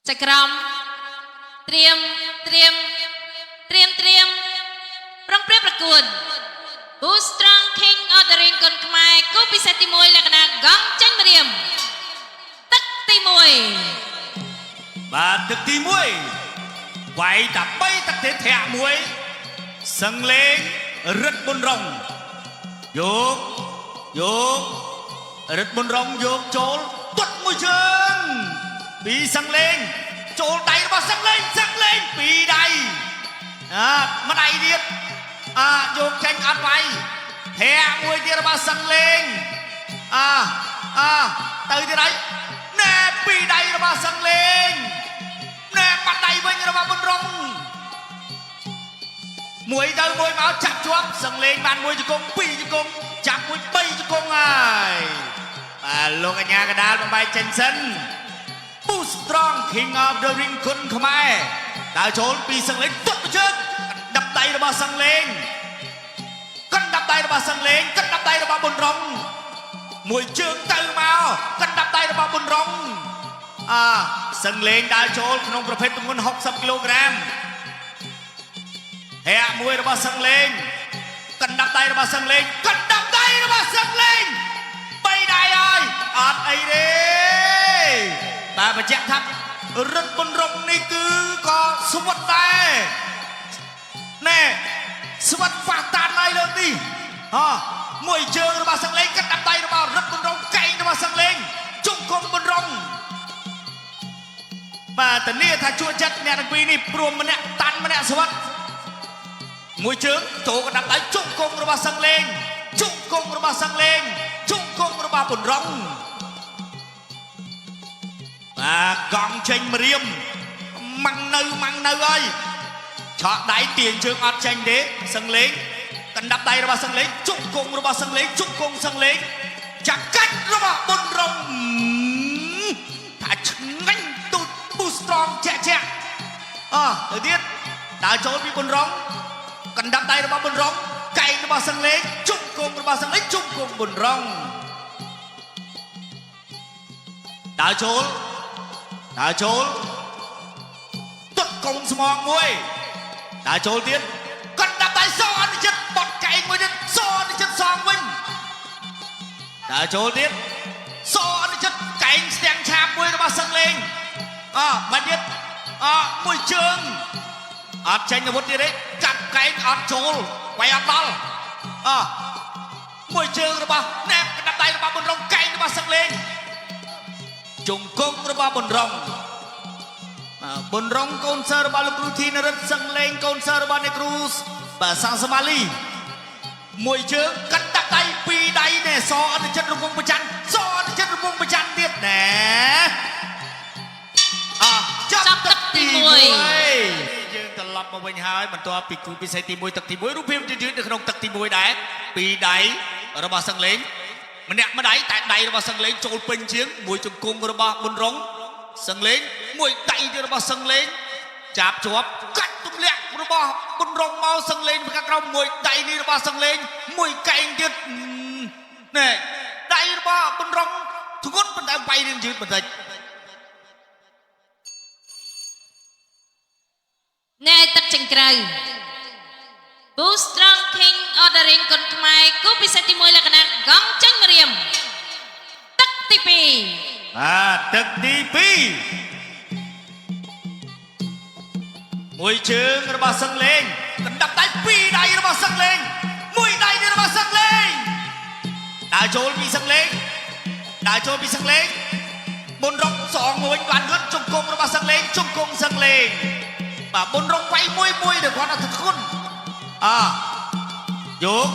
ចក្រមត្រៀមត្រៀមត្រៀមត្រៀមប្រុងប្រៀបប្រកួត Boost Strong King of the Ring គុនខ្មែរគូពិសេសទី1លក្ខណៈកង់ចេញម្រាមទឹកទី1 បាទទឹកទី1វាយតែ3ទឹកទេធាក់មួយសឹងលេងរិទ្ធប៊ុនរងយកយករិទ្ធប៊ុនរងយកចូលទាត់មួយជើងពីសឹងលេងចូលដៃរបស់សឹងលេងសឹងលេងពីរដៃអាម្ដៃទៀតអាយកចេញអត់វាយធាក់មួយទៀតរបស់សឹងលេងអាអាទៅទៀតហើយណែពីរដៃរបស់សឹងលេង ណែបាត់ដៃវិញរបស់ប៊ុនរងមួយទៅមួយមកចាប់ជាប់សឹងលេងបានមួយជង្គង់ពីរជង្គង់ចាប់មួយបីជង្គង់ហើយបាទលោកអញ្ញាកដាលបំបែកចេញសិន Boost Strong King of the Ring គុនខ្មែរដើរចូលពីសឹងលេងទាត់មួយជើងកណ្ដាប់ដៃរបស់សឹងលេងកណ្ដាប់ដៃរបស់សឹងលេងកណ្ដាប់ដៃរបស់ប៊ុនរងមួយជើងទៅមកកណ្ដាប់ដៃរបស់ប៊ុនរង អាសឹងលេងដើរចូលក្នុងប្រភេទទម្ងន់60គីឡូក្រាមហាក់មួយរបស់សឹងលេងកណ្ដាប់ដៃរបស់សឹងលេងកណ្ដាប់ដៃរបស់សឹងលេងបីដៃហើយអត់អីទេបាទបញ្ជាក់ថារិទ្ធបុនរងនេះគឺក៏ស្វិតដែរណែស្វិតប៉ះតានហើយលើកនេះហ៎មួយជើងរបស់សឹងលេងកណ្ដាប់ដៃរបស់រិទ្ធបុនរងកែងរបស់សឹងលេងជង្គង់បុនរង បាទតានីថាជួចិត្តអ្នកទាំងពីរនេះព្រមម្នាក់តាន់ម្នាក់ស្វិតមួយជើងចូលកណ្ដាប់ដៃជង្គង់របស់សឹងលេងជង្គង់របស់សឹងលេងជង្គង់របស់បុនរងបាទកង់ចេញម្រាមម៉ាំងនៅម៉ាំងនៅហើយឆក់ដៃទាញជើងអត់ចេញទេសឹងលេងកណ្ដាប់ដៃរបស់សឹងលេងជង្គង់របស់សឹងលេងជង្គង់សឹងលេងចាក់កាច់របស់បុនរងថាឆ្ងាញ់ទូចពូ strong ជាក់ជាក់អទៅទៀតដើរចូលពីបុនរងកណ្ដាប់ដៃរបស់បុនរងកែងរបស់សឹងលេងជង្គង់របស់សឹងលេងជង្គង់បុនរងដើរចូលដើរចូលទាត់កងស្មងមួយដើរចូលទៀតកណ្ដាប់ដៃសអនុចិត្តបត់កែងមួយទៀតសអនុចិត្តសងវិញដើរចូលទៀតសអនុចិត្តកែងស្ទាំងឆាបមួយរបស់សឹងលេងអមកទៀតអមួយជើងអត់ចេញអាវុធទៀតទេកាប់កែងអត់ចូលវាយអត់ដល់អមួយជើងរបស់ណែបកណ្ដាប់ដៃរបស់បុនរងកែងរបស់សឹងលេងជង្គង់របស់បុនរងបាទបុនរងកូនសើរបស់លោកគ្រូធីនរិទ្ធសឹងលេងកូនសើរបស់អ្នកគ្រូបាទសាំងសមាលីមួយជើងកណ្ដាប់ដៃពីរដៃណែសអនុចិត្តរងប្រច័នសអនុចិត្តរងប្រច័នទៀតណែអចាប់ ចាប់ទឹកទី1 យើងត្រឡប់មកវិញហើយបន្ទាប់ពីគូពិសេសទី1ទឹកទី1រូបភាពយឺតៗនៅក្នុងទឹកទី1ដែរពីរដៃរបស់សឹងលេងម្នាក់ម្ដៃតែដៃរបស់សឹងលេងចូលពេញជាងមួយជង្គង់របស់ប៊ុនរងសឹងលេងមួយដៃទៀតរបស់សឹងលេងចាប់ជាប់កាច់ទម្លាក់របស់ប៊ុនរងមកសឹងលេងពីខាងក្រោមមួយដៃនេះរបស់សឹងលេងមួយកែងទៀតណែដៃរបស់ប៊ុនរងធ្ងន់ប៉ុន្តែវាយរៀងយឺតបន្តិច ណែទឹកចង្ក្រៅ Boost Strong King of the Ring គុនខ្មែរគូពិសេសទី1លក្ខណៈកង់ចេញម្រាមទឹកទី2 បាទទឹកទី2មួយជើងរបស់សឹងលេងកណ្ដាប់ដៃពីរដៃរបស់សឹងលេងមួយដៃទៀតរបស់សឹងលេងដើរចូលពីសឹងលេងដើរចូលពីសឹងលេងបុនរងសងមួយបានលុតជង្គង់របស់សឹងលេងជង្គង់សឹងលេងបាទបុនរងវាយមួយមួយដែលគាត់អត់ធ្ងន់អយក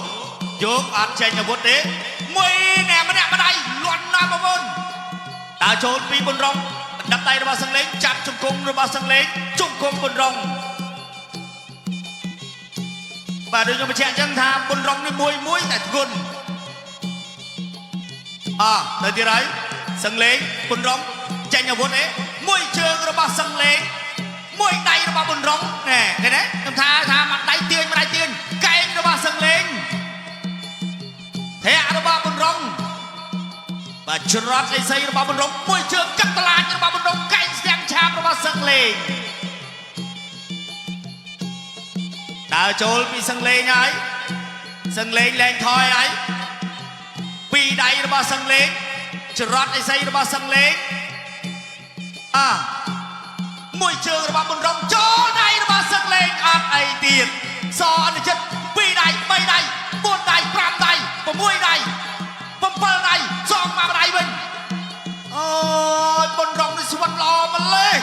យកអត់ចេញអាវុធទេមួយណែម្នាក់ម្ដាយលន់ណាស់បងប្អូន ដើរចូលពីបុនរងបណ្ដាប់ដៃរបស់សឹងលេងចាប់ជង្គង់របស់សឹងលេងជង្គង់បុនរងបាទដូចខ្ញុំបញ្ជាក់អញ្ចឹងថាបុនរងនេះមួយមួយតែធ្ងន់អទៅទៀតហើយសឹងលេងបុនរងចេញអាវុធអេមួយជើងរបស់សឹងលេងមួយដៃរបស់បុនរងណែឃើញទេខ្ញុំថាថាមួយដៃទាញមួយដៃទាញកែងរបស់សឹងលេងធាក់របស់បុនរង បាទច្រត់អីសីរបស់បុនរងមួយជើងកាត់តឡាចរបស់បុនរងកែងស្ទាំងឆាបរបស់ របស់សឹងលេងដើរចូលពីសឹងលេងហើយសឹងលេងលែងថយហើយពីរដៃរបស់សឹងលេងចរត់អិសីរបស់សឹងលេងអាមួយជើងរបស់ប៊ុនរងចូលដៃរបស់សឹងលេងអត់អីទៀតសអនុចិត្តពីរដៃបីដៃបួនដៃប្រាំដៃ6ដៃ7ដៃសងមកម្ដៃវិញអូយប៊ុនរងនេះស្វិតល្អម្លេះ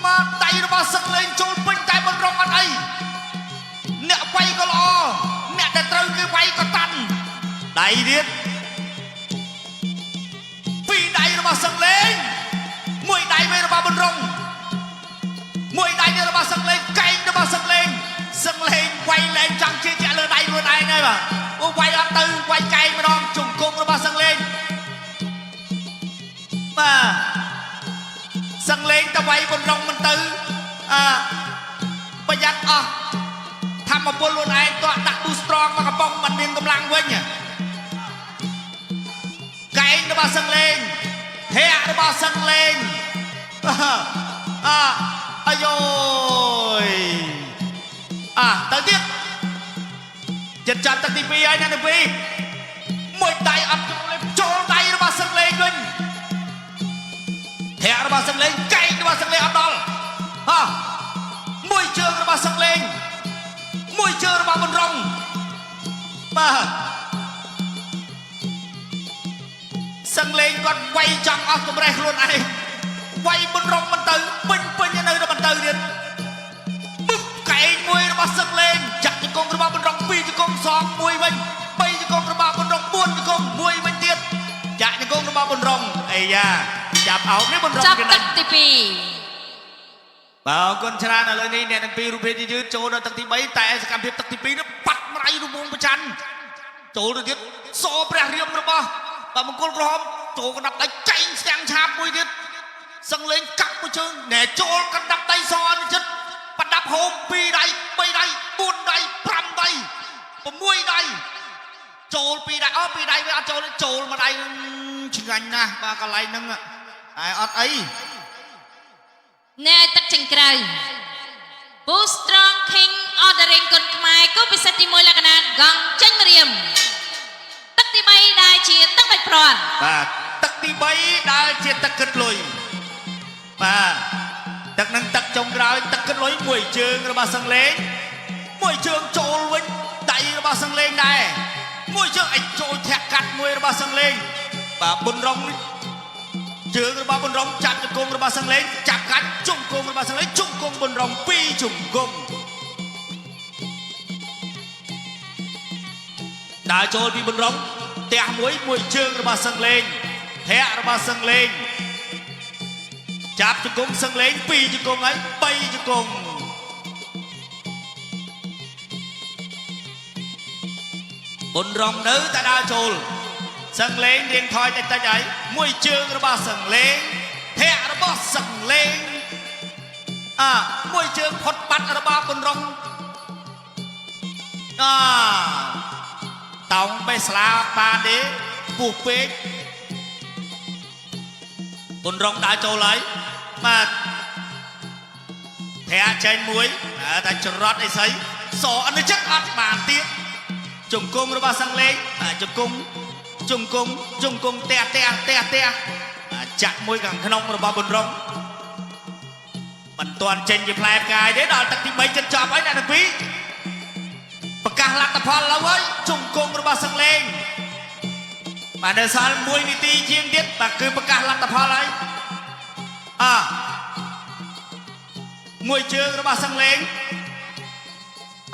មកដៃរបស់សឹងលេងចូលពេញតែប៊ុនរងអត់អីអ្នកវាយក៏ល្អអ្នកដែលត្រូវគេវាយក៏តាន់ដៃទៀតពីរដៃរបស់សឹងលេងមួយដៃវិញរបស់ប៊ុនរងមួយដៃទៀតរបស់សឹងលេងកែងរបស់សឹងលេងសឹងលេងវាយលែងចង់ជឿជាក់លើដៃខ្លួនឯងហើយបាទអូវាយអត់ទៅវាយកែងម្ដងជង្គង់របស់សឹងលេងបាទសឹងលេងទៅវាយប៊ុនរងមិនទៅអាប្រយ័ត្នអស់ធម្មពលខ្លួនឯងតោះដាក់ប៊ូស្ត្រងមកកំប៉ុងមិនមានកម្លាំងវិញកែងរបស់សឹងលេងធាក់របស់សឹងលេងអាអាយយអាទៅទៀតចិត្តចាប់ទឹកទី2ហើយណាទី2មួយដៃអត់ចូលទេចូលដៃរបស់សឹងលេងវិញធាក់របស់សឹងលេងកែងរបស់សឹងលេងអត់ដល់ហ៎មួយជើងរបស់សឹងលេងមួយជើងរបស់ប៊ុនរងបាទសឹងលេងគាត់វាយចង់អស់កម្រេះខ្លួនឯងវាយប៊ុនរងមិនទៅពេញពេញនៅតែមិនទៅទៀតបឹបកែងមួយរបស់សឹងលេងចាក់ជង្គង់របស់ប៊ុនរងពីរជង្គង់សងមួយវិញបីជង្គង់របស់ប៊ុនរងបួនជង្គង់មួយវិញទៀតចាក់ជង្គង់របស់ប៊ុនរងអាយ៉ាចាប់អោបនេះប៊ុនរង ចាប់ គេណា ទឹកទី បាទអរគុណច្រើនឥឡូវនេះអ្នកទាំងពីររូបភាពយឺតចូលដល់ទឹកទី3តែសកម្មភាពទឹកទី2នេះបាត់ម្រាយរវងប្រច័នចូលទៅទៀតសព្រះរៀមរបស់បាទមង្គលក្រហមចូលកណ្ដាប់ដៃចែងស្ទាំងឆាបមួយទៀតសឹងលេងកាប់មួយជើងណែចូលកណ្ដាប់ដៃសអនុចិត្តប្រដាប់ហូម2ដៃ3ដៃ4ដៃ5ដៃ6ដៃចូល2ដៃអូ2ដៃវាអត់ចូលទេចូលមួយដៃនឹងឆ្ងាញ់ណាស់បាទកន្លែងហ្នឹងតែអត់អី 2អ្នកឲ្យទឹកចេញក្រៅ Boost Strong King Ordering គុនខ្មែរគូពិសេសទី1លក្ខណៈកង់ចេញម្រាមទឹកទី3ដែលជាទឹកដាច់ព្រាន់ បាទទឹកទី3ដែលជាទឹកគិតលុយបាទទឹកនឹងទឹកចុងក្រោយទឹកគិតលុយមួយជើងរបស់សឹងលេងមួយជើងចូលវិញដៃរបស់សឹងលេងដែរមួយជើងអិចចូលធាក់កាត់មួយរបស់សឹងលេងបាទប៊ុនរងនេះជើងរបស់ប៊ុនរងចាប់ជង្គង់របស់សឹងលេងចាប់កាត់ជង្គង់របស់សឹងលេងជង្គង់ប៊ុនរងពីរជង្គង់ដើរចូលពីប៊ុនរងផ្ទះមួយមួយជើងរបស់សឹងលេងធាក់របស់សឹងលេងចាប់ជង្គង់សឹងលេងពីរជង្គង់ហើយបីជង្គង់ប៊ុនរងនៅតែដើរចូលសឹងលេងរៀងថយតិចតិចហើយមួយជើងរបស់សឹងលេងធាក់របស់សឹងលេងអាមួយជើងផុតបាត់របស់ប៊ុនរងអាតោងបេស្លាបានទេពុះពេកប៊ុនរងដើរចូលហើយបាទធាក់ចេញមួយតែច្រត់អីស្អីសអនុចិត្តអត់បានទៀតជង្គង់របស់សឹងលេងបាទជង្គង់ជង្គង់ជង្គង់ផ្ទះផ្ទះផ្ទះផ្ទះបាទចាក់មួយខាងក្នុងរបស់ប៊ុនរងមិនទាន់ចេញជាផ្លែផ្កាយទេដល់ទឹកទី3ចិត្តចប់ហើយអ្នកទាំងពីរប្រកាសលទ្ធផលឡើយហើយជង្គង់របស់សឹងលេងបាទនៅសល់1នាទីជាងទៀតបាទគឺប្រកាសលទ្ធផលហើយអាមួយជើងរបស់សឹងលេង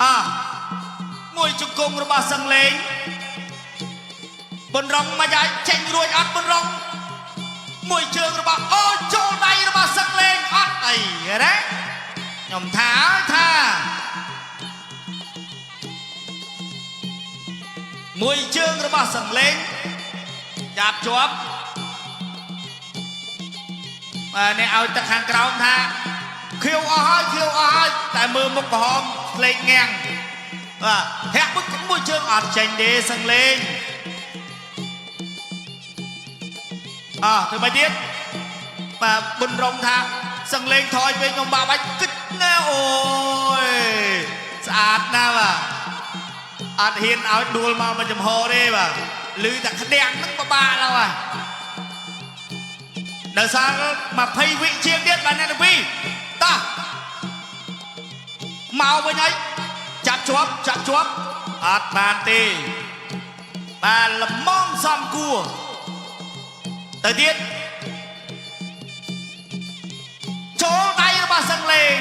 អាមួយជង្គង់របស់សឹងលេងប៊ុនរងមកឲ្យចេញរួចអត់ប៊ុនរងមួយជើងរបស់អូចូលដៃរបស់សឹងលេងអត់អីណាខ្ញុំថាឲ្យថាមួយជើងរបស់សឹងលេងចាប់ជាប់បាទអ្នកឲ្យទឹកខាងក្រោមថាខៀវអស់ហើយខៀវអស់ហើយតែមើលមុខក្រហមស្លេកងាំងបាទធាក់មួយមួយជើងអត់ចេញទេសឹងលេងអោះធ្វើម៉េចទៀតបាទប៊ុនរងថា សឹងលេងថយវិញខ្ញុំបាក់បាច់គិតណែអូយស្អាតណាស់បាទអត់ហ៊ានឲ្យដួលមកមួយចំហទេបាទឮតែក្តាំងហ្នឹងពិបាកแล้วបាទនៅសល់20វិជាងទៀតបាទអ្នកទាំងពីរតោះមកវិញហើយចាប់ជាប់ចាប់ជាប់អត់បានទេបាទល្មមសំគួរទៅទៀតចូលដៃរបស់សឹងលេង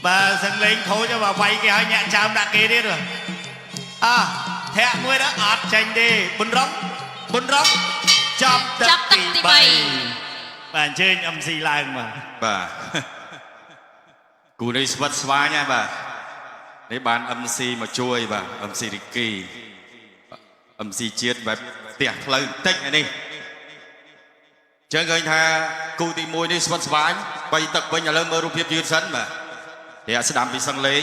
បាទសឹងលេងខូចហើយបាទវាយគេឲ្យញាក់ចើមដាក់គេទៀតបាទអ่ะធាក់មួយដល់អត់ចេញទេប៊ុនរងប៊ុនរងចាប់ទឹក ចាប់ទឹកទី ទី3បាទអញ្ជើញ MC ឡើងបាទ បាទគូនេះស្វិតស្វាញណាស់បាទនេះបាន MC មកជួយបាទ MC រីគី MC ជាតិបែបផ្ទះផ្លូវបន្តិចឯនេះចឹងឃើញថាគូទី1នេះស្វិតស្វាញបីទឹកវិញឥឡូវមើលរូបភាពយឺតសិនបាទធាក់ស្ដាំពីសឹងលេង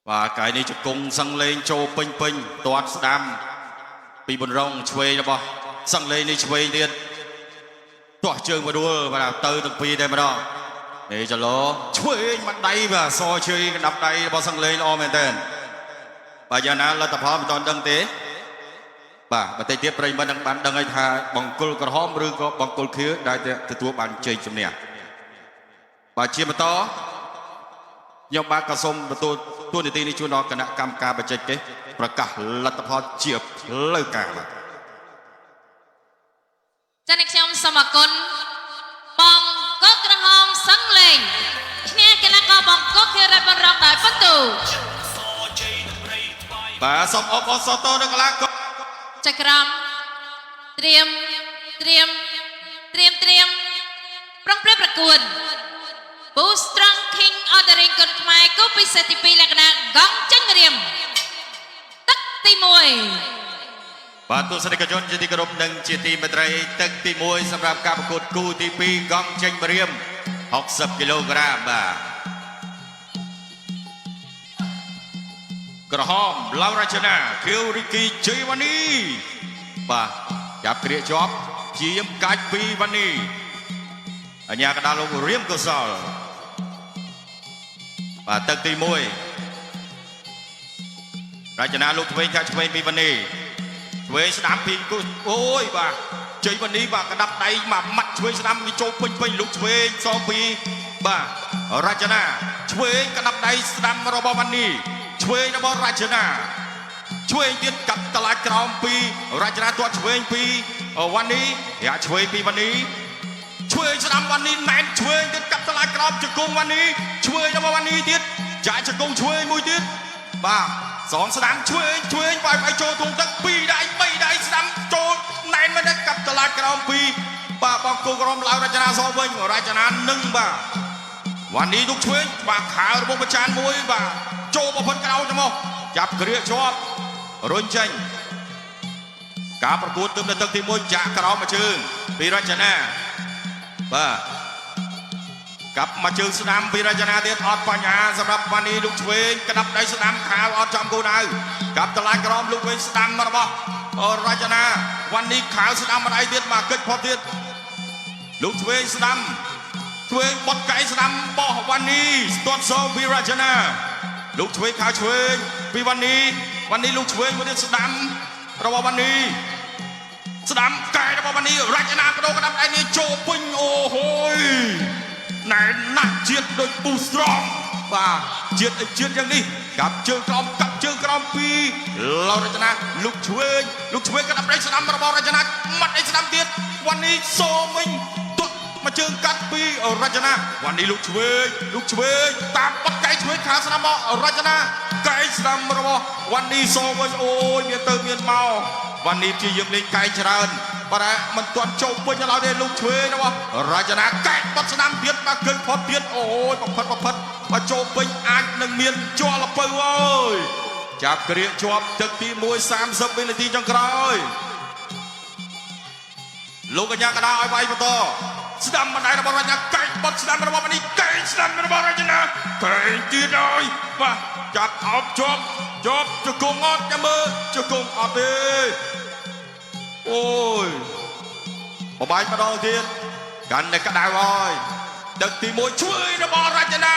បាទកាយនេះជង្គង់សឹងលេងចូលពេញពេញទាត់ស្ដាំពីប៊ុនរងឆ្វេងរបស់សឹងលេងនេះឆ្វេងទៀត ទាស់ជើងបដួលបាទទៅទាំងពីរតែម្ដងនេះចលោឆ្វេងមួយដៃបាទសជើងកណ្ដាប់ដៃរបស់សង្លេងល្អមែនទែនបាទយ៉ាងណាលទ្ធផលមិនទាន់ដឹងទេបាទបន្តិចទៀតប្រិយមិត្តនឹងបានដឹងហើយថាបង្គោលក្រហមឬក៏បង្គោលខៀវដែលទទួលបានជ័យជំនះបាទជាបន្តខ្ញុំបាទក៏សូមទទួលទួនាទីនេះជូនដល់គណៈកម្មការបច្ចេកទេសប្រកាសលទ្ធផលជាផ្លូវការបាទ ចា៎អ្នកខ្ញុំសូមអរគុណបងកុកក្រហមសឹងលេងឈ្នះកីឡាករបង្គោលខៀវរ៉ាត់ប៊ុនរងដោយពិន្ទុ បាទសូមអបអរសាទរដល់កីឡាករ ចក្រមត្រៀមត្រៀមត្រៀមត្រៀមប្រុងប្រៀបប្រកួត Boost Strong King of the Ring គុនខ្មែរគូពិសេសទី2លក្ខណៈកង់ចេញរៀមទឹកទី1 បាទទស្សនិកជនជាទីគោរពនិងជាទីមេត្រីទឹកទី1សម្រាប់ការប្រកួតគូទី2កង់ចេញម្រាម60គីឡូក្រាមបាទក្រហមឡៅរចនាខៀវរីគីជ័យវ៉ានីបាទចាប់គ្រាកជាប់ព្យាយាមកាច់ពីវ៉ានីអញ្ញាកណ្ដាលលោករៀមកុសលបាទទឹកទី1រចនាលោកឆ្វេងខាក់ឆ្វេងពីវ៉ានី ឆ្វេងស្ដាំពីគូអូយបាទជ័យវនីបាទក្តាប់ដៃមកម៉ាត់ឆ្វេងស្ដាំវាចូលពេញពេញលោកឆ្វេងសងពីបាទរចនាឆ្វេងក្តាប់ដៃស្ដាំរបស់វនីឆ្វេងរបស់រចនាឆ្វេងទៀតកាត់តឡាចក្រោមពីរចនាទាត់ឆ្វេងពីវ៉ានីយ៉ាឆ្វេងពីវ៉ានីឆ្វេងស្ដាំវ៉ានីណែនឆ្វេងទៀតកាត់តឡាចក្រោមជង្គង់វ៉ានីឆ្វេងរបស់វ៉ានីទៀតចាក់ជង្គង់ឆ្វេងមួយទៀតបាទសងស្ដាំឆ្វេងឆ្វេងវាយវាយចូលទ្រូងទឹកពីរដៃបីដៃស្ដាំចូលណែនមិនដែរកាត់តឡាចក្រោមពីបាទបងគូក្រមឡៅរចនាសងវិញរចនានឹងបាទវ៉ានីទុកឆ្វេងបាទខើរបស់ប្រចានមួយបាទចូលបំផុតក្រោយទៅមកចាប់គ្រាកជាប់រុញចេញការប្រកួតទើបនៅទឹកទី1ចាក់ក្រោមមួយជើងពីរចនាបាទកាប់មកជើងស្ដាំពីរចនាទៀតអត់បញ្ហាសម្រាប់វ៉ានីលោកឆ្វេងក្តាប់ដៃស្ដាំខាវអត់ចំគោលដៅកាប់តឡាចក្រោមលោកវិញស្ដាំរបស់រចនាវ៉ានីខាវស្ដាំម្ដាយទៀតមកកិច្ចផុតទៀតលោកឆ្វេងស្ដាំឆ្វេងបត់កែស្ដាំបោះវ៉ានីស្ទាត់សងពីរចនាលោកឆ្វេងខាវឆ្វេងពីវ៉ានីវ៉ានីលោកឆ្វេងមួយទៀតស្ដាំរបស់វ៉ានីស្ដាំកែរបស់វ៉ានីរចនាបដូរក្តាប់ដៃនេះចូលពេញអូហូយណែនណាស់ជាតិដូចពូស្រងបាទជាតិអីជាតិយ៉ាងនេះកាប់ជើងក្រោមកាប់ជើងក្រោមពីលោករចនាលោកឆ្វេងលោកឆ្វេងក្តាប់ដៃស្ដាំរបស់រចនាមាត់ដៃស្ដាំទៀតវ៉ានីសូមិញទាត់មកជើងកាត់ពីរចនាវ៉ានីលោកឆ្វេងលោកឆ្វេងតាមបាត់កែឆ្វេងខាងស្ដាំមករចនាកែស្ដាំរបស់វ៉ានីសូវិញអូយមានទៅមានមកវ៉ានីព្យាយាមលេងកែច្រើនបាទតែមិនទាន់ចូលពេញដល់ទេលោកឆ្វេងរបស់រចនាកែបាត់ស្ដាំទៀតបាទឃើញផុតទៀតអូយបំផិតបំផិតបើចូលពេញអាចនឹងមានជាប់លពៅអើយចាប់គ្រាកជាប់ទឹកទី1 30វិនាទីចុងក្រោយលោកកញ្ញាកដាឲ្យវាយបន្តស្ដាំបណ្ដៃរបស់រចនាកែបាត់ស្ដាំរបស់នេះកែស្ដាំរបស់រចនាកែទៀតហើយបាទចាប់អោបជាប់ជាប់ជង្គង់អត់ចាំមើលជង្គង់អត់ទេអូយ បបាច់ម្ដងទៀតកាន់តែក្តៅហើយទឹកទី1ឆ្វេងរបស់រចនា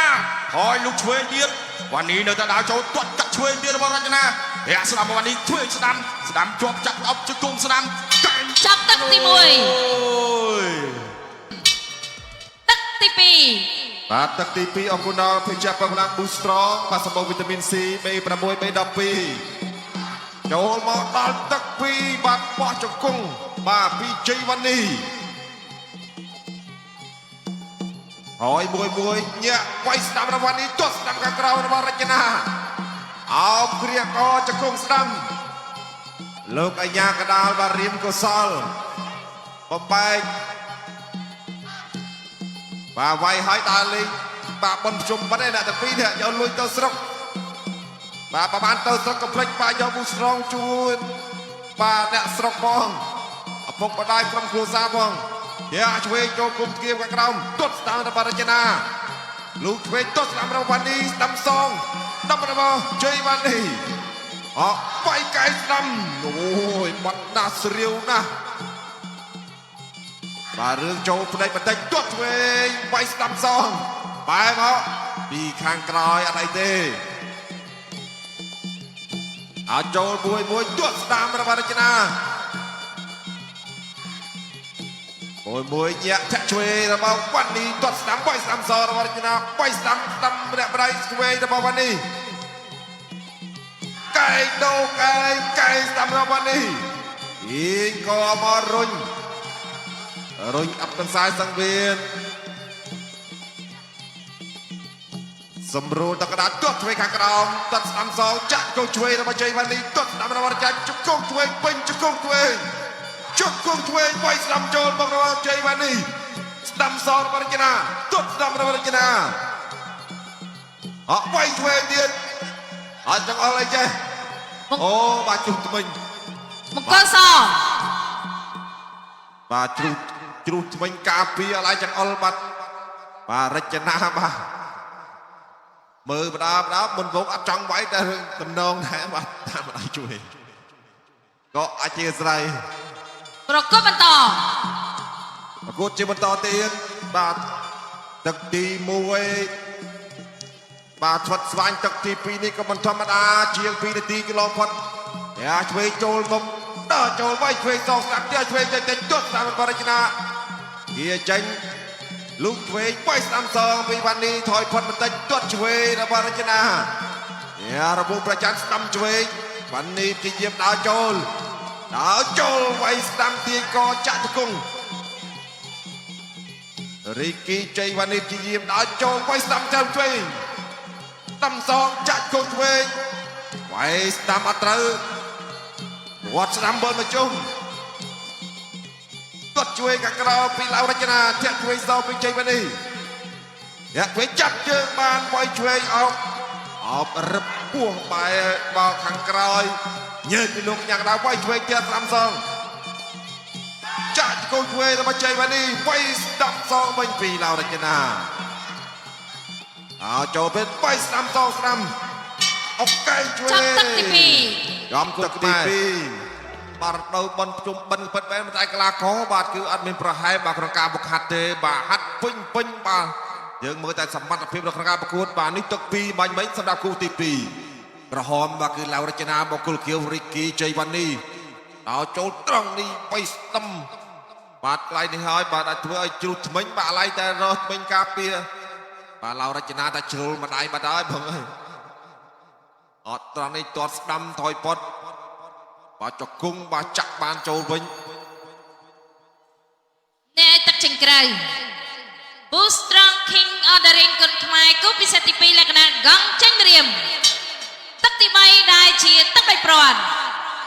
ហើយលោកឆ្វេងទៀតវ៉ានីនៅតែដើរចូលទាត់កាត់ឆ្វេងទៀតរបស់រចនារាក់ស្ដាំវ៉ានីឆ្វេងស្ដាំស្ដាំជាប់ចាប់អប់ជង្គង់ស្ដាំកែង ចប់ទឹកទី អូយ 1ទឹកទី2 បាទទឹកទី2អរគុណដល់ភេសជ្ជៈបកម្លាំង Boost Strong បាទសម្បូរវីតាមីន C B6 B12 ចូលមកដល់ទឹក2បាទបោះជង្គង់បាទពីជ័យវ៉ានីហើយមួយមួយញាក់វាយស្ដាំរបស់វ៉ានីទាត់ស្ដាំខាងក្រៅរបស់រចនាអោបគ្រាកជង្គង់ស្ដាំលោកអញ្ញាកដាលបាទរៀមកុសលបំបែក បាទវាយឲ្យដើរលេងបាទប៉ុនភ្ជុំបាត់ឯអ្នកទាំងពីរនេះយកលុយទៅស្រុកបាទប្រហែលទៅស្រុកកំភ្លេចបាទយកមូស្រងជួនបាទអ្នកស្រុកផងឪពុកម្ដាយក្រុមគ្រួសារផងយ៉ាឆ្វេងចូលគុំគៀមខាងក្រោមទាត់ស្ដាំរបស់រចនាលោកឆ្វេងទាត់ស្ដាំរបស់វ៉ានីស្ដាំសងស្ដាំរបស់ជ័យវ៉ានីអបាយកែស្ដាំអូយបាត់ណាស់ស្រាវណាស់ បាទរឿងចូលផ្នែកបន្តិចទាត់ឆ្វេងវាយស្ដាំសងបែរមកពីខាងក្រោយអត់អីទេអាចចូលមួយមួយទាត់ស្ដាំរបស់រចនាមួយមួយញាក់ធាក់ឆ្វេងរបស់វ៉ាន់នីទាត់ស្ដាំវាយស្ដាំសងរបស់រចនាវាយស្ដាំស្ដាំម្នាក់ម្ដាយឆ្វេងរបស់វ៉ាន់នីកែងដូកែងកែងស្ដាំរបស់វ៉ាន់នីអ៊ីងកមករុញ រុញអបកន្សាយសង្វៀនសម្រួលតកដាទាត់ឆ្វេងខាងក្រោមទាត់ស្ដាំសងចាក់កងឆ្វេងរបស់ជ័យវ៉ានីទាត់ស្ដាំរបស់ចាច់ជង្គង់ឆ្វេងពេញជង្គង់ឆ្វេងជង្គង់ឆ្វេងវាយស្ដាំចូលមករបស់ជ័យវ៉ានីស្ដាំសងរបស់រចនាទាត់ស្ដាំរបស់រចនាអត់វាយឆ្វេងទៀតអត់ចង្អុលអីចេះអូបាទជុះថ្មិញ មង្គលស បាទជ្រុះជ្រុះថ្មិញការពារអឡៃចង្អុលបាត់បាទរចនាបាទមើលបដាបដាមុនវងអត់ចង់វាយតែរឿងតំណងដែរបាទតាមម្ដាយជួយក៏អធិស្ឋាន ប្រកួតបន្ត ប្រកួតជាបន្តទៀតបាទទឹកទី1បាទស្វិតស្វាញទឹកទី2នេះក៏មិនធម្មតាជាង2នាទីកន្លងផុតយ៉ាឆ្វេងចូលមកដល់ចូលវាយឆ្វេងសងស្ដាំទៀតឆ្វេងចេញចេញទាត់ស្ដាំរបស់រចនា វាចេញលោកឆ្វេងបាយស្ដាំសងពីវ៉ានីថយផុតបន្តិចទាត់ឆ្វេងរបស់រចនាយ៉ារបួសប្រច័នស្ដាំឆ្វេងវ៉ានីព្យាយាមដើរចូលដើរចូលវាយស្ដាំទាយកចាក់ជង្គង់រីគីជ័យវ៉ានីព្យាយាមដើរចូលវាយស្ដាំចាំឆ្វេងស្ដាំសងចាក់ជង្គង់ឆ្វេងវាយស្ដាំអត់ត្រូវវត្តស្ដាំវិលមកជុំ គាត់ជួយខាងក្រៅពីឡៅរចនាធាក់ជួយសោពីជ័យវនីធាក់ជួយចាប់ជើងបានវាយឆ្វេងអោបអោបរឹបពោះបែបោកខាងក្រោយញើតពីលោកញ៉ាក់ដៅវាយឆ្វេងទៀតស្ដាំសងចាក់ជង្គង់ឆ្វេងរបស់ជ័យវនីវាយស្ដាំសងវិញពីឡៅរចនាអោចូលពេលវាយស្ដាំសងស្ដាំអុកកែងឆ្វេង ចប់ទឹកទី ចំទឹកទី2បាទរដូវបនភ្ជុំបិណ្ឌពិតមែនតែកីឡាករបាទគឺអត់មានប្រហែលបាទក្នុងការបុកហាត់ទេបាទហាត់ពេញពេញបាទយើងមើលតែសមត្ថភាពនៅក្នុងការប្រកួតបាទនេះទឹក2បាញ់មិញសម្រាប់គូទី2ក្រហមបាទគឺឡៅរចនាបង្គោលខៀវរីគីជ័យវ៉ានីដល់ចូលត្រង់នេះបីស្ទឹមបាទកន្លែងនេះហើយបាទអាចធ្វើឲ្យជ្រុះថ្មិញបាទឡៃតែរស់ថ្មិញការពារបាទឡៅរចនាតែជ្រុលម្ដាយបាត់ហើយបងអើយអត់ត្រង់នេះទាត់ស្ដាំថយផុតបាទចង្គង់បាទចាក់បានចូលវិញ 1អ្នកទឹកចេញក្រៅ Boost Strong King Ordering គុនខ្មែរគូពិសេសទី2លក្ខណៈកង់ចេញរៀមទឹកទី3ដែលជាទឹកបីព្រាត់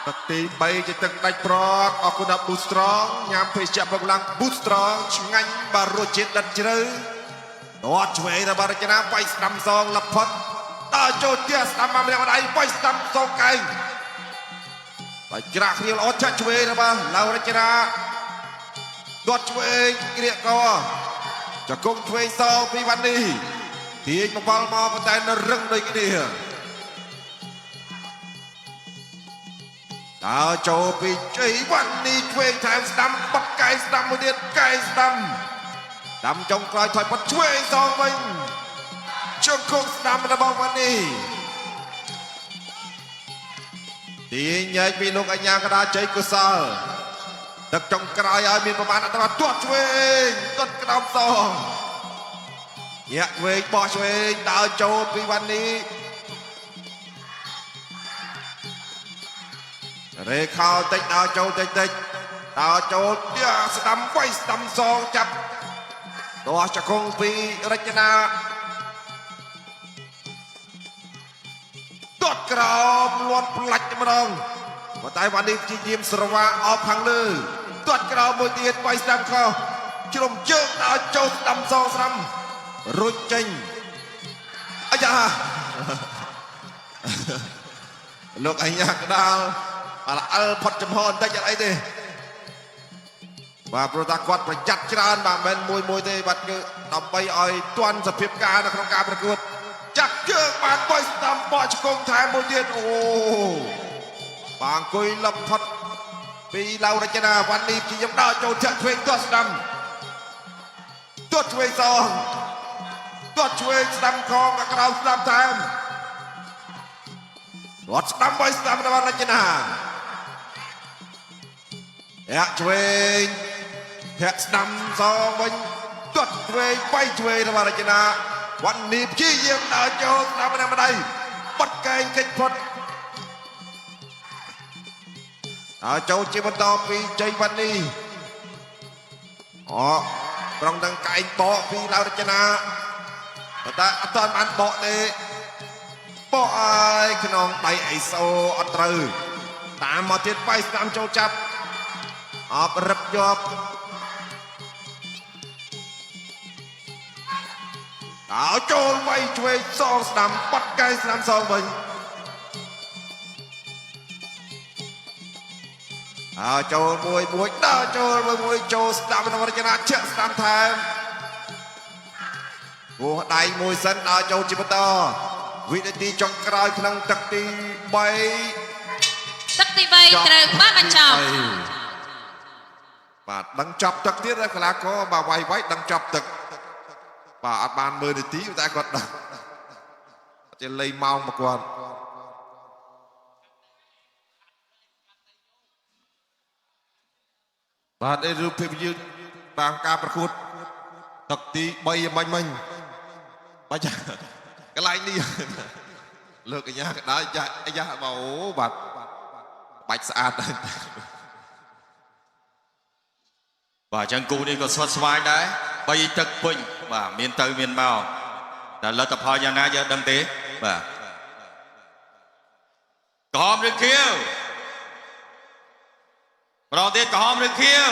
ទឹកទី3ជាទឹកដាច់ប្រកអរគុណដល់ Boost Strong ញ៉ាំភេសជ្ជៈកម្លាំង Boost Strong ឆ្ងាញ់បាទរសជាតិដិតជ្រៅទាត់ឆ្វេងរបស់រចនាវាយស្ដាំសងលផុតដល់ចូលផ្ទះស្ដាំមកម្នាក់ម្ដាយវាយស្ដាំសងកែងបាទច្រាក់គ្នាល្អចាក់ឆ្វេងរបស់ឡៅរចនាទាត់ឆ្វេងក្រៀកកចង្គង់ឆ្វេងសងពីវ៉ាន់នេះទាញបបល់មកប៉ុន្តែនៅរឹងដូចគ្នា ដើរចូលពីជ័យវ៉ាន់នីឆ្វេងថែមស្ដាំបាត់កែស្ដាំមួយទៀតកែស្ដាំដាំចុងក្រោយថយបាត់ឆ្វេងសងវិញជង្គង់ស្ដាំរបស់វ៉ាន់នីទាញញែកពីលោកអញ្ញាកដាជ័យកុសលទឹកចុងក្រោយឲ្យមានប្រមាណអត្រាទាត់ឆ្វេងទាត់ក្រោមសងញាក់ឆ្វេងបោះឆ្វេងដើរចូលពីវ៉ាន់នីរេខោតិចដើរចូលតិចតិចដើរចូលទៀតស្ដាំវាយស្ដាំសងចាប់ទាស់ចង្គង់ពីរចនាទាត់ក្រោមលាន់ផ្លាច់តែម្ដងប៉ុន្តែវ៉ាន់នីព្យាយាមស្រវាអោបខាងលើទាត់ក្រោមមួយទៀតវាយស្ដាំខុសជ្រុំជើងដើរចូលស្ដាំសងស្ដាំរុញចេញអាយ៉ាលោកអញ្ញាកដាលអល់អល់ផុតចំហបន្តិចអត់អីទេបាទព្រោះថាគាត់ប្រយ័ត្នច្រើនបាទមិនមែនមួយមួយទេបាទគឺដើម្បីឲ្យទាន់សភាពការនៅក្នុងការប្រកួតចាប់ជើងបានបោះស្ដាំបកជង្គង់ថែមមួយទៀតអូបាទអង្គុយលឹបផុតពីឡៅរចនាវ៉ាន់នីព្យាយាមដើរចូលធាក់ឆ្វេងទាត់ស្ដាំទាត់ឆ្វេងសងទាត់ឆ្វេងស្ដាំខងក្រោមស្ដាំថែមទាត់ស្ដាំបោះស្ដាំរបស់រចនាធាក់ឆ្វេងធាក់ស្ដាំសងវិញទាត់ឆ្វេងបៃឆ្វេងរបស់រចនាវ៉ាន់នីព្យាយាមដើរចូលស្ដាំម្នាក់ម្ដៃបាត់កែងកិច្ចផុតដើរចូលជាបន្តពីជ័យវ៉ាន់នីអូត្រង់នឹងកែងបកពីឡៅរចនាប៉ុន្តែអត់ទាន់បានបកទេបកឲ្យក្នុងដៃអេសូអត់ត្រូវតាមមកទៀតបៃស្ដាំចូលចាប់អបរឹបយកដើរចូលវាយឆ្វេងសងស្ដាំបាត់កែងស្ដាំសងវិញដើរចូលមួយមួយដើរចូលមួយមួយចូលស្ដាំក្នុងរចនាជាក់ស្ដាំថែមគោះដៃមួយសិនដើរចូលជាបន្តវិនាទីចុងក្រោយក្នុងទឹកទី3 ទឹកទី3ត្រូវបានបញ្ចប់ បាទដឹងចប់ទឹកទៀតកីឡាករបាទវាយវាយដឹងចប់ទឹកបាទអត់បានមើលនាទីតែគាត់ដឹងជាលៃម៉ោងមកគាត់បាទនេះរូបភាពយើងតាមការប្រកួតទឹកទី3មិញមិញបាទកន្លែងនេះលើកកញ្ញាកដាយ៉ាយ៉ាបាទអូបាទបាច់ស្អាតដែរ បាទអញ្ចឹងគូនេះក៏ស្វិតស្វាញដែរ3ទឹកពេញបាទមានទៅមានមកតែលទ្ធផលយ៉ាងណាយើងដឹងទេបាទក្រហមឬខៀវម្ដងទៀតក្រហមឬខៀវ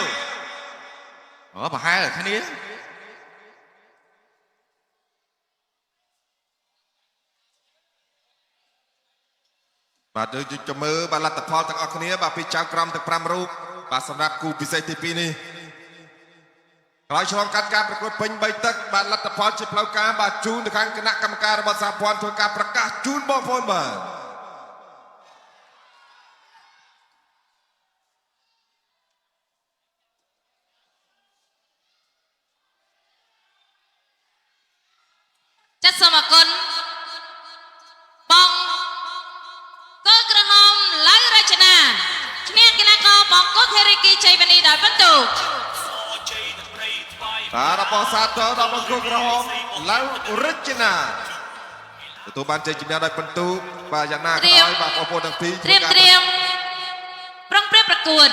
អូប្រហែលគ្នា បាទយើងจะមើលបាទលទ្ធផលទាំងអស់គ្នាបាទពីចៅក្រមទាំង5រូបបាទសម្រាប់គូពិសេសទី2នេះក្រោយឆ្លងកាត់ការប្រកួតពេញ3ទឹកបាទលទ្ធផលជាផ្លូវការបាទជូនទៅខាងគណៈកម្មការរបស់សហព័ន្ធធ្វើការប្រកាសជូនបងប្អូនបាទ ចាត់សូមអរគុណបងកលក្រហមឡៅរចនាឈ្នះកីឡាករបង្គោលខេរីគីជ័យវនីដោយពិន្ទុ បាទអបអរសាទរដល់បង្គោលក្រហមឡៅរិចនាទទួលបានជ័យជំនះដោយពិន្ទុបាទយ៉ាងណាក៏ដោយបាទបងប្អូនទាំងពីរ ត្រៀមត្រៀមប្រុងប្រៀបប្រកួត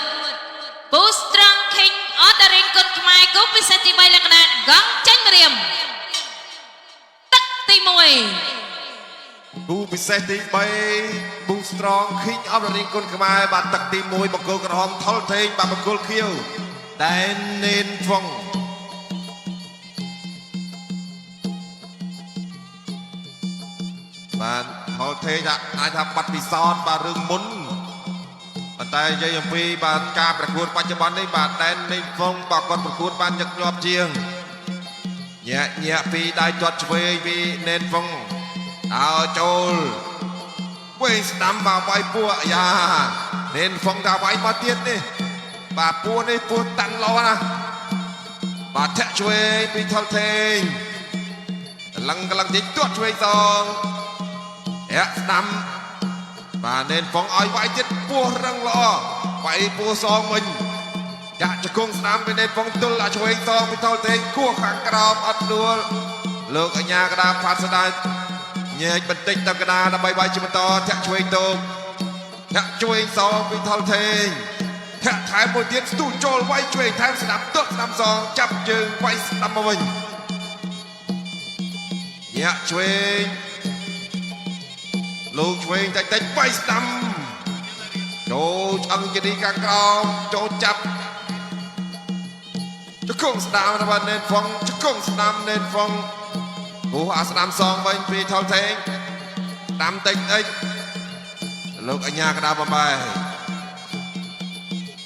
Boost Strong King Ordering គុណខ្មែរគូពិសេសទី3លក្ខណៈកង់ចេញម្រាមទឹកទី1 គូពិសេសទី3 Boost Strong King of the Ring គុណខ្មែរបាទទឹកទី1បង្គោលក្រហមថុលថេងបាទបង្គោលខៀវតែននេនហ្វុងបាទថុលថេងថាអាចថាបាត់ពិសោធន៍បាទរឿងមុនប៉ុន្តែនិយាយអំពីបាទការប្រកួតបច្ចុប្បន្ននេះបាទដែននេនហ្វុងបាទគាត់ប្រកួតបានញឹកញាប់ជាងញាក់ញាក់ពីដៃទាត់ឆ្វេងពីនេនហ្វុង ដើរចូលវិញស្ដាំបាទវាយពួកយ៉ា នេនហ្វុងតាវាយមកទៀតនេះបាទពួរនេះពួរតាន់ល្អណាស់បាទធាក់ឆ្វេងពីថុលថេងកលឹងកលឹងតិចទាត់ឆ្វេងសងធាក់ស្ដាំបាទនេនហ្វុងឲ្យវាយទៀតពោះរឹងល្អវាយពោះសងវិញចាក់ជង្គង់ស្ដាំពីនេនហ្វុងទល់អាឆ្វេងសងពីថុលថេងគោះខាងក្រោមអត់ដួលលោកអញ្ញាកដាផាត់ស្ដាយញែកបន្តិចទៅកដាដើម្បីវាយជាបន្តធាក់ឆ្វេងតោធាក់ឆ្វេងសងពីថុលថេងធាក់ថែមមួយទៀតស្ទុះចូលវាយឆ្វេងថែមស្ដាំទាត់ស្ដាំសងចាប់ជើងវាយស្ដាំមកវិញញាក់ឆ្វេងលោកឆ្វេងតិចតិចវាយស្ដាំចូលឆ្អឹងជានេះខាងក្រោមចូលចាប់ជង្គង់ស្ដាំរបស់នេនហ្វុងជង្គង់ស្ដាំនេនហ្វុងគោះអាស្ដាំសងវិញពីថុលថេងស្ដាំតិចតិចលោកអញ្ញាកដាបំបែ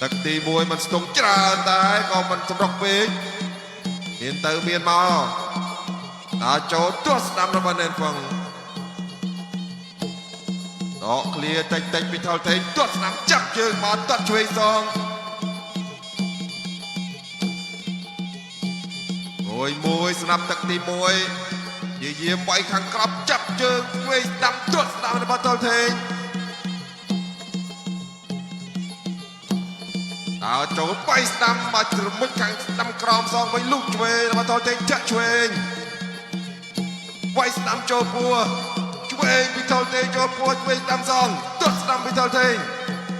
ទឹកទី1មិនស្ទង់ច្រើនតែក៏មិនសម្រុកពេកមានទៅមានមកដល់ចូលទាត់ស្ដាំរបស់នេនហ្វុងដកឃ្លាតិចតិចពីថុលថេងទាត់ស្ដាំចាប់ជើងមកទាត់ឆ្វេងសងមួយមួយស្ដាប់ទឹកទី1យាយាមវាយខាងក្រោមចាប់ជើងឆ្វេងស្ដាំទាត់ស្ដាំរបស់ថុលថេងដល់ចូលវាយស្ដាំមកជ្រមុជខាងស្ដាំក្រោមសងវិញលូកឆ្វេងរបស់ថុលថេងចាក់ឆ្វេងវាយស្ដាំចូលពោះឆ្វេងពីថុលថេងចូលពោះឆ្វេងស្ដាំសងទាត់ស្ដាំពីថុលថេង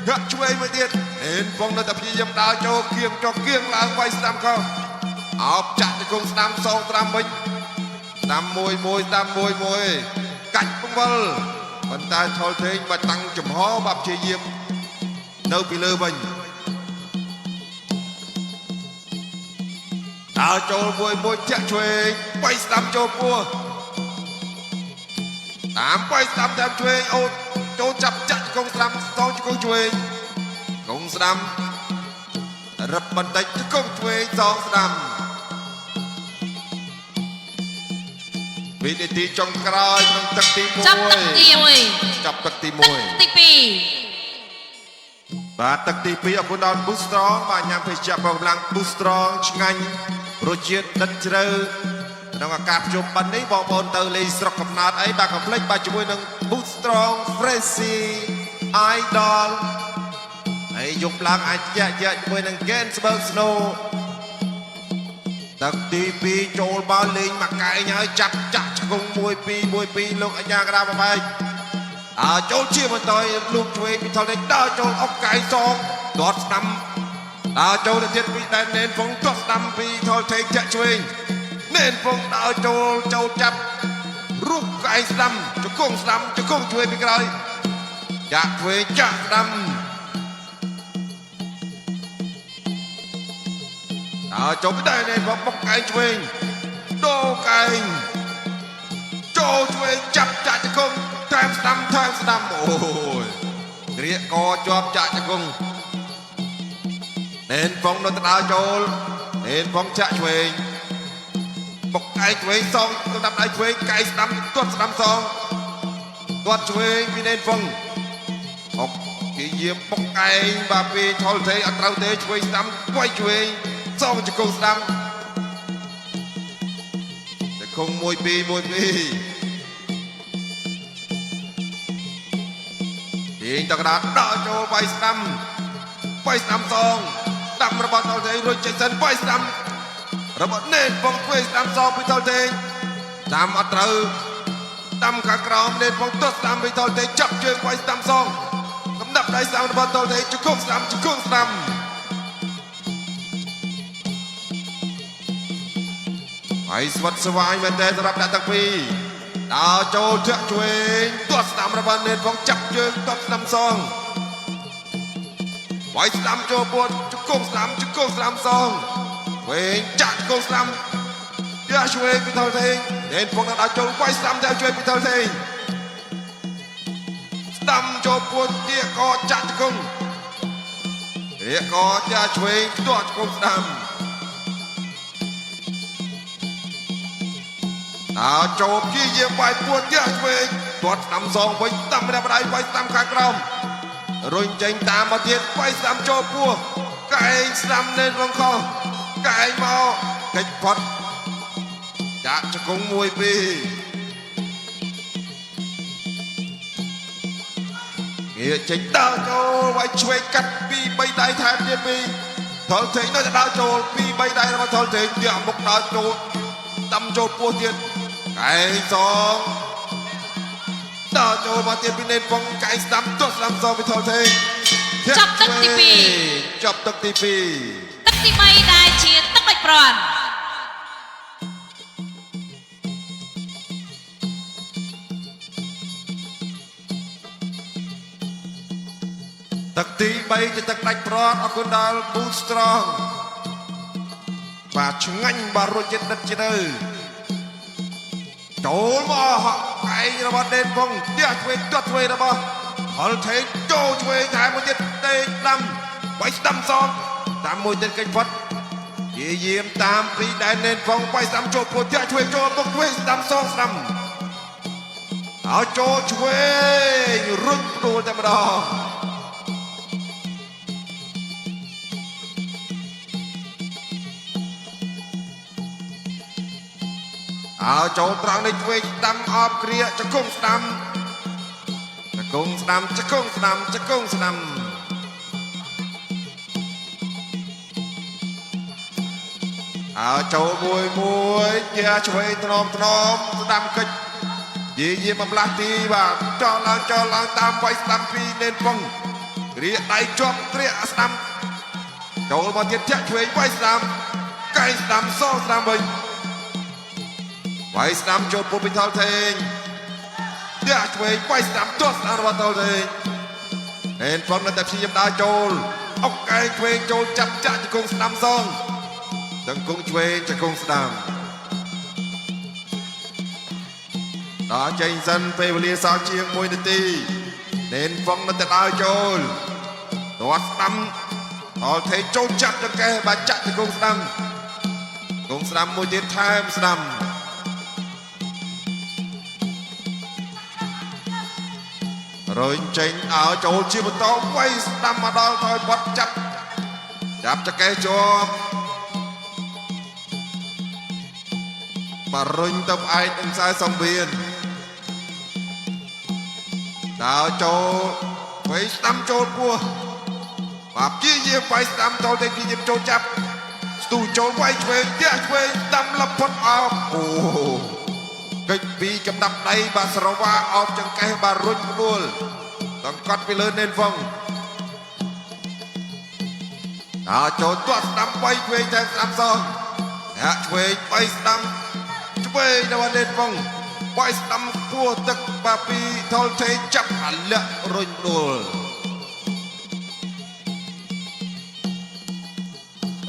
ចាក់ឆ្វេងមួយទៀតហេនហ្វុងនៅតែព្យាយាមដើរចូលគៀងចុះគៀងឡើងវាយស្ដាំខុសអោបចាក់ជង្គង់ស្ដាំសងស្ដាំវិញស្ដាំមួយមួយស្ដាំមួយមួយកាច់បង្វិលប៉ុន្តែថុលថេងបើតាំងចំហបាទព្យាយាមនៅពីលើវិញដើរចូលមួយមួយចាក់ឆ្វេងបៃស្ដាំចូលពោះតាមបៃស្ដាំតាមឆ្វេងអូចូលចាប់ចាក់ជង្គង់ស្ដាំសងជង្គង់ឆ្វេងជង្គង់ស្ដាំរឹបបន្តិចជង្គង់ឆ្វេងសងស្ដាំវិនាទីចុងក្រោយក្នុងទឹកទី ចាប់ទឹកទី 1ចាប់ទឹកទី 1ទឹក 1 ទី បាទទឹកទី2អរគុណដល់ Boost Strong បាទញ៉ាំភេសជ្ជៈប្រកម្លាំង Boost Strong ឆ្ងាញ់រសជាតិដិតជ្រៅក្នុងឱកាសភ្ជុំបិណ្ឌនេះបងប្អូនទៅលេងស្រុកកំណើតអីបាទកុំភ្លេចបាទជាមួយនឹង Boost Strong Freshy Idol ហើយយប់ឡើងអាចយ៉ាក់យ៉ាក់ជាមួយនឹង Gainsberg Snow ទឹកទី2ចូលមកលេងមកកែងហើយចាប់ចាក់ឆ្កង1 2 1 2លោកអញ្ញាកដាបបែកអើចូលជាបន្តលោកឆ្វេងពីថលនេះដើរចូលអុកកែងសងទាត់ស្ដាំដើរចូលទៅទៀតពីដែននេនហ្វុងទាត់ស្ដាំពីថលថេងចាក់ឆ្វេងនេនហ្វុងដើរចូលចូលចាប់រូបកែងស្ដាំជង្គង់ស្ដាំជង្គង់ឆ្វេងពីក្រោយចាក់ឆ្វេងចាក់ស្ដាំដើរចូលពីដែននេនហ្វុងបុកកែងឆ្វេងដូរកែងចូលឆ្វេងចាប់ចាក់ជង្គង់ថែមស្ដាំថែមស្ដាំអូយក្រៀកកជាប់ចាក់ជង្គង់នេនហ្វុងនៅទៅដើរចូលនេនហ្វុងចាក់ឆ្វេងបុកកែងឆ្វេងសងស្ដាំដៃឆ្វេងកែងស្ដាំទាត់ស្ដាំសងទាត់ឆ្វេងពីនេនហ្វុងអុកគេយាមបុកកែងបាទពីថុលទេអត់ត្រូវទេឆ្វេងស្ដាំវាយឆ្វេងសងជង្គង់ស្ដាំជង្គង់1 2 1 2ទាញតកដាដើរចូលវាយស្ដាំវាយស្ដាំសងស្ដាំរបស់ថុលទេរួចចេញសិនវាយស្ដាំរបស់នេនហ្វុងធ្វើស្ដាំសងពីថុលទេស្ដាំអត់ត្រូវស្ដាំខាងក្រោមនេនហ្វុងទាត់ស្ដាំពីថុលទេចាប់ជើងវាយស្ដាំសងកំណប់ដៃស្ដាំរបស់ថុលទេជង្គង់ស្ដាំជង្គង់ស្ដាំហើយស្វិតស្វាញមែនទេសម្រាប់អ្នកទាំងពីរដើរចូលធាក់ឆ្វេងទាត់ស្ដាំរបស់នេនហ្វុងចាប់ជើងទាត់ស្ដាំសងវាយស្ដាំចូលពួតជង្គង់ស្ដាំជង្គង់ស្ដាំសងឆ្វេងចាក់ជង្គង់ស្ដាំយ៉ាឆ្វេងពីថុលថេងនេនហ្វុងដល់ចូលវាយស្ដាំតែឆ្វេងពីថុលថេងស្ដាំចូលពួតទៀកកចាក់ជង្គង់ទៀកកចាក់ឆ្វេងទាត់ជង្គង់ស្ដាំអើចូលព្យាយាមវាយពួតយ៉ាឆ្វេងទាត់ស្ដាំសងវិញស្ដាំម្នាក់ម្ដាយវាយស្ដាំខាងក្រោម រុញចេញតាមមកទៀតវាយស្ដាំចូលពោះកែងស្ដាំនេនវងខុសកែងមកកិច្ចផុតចាក់ជង្គង់មួយពីរងាកចេញដើរចូលវាយឆ្វេងកាត់ពី3ដៃថែមទៀតពីថលថេងនៅតែដើរចូលពី3ដៃរបស់ថលថេងទៀតមុខដើរចូលដាំចូលពោះទៀតកែងសងដើរចូលមកទៀតពីនេនវងកែងស្ដាំទាត់ស្ដាំសងពីថលថេង ចប់ទឹកទី ចប់ទឹកទី2 ទឹកទី3ដែលជាទឹកដាច់ព្រាន់ ទឹកទី3ជាទឹកដាច់ប្រត់អរគុណដល់ Boost Strong បាទឆ្ងាញ់បាទរសជាតិដិតជ្រៅចូលមកហក់កែងរបស់ដេនវងផ្ទះឆ្វេងទាត់ឆ្វេងរបស់ហល់ថេងចូលឆ្វេងថែមមួយទៀតដេកដាំវាយស្ដាំសងតាមមួយទៀតកិច្ចផុតយាយាមតាមពីដែនដេនវងវាយស្ដាំចូលពោះផ្ទះឆ្វេងចូលមុខឆ្វេងស្ដាំសងស្ដាំហើយចូលឆ្វេងរុញផ្ដួលតែម្ដង អើចូលត្រង់នេះឆ្វេងស្ដាំអបគ្រាជង្គង់ស្ដាំជង្គង់ស្ដាំជង្គង់ស្ដាំជង្គង់ស្ដាំអើចូលមួយមួយជាឆ្វេងថ្នមថ្នមស្ដាំកិច្ចយាយាបំលាស់ទីបាទចោលឡើងចោលឡើងតាមវាយស្ដាំពីនេនពងគ្រាដៃជាប់គ្រាស្ដាំចូលមកទៀតធាក់ឆ្វេងវាយស្ដាំកែងស្ដាំសងស្ដាំវិញ វាយស្ដាំចូលពុះពីថលថេងធាក់ឆ្វេងវាយស្ដាំទាត់ស្ដាំរបស់ថលថេងណែនហ្វុងនៅតែព្យាយាមដើរចូលអុកកែងឆ្វេងចូលចាប់ចាក់ជង្គង់ស្ដាំសងជង្គង់ឆ្វេងជង្គង់ស្ដាំដល់ចេញសិនពេលវេលាសល់ជាង1នាទីណែនហ្វុងនៅតែដើរចូលទាត់ស្ដាំថលថេងចូលចាប់ចង្កេះបាទចាក់ជង្គង់ស្ដាំជង្គង់ស្ដាំមួយទៀតថែមស្ដាំ រុញចេញឲ្យចូលជាបន្តវាយស្ដាំមកដល់ថយបត់ចាប់ចាប់ចកេះជាប់បារុញទៅផ្អែកនឹងខ្សែសំវៀនដើរចូលវាយស្ដាំចូលពោះបាទព្យាយាមវាយស្ដាំចូលទៅព្យាយាមចូលចាប់ស្ទូចូលវាយឆ្វេងធាក់ឆ្វេងស្ដាំលផុតអោបអូកិច្ចពីចំដាប់ដៃបាទស្រវ៉ាអោបចង្កេះបាទរុញផ្ដួលដង្កត់ពីលើនេនវងដល់ចូលទាត់ស្ដាំបីឆ្វេងតែស្ដាំសងធាក់ឆ្វេងបីស្ដាំឆ្វេងដល់នេនវងបីស្ដាំពោះទឹកបាទពីថលថេចាប់អាលាក់រុញផ្ដួល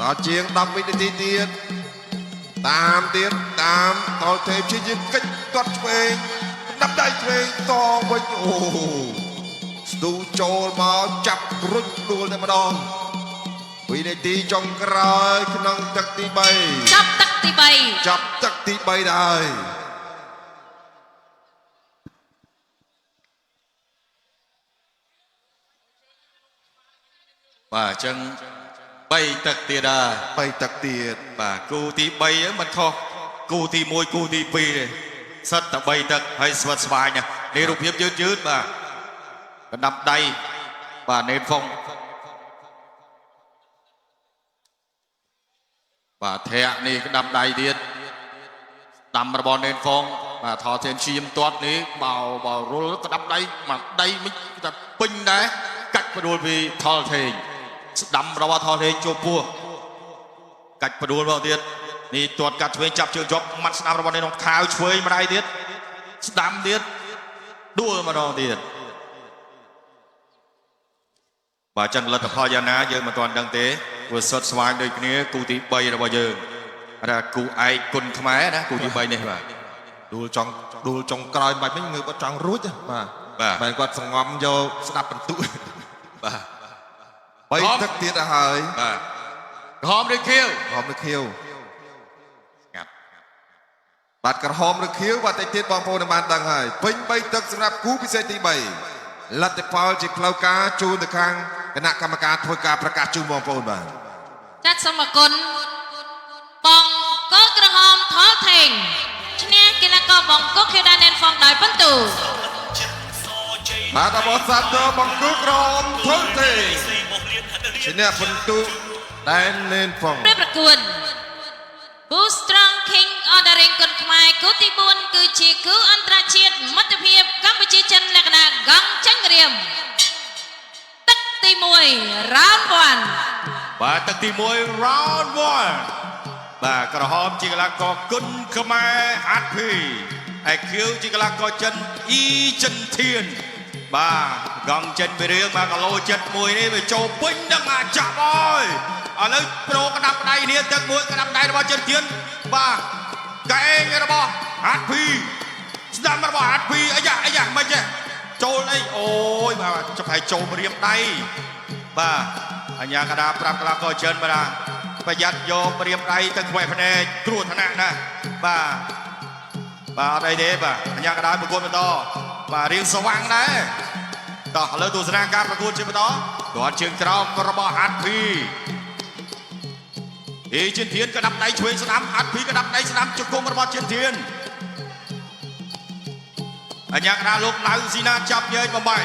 ដល់ជាង10វិនាទីទៀតតាមទៀតតាមតលទេព្យាយាមកិច្ចទាត់ឆ្វេងដាប់ដៃឆ្វេងតវិញអូស្ទូចូលមកចាប់រុញដួលតែម្ដងវិនាទីចុងក្រោយក្នុងទឹកទី3 ចប់ទឹកទី3 ចាប់ទឹកទី3ដែរ បាទអញ្ចឹង3ទឹកទៀតហើយ 3ទឹកទៀត បាទគូទី3ហ្នឹងមិនខុសគូទី1គូទី2ទេសិតតែ3ទឹកហើយស្វិតស្វាញណាស់នេះរូបភាពយឺតយឺតបាទកណ្ដាប់ដៃបាទនេនហ្វុងបាទធាក់នេះកណ្ដាប់ដៃទៀតដាំរបស់នេនហ្វុងបាទថតធៀមឈាមទាត់នេះបោបោរុលកណ្ដាប់ដៃមួយដៃមិនតែពេញដែរកាច់ផ្ដួលពីថលថេងស្ដាំរបស់ថលថេងជួបពោះ កាច់ផ្ដួលមកទៀតនេះទាត់កាត់ឆ្វេងចាប់ជើងជាប់ម៉ាត់ស្ដាំរបស់នេះក្នុងខាវឆ្វេងម្ដាយទៀតស្ដាំទៀតដួលម្ដងទៀតបាទចឹងលទ្ធផលយ៉ាងណាយើងមិនទាន់ដឹងទេព្រោះសុទ្ធស្វាញដូចគ្នាគូទី3របស់យើងរ៉ាគូឯកគុណខ្មែរណាគូទី3នេះបាទ ដួលចង់ដួលចុងក្រោយបាច់វិញងើបអត់ចង់រួចទេបាទ បាទ បាទគាត់សងំយកស្ដាប់បន្ទុក បាទ បីទឹកទៀតទៅហើយ បាទក្រហមឬខៀវ ក្រហមឬខៀវ ងាប់ បាទក្រហមឬខៀវបាទតិចទៀតបងប្អូននឹងបានដឹងហើយពេញ3ទឹកសម្រាប់គូពិសេសទី3 លទ្ធផលជាផ្លូវការជូនទៅខាងគណៈកម្មការធ្វើការប្រកាសជូនបងប្អូនបាទ ចាត់សូមអរគុណបងកលក្រហមថលថេងឈ្នះកីឡាករបង្គោលខៀវដានែនហ្វងដោយពិន្ទុ បាទអបអរសាទរបង្គោលក្រហមធុលទេឈ្នះពិន្ទុដែននេនហ្វុង ប្រប្រកួត Boost Strong King Ordering គុនខ្មែរគូទី4គឺជាគូអន្តរជាតិមិត្តភាពកម្ពុជាចិនលក្ខណៈកង់ចេញរៀមទឹកទី1 Round 1 បាទទឹកទី1 round 1បាទក្រហមជាកីឡាករគុណខ្មែរហាត់ភីឯខៀវជាកីឡាករចិនអ៊ីចិនធានបាទកង់ចិនពីរឿងបាទគីឡូ71នេះវាចូលពេញនឹងអាចចាប់អើយឥឡូវប្រូក្តាប់ដៃនេះទឹកមួយក្តាប់ដៃរបស់ចិនធានបាទកែងរបស់ហាត់ភីស្ដាំរបស់ហាត់ភីអាយ៉ាអាយ៉ាមិនចេះចូលអីអូយបាទចាប់ឲ្យចូលរៀមដៃបាទអញ្ញាកដាប្រាប់កីឡាករចិនបាទប្រយ័ត្នយករៀមដៃទៅខ្វែភ្នែកគ្រោះថ្នាក់ណាស់បាទបាទអត់អីទេបាទអញ្ញាកដាប្រកួតបន្តបាទរៀងស្វាំងដែរតោះឥឡូវទស្សនាការប្រកួតជាបន្តទាត់ជើងក្រោមរបស់ហាត់ភីអេចិនធានក្តាប់ដៃឆ្វេងស្ដាំហាត់ភីក្តាប់ដៃស្ដាំជង្គង់របស់ចិនធានអញ្ញាកដាលោកណៅស៊ីណាចាប់ញែកបំបី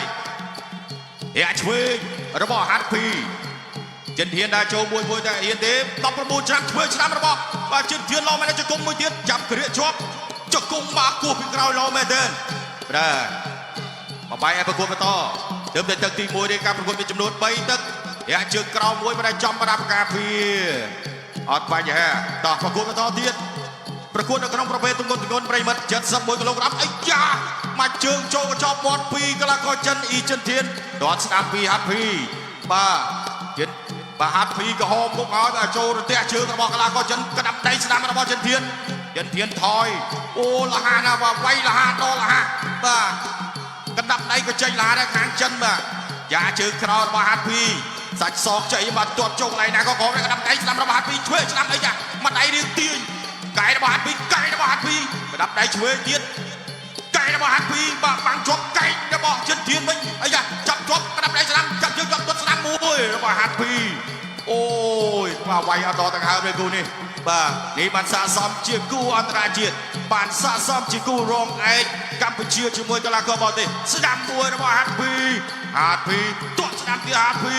រាក់ឆ្វេងរបស់ហាត់ភីចិនធានដើរចូលមួយមួយតែហ៊ានទេ19ឆ្នាំឆ្វេងស្ដាំរបស់បាទចិនធានឡមែនជង្គង់មួយទៀតចាប់ក្រៀកជាប់ជង្គង់មកគោះពីក្រោយឡមែនទេបាទបំបីឲ្យប្រកួតបន្តទើបតែទឹកទី1នេះការប្រកួតមានចំនួន3ទឹករាក់ជើងក្រោមមួយមិនได้ចំប្រដាប់ការពារអត់បញ្ហាតោះប្រកួតបន្តទៀតប្រកួតនៅក្នុងប្រភេទទម្ងន់ទម្ងន់ប្រិមិត្ត71គីឡូក្រាមអីយ៉ាមកជើងចូលកញ្ចប់មាត់ពីកីឡាករចិនអ៊ីចិនធានទាត់ស្ដាំពីហាត់ភីបាទចិនបាទហាត់ភីក្រហមមុខឲ្យបាទចូលរន្ទះជើងរបស់កីឡាករចិនក្តាប់ដៃស្ដាំរបស់ចិនធានចិនធានថយអូលហាណាស់បាទវាយលហាដល់លហាបាទកណ្ដាប់ដៃក៏ចេញលហាដែរខាងចិនបាទយ៉ាជើងក្រោយរបស់ហាត់ភីសាច់សកចៃបាទទាត់ចូលកន្លែងណាក៏ក្រមដែរកណ្ដាប់ដៃស្ដាំរបស់ហាត់ភីឆ្វេងស្ដាំអីយ៉ាមកដៃរៀងទាញកែរបស់ហាត់ភីកែរបស់ហាត់ភីកណ្ដាប់ដៃឆ្វេងទៀតកែរបស់ហាត់ភីបាទបាំងជាប់កែរបស់ចិនធានវិញអីយ៉ាចាប់ជាប់កណ្ដាប់ដៃស្ដាំចាប់ជើងជាប់ទាត់ស្ដាំមួយរបស់ហាត់ភីអូយបាទវាយអត់ដល់ដង្ហើមទេគូនេះបាទនេះបានស័ក្តិសមជាគូអន្តរជាតិបានស័ក្តិសមជាគូរងឯកកម្ពុជាជាមួយកីឡាករបរទេសស្ដាំមួយរបស់ហាត់ភីហាត់ភីទាត់ស្ដាំទៀតហាត់ភី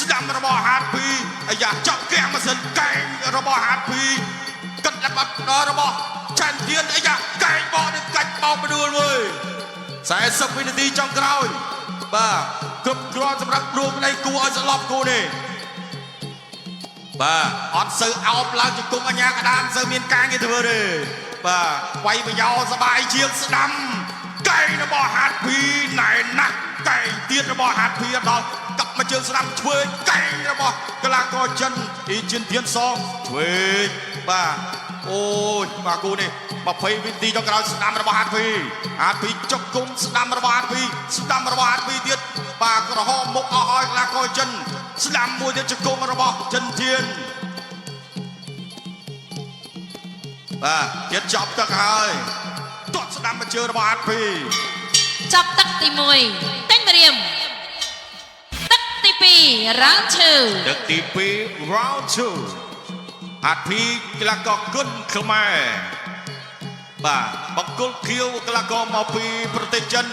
ស្ដាំរបស់ហាត់ភីអាយ៉ាចាប់គាំងម៉ាស៊ីនកែងរបស់ហាត់ភីកិតបាត់ដល់របស់ឆាន់ធានអាយ៉ាកែងបោកនេះកាច់បោកបដួលមួយ40វិនាទីចុងក្រោយបាទគ្រប់គ្រាន់សម្រាប់រួមនៃគូឲ្យស្លប់គូនេះបាទអត់សូវអោបឡើងជង្គង់អញ្ញាកដានសូវមានការងារធ្វើទេបាទវាយប្រយោសបាយជាងស្ដាំកែងរបស់ហាត់ភីណែនណាស់កែងទៀតរបស់ហាត់ភីដល់កាប់មកជើងស្ដាំឆ្វេងកែងរបស់កីឡាករចិនអ៊ីជិនធានសងឆ្វេងបាទអូយបាទគូនេះ20វិនាទីចុងក្រោយស្ដាំរបស់ហាត់ភីហាត់ភីចុកគុំស្ដាំរបស់ហាត់ភីស្ដាំរបស់ហាត់ភីទៀតបាទក្រហមមុខអស់ហើយកីឡាករចិនស្ដាំមួយទៀតជង្គង់របស់ចិនធានបាទទៀតចប់ទឹកហើយទាត់ស្ដាំមកជើងរបស់ហាត់ភី ចាប់ទឹកទី1ទិញម្រាមទឹកទី2 Round 2 ទឹកទី2 round 2ហាត់ភីកីឡាករគុណខ្មែរបាទបង្គោលខៀវកីឡាករមកពីប្រទេសចិន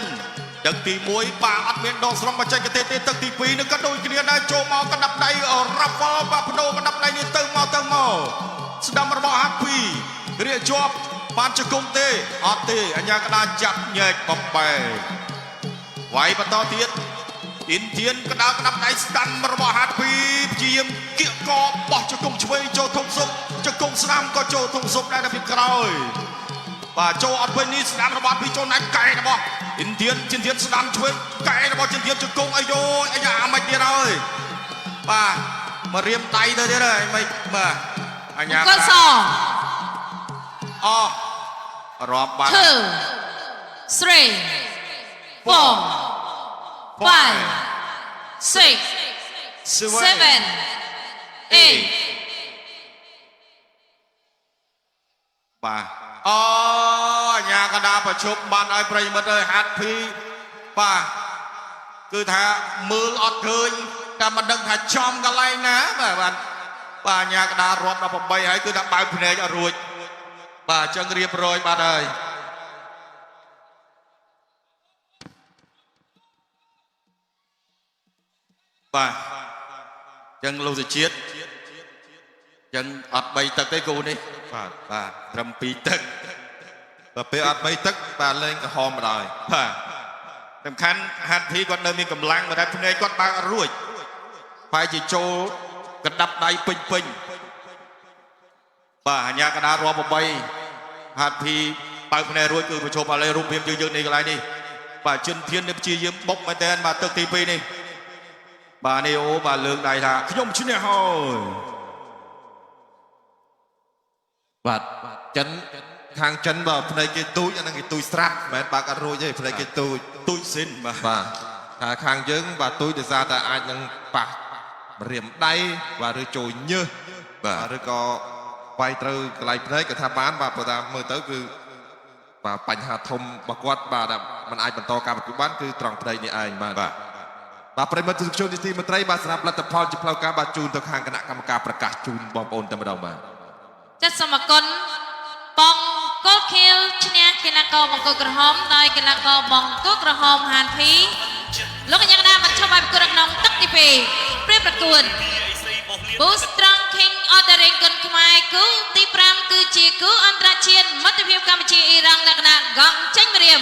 ទឹកទី1បាទអត់មានដកស្រង់បច្ចេកទេសទេទឹកទី2នេះក៏ដូចគ្នាដែរចូលមកកណ្ដាប់ដៃរ៉ាហ្វលបាទបដូរកណ្ដាប់ដៃនេះទៅមកទៅមកស្ដាំរបស់ហាត់ភីរៀកជាប់បានជង្គង់ទេអត់ទេអញ្ញាកដាចាប់ញែកបំបែកវាយបន្តទៀតអ៊ីនធានកដាលក្តាប់ដៃស្ដាំរបស់ហាត់ភីព្យាយាមគៀកកបោះជង្គង់ឆ្វេងចូលធំសុបជង្គង់ស្ដាំក៏ចូលធំសុបដែរនៅពីក្រោយបាទចូលអត់ពេញនេះស្ដាំរបស់ហាត់ភីចូលណាច់កែរបស់អ៊ីនធានចិនធានស្ដាំឆ្វេងកែរបស់ចិនធានជង្គង់អាយយអាយ៉ាមិនទៀតហើយបាទមករៀមដៃទៅទៀតហើយមិនបាទអញ្ញា កុលស អស់រាប់បាត់ 2 3 4 5 6 7 8 បាទអូអញ្ញាកណ្ដាលប្រជុំបានឲ្យប្រិយមិត្តអើយហាត់ភីបាទ គឺថាមើលអត់ឃើញតែមិនដឹងថាចំកន្លែងណាបាទបាទបាទអាញាកដារាប់18ហើយគឺថាបើកភ្នែកអត់រួចបាទអញ្ចឹងរៀបរយបាត់ហើយបាទអញ្ចឹងលោកសុជាតិអញ្ចឹងអត់3ទឹកទេគូនេះ បាទ បាទត្រឹម2ទឹក ដល់ពេលអត់បីទឹកបាទលេងក្រហមបណ្ដោយ បាទសំខាន់ហាត់ធីគាត់នៅមានកម្លាំងបើតែភ្នែកគាត់បើកអត់រួចប្រហែលជាចូលកណ្ដាប់ដៃពេញពេញបាទអាញាកណ្ដាលរាប់8ហាត់ធីបើកភ្នែករួចគឺប្រជុំឥឡូវរូបភាពយើងៗនេះកន្លែងនេះបាទជិនធាននេះព្យាយាមបុកមែនតើបាទទឹកទី2នេះបាទនេះអូបាទលើកដៃថាខ្ញុំឈ្នះហើយ បាទចិនខាងចិនបើភ្នែកគេទូចអាហ្នឹងគេទូចស្រាប់មិនមែនបើកអត់រួចទេភ្នែកគេទូច ទូចសិនបាទ បាទថាខាងយើងបាទទូចដោយសារតែអាចនឹងប៉ះរៀមដៃបាទឬចូលញើស បាទ ឬក៏វាយត្រូវកន្លែងភ្នែកក៏ថាបានបាទព្រោះថាមើលទៅគឺបាទបញ្ហាធំរបស់គាត់បាទដែលมันអាចបន្តការប្រកួតបានគឺត្រង់ភ្នែកនេះឯងបាទ បាទ បាទប្រិយមិត្តទស្សនិកជនជាទីមេត្រីបាទសម្រាប់លទ្ធផលជាផ្លូវការបាទជូនទៅខាងគណៈកម្មការប្រកាសជូនបងប្អូនតែម្ដងបាទ ចាត់សូមអរគុណបងកូលខៀវឈ្នះកីឡាករបង្គោលក្រហមដោយកីឡាករបង្គោលក្រហមហានភីលោកកញ្ញាកណ្ដាលមិនឈប់ឲ្យប្រកួតនៅក្នុងទឹកទី2ព្រៀបប្រកួត Boost Strong King Ordering គុនខ្មែរគូទី5គឺជាគូអន្តរជាតិមិត្តភាពកម្ពុជាអ៊ីរ៉ង់លក្ខណៈកង់ចេញម្រាម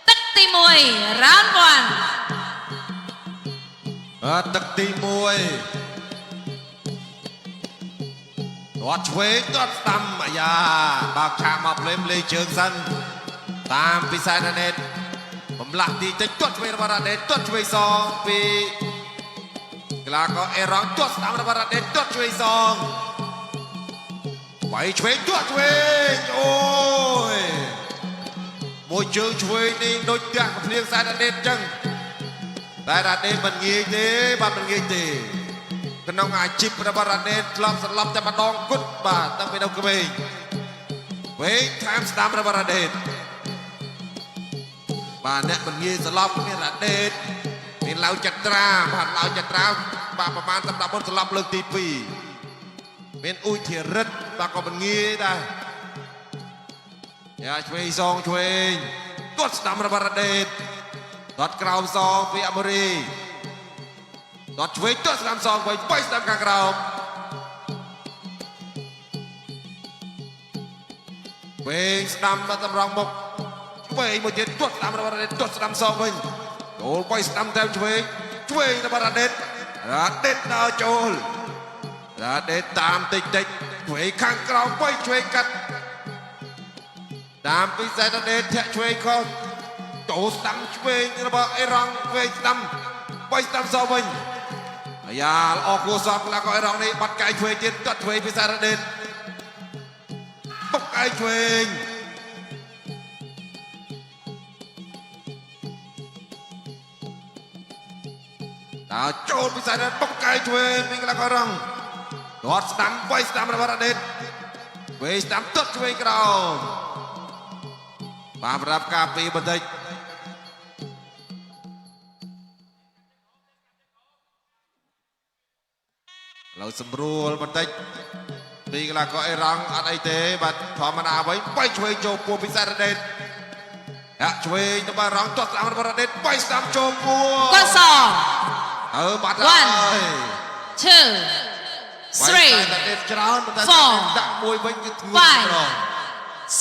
ទឹកទី1 Round 1 បាទទឹកទី1ទាត់ឆ្វេងទាត់ស្ដាំអាយ៉ាបើកឆាកមកភ្លេមលេជើងសិនតាមពិសេសណាណេតបំលាស់ទីតិចទាត់ឆ្វេងរបស់រ៉ាដេតទាត់ឆ្វេងសងពីកីឡាករអេរ៉ង់ទាត់ស្ដាំរបស់រ៉ាដេតទាត់ឆ្វេងសងវាយឆ្វេងទាត់ឆ្វេងអូយមួយជើងឆ្វេងនេះដូចផ្ទះកំភ្លៀងសែនណាណេតអញ្ចឹង តែរ៉ាដេមិនងាយទេបាទមិនងាយទេក្នុងអាជីពរបស់រ៉ាដេធ្លាប់សន្លប់តែម្ដងគត់បាទតាំងពីនៅក្មេងវែងថែមស្ដាំរបស់រ៉ាដេបាទអ្នកមិនងាយសន្លប់មានរ៉ាដេមានឡៅចត្រាបាទឡៅចត្រាបាទប្រហែលសម្រាប់មុនសន្លប់លើកទី2មានអ៊ុយធិរិទ្ធបាទក៏មិនងាយដែរយ៉ាឆ្វេងសងឆ្វេងទាត់ស្ដាំរបស់រ៉ាដេ ទាត់ក្រោមសងពីអមរីទាត់ឆ្វេងទាត់ស្ដាំសងវិញបីស្ដាំខាងក្រោមវែងស្ដាំមកតម្រង់មុខឆ្វេងមួយទៀតទាត់ស្ដាំរបស់រ៉ាដេតទាត់ស្ដាំសងវិញចូលបីស្ដាំតែឆ្វេងឆ្វេងរបស់រ៉ាដេតរ៉ាដេតដើរចូលរ៉ាដេតតាមតិចតិចឆ្វេងខាងក្រោមបីឆ្វេងកាត់តាមពីសែនរ៉ាដេតធាក់ឆ្វេងខុស ចូលស្ដាំឆ្វេងរបស់អេរ៉ង់ឆ្វេងស្ដាំបីស្ដាំសវិញអាយ៉ាល្អគួរសមកីឡាករអេរ៉ង់នេះបាត់កាយឆ្វេងទៀតទាត់ឆ្វេងពីសារ៉ាដេនបុកកាយឆ្វេងតើចូលពីសារ៉ាដេនបុកកាយឆ្វេងពីកីឡាករអេរ៉ង់ទាត់ស្ដាំបីស្ដាំរបស់រ៉ាដេនឆ្វេងស្ដាំទាត់ឆ្វេងក្រោមបាទប្រាប់ការពីបន្តិច ឥឡូវសម្រួលបន្តិចពីកីឡាករអេរ៉ង់អត់អីទេបាទធម្មតាវិញបីឆ្វេងចូលពោះពិសេសរ៉ាដេតហាក់ឆ្វេងទៅបារ៉ង់ទាត់ស្ដាំរបស់រ៉ាដេតបីស្ដាំចូលពោះ កស អើបាត់ហើយ 1 2 វាយរ៉ាដេតច្រើនប៉ុន្តែ Four ដាក់មួយវិញគឺធ្ងន់ Five ម្ដង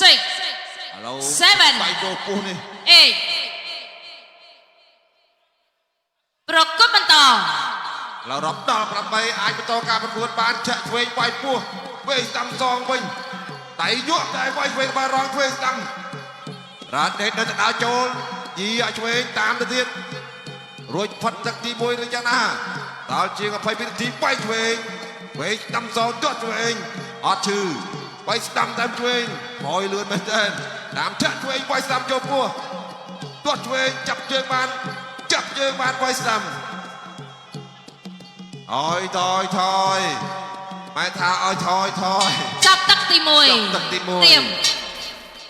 3 6 ឥឡូវ Seven បាយចូលពោះនេះ 8ប្រកួតបន្ត ឥឡូវរាប់ដល់8អាចបន្តការប្រកួតបានចាក់ឆ្វេងវាយពោះវេស្ដាំសងវិញដៃញាក់តែវាយឆ្វេងបារងឆ្វេងស្ដាំរ៉ាដេតនៅតែដើរចូលយីឲ្យឆ្វេងតាមទៅទៀតរួចផុតទឹកទី1ឬយ៉ាងណាដល់ជាង22នាទីវាយឆ្វេងវេស្ដាំសងទាត់ឆ្វេងអត់ឈឺវាយស្ដាំតាមឆ្វេងថយលឿនមែនទែនតាមចាក់ឆ្វេងវាយស្ដាំចូលពោះទាត់ឆ្វេងចាប់ជើងបានចាប់ជើងបានវាយស្ដាំ អយថយថយម៉ែថាឲ្យថយថយ ចាប់ទឹកទី1 ចប់ទឹកទី1 ត្រៀម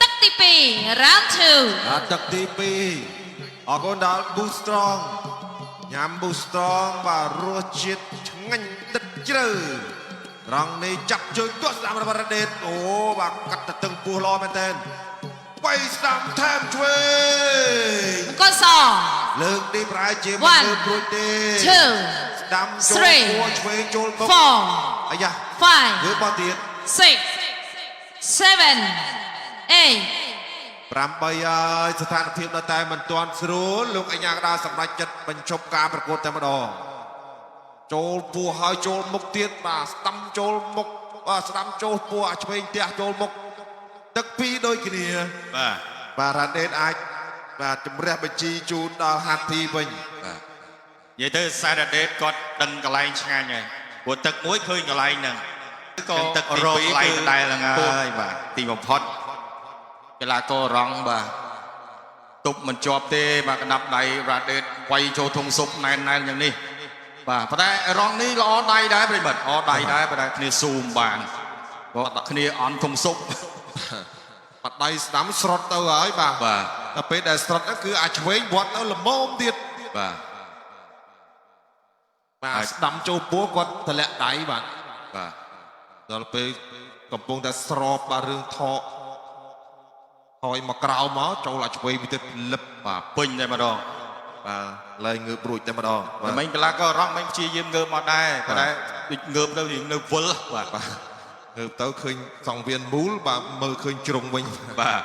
ទឹកទី2 round 2 អាទឹកទី អរគុណដល់ Boost Strong ញ៉ាំ Boost Strong បាទរសជាតិឆ្ងាញ់ដិតជ្រៅត្រង់នេះចាប់ជើងទាត់ស្ដាំរបស់រ៉ាដេតអូបាទកាត់ទៅតឹងពោះល្អមែនតើបីស្ដាំថែមឆ្វេង បង្គោលស លើកនេះប្រហែលជាមិន One, លើព្រួយទេ two, ស្ដាំចូល three, ពោះឆ្វេងចូលមុខ four, អាយ៉ា five, លើបោះទៀត six, seven, eight. 8ហើយស្ថានភាពនៅតែមិនទាន់ស្រួលលោកអញ្ញាកដាសម្រេចចិត្តបញ្ឈប់ការប្រកួតតែម្ដងចូលពោះហើយចូលមុខទៀតបាទស្ដាំចូលមុខបាទស្ដាំចូលពោះអាឆ្វេងផ្ទះចូលមុខទឹកពីរដូចគ្នា បាទ បាទរ៉ាដេតអាចបាទជំរះបញ្ជីជូនដល់ហាធីវិញបាទ និយាយទៅសារ៉ាដេតគាត់ដឹងកន្លែងឆ្ងាញ់ហើយព្រោះទឹកមួយឃើញកន្លែងហ្នឹង ក៏ ចឹងទឹកទី រក 2 កន្លែងដដែលហ្នឹងហើយបាទ ទីបំផុតកីឡាកររងបាទទប់មិនជាប់ទេបាទកណ្ដាប់ដៃរ៉ាដេតវាយចូលធុងស៊ុបណែនណែនយ៉ាងនេះបាទប៉ុន្តែរងនេះល្អដៃដែរប្រិមិត្តល្អដៃដែរប៉ុន្តែគ្នាស៊ូមបានព្រោះគ្នាអន់ធុងស៊ុប បាត់ដៃស្ដាំស្រត់ទៅហើយបាទ បាទ តែពេលដែលស្រត់ហ្នឹងគឺអាចឆ្វេងវត្តទៅល្មមទៀត បាទ បាទស្ដាំចូលពោះគាត់តម្លាក់ដៃបាទ បាទ ដល់ពេលកំពុងតែស្របបាទរឿងថកហើយមកក្រៅមកចូលអាចឆ្វេងមួយទៀតលឹប បាទពេញតែម្ដង បាទលែងងើបរួចតែម្ដងបាទ តែមិញកីឡាកររងមិញព្យាយាមងើបមកដែរប៉ុន្តែដូចងើបទៅរៀងនៅវិលបាទ បាទងើបទៅឃើញសង្វៀនមូលបាទមើលឃើញជ្រុងវិញ បាទ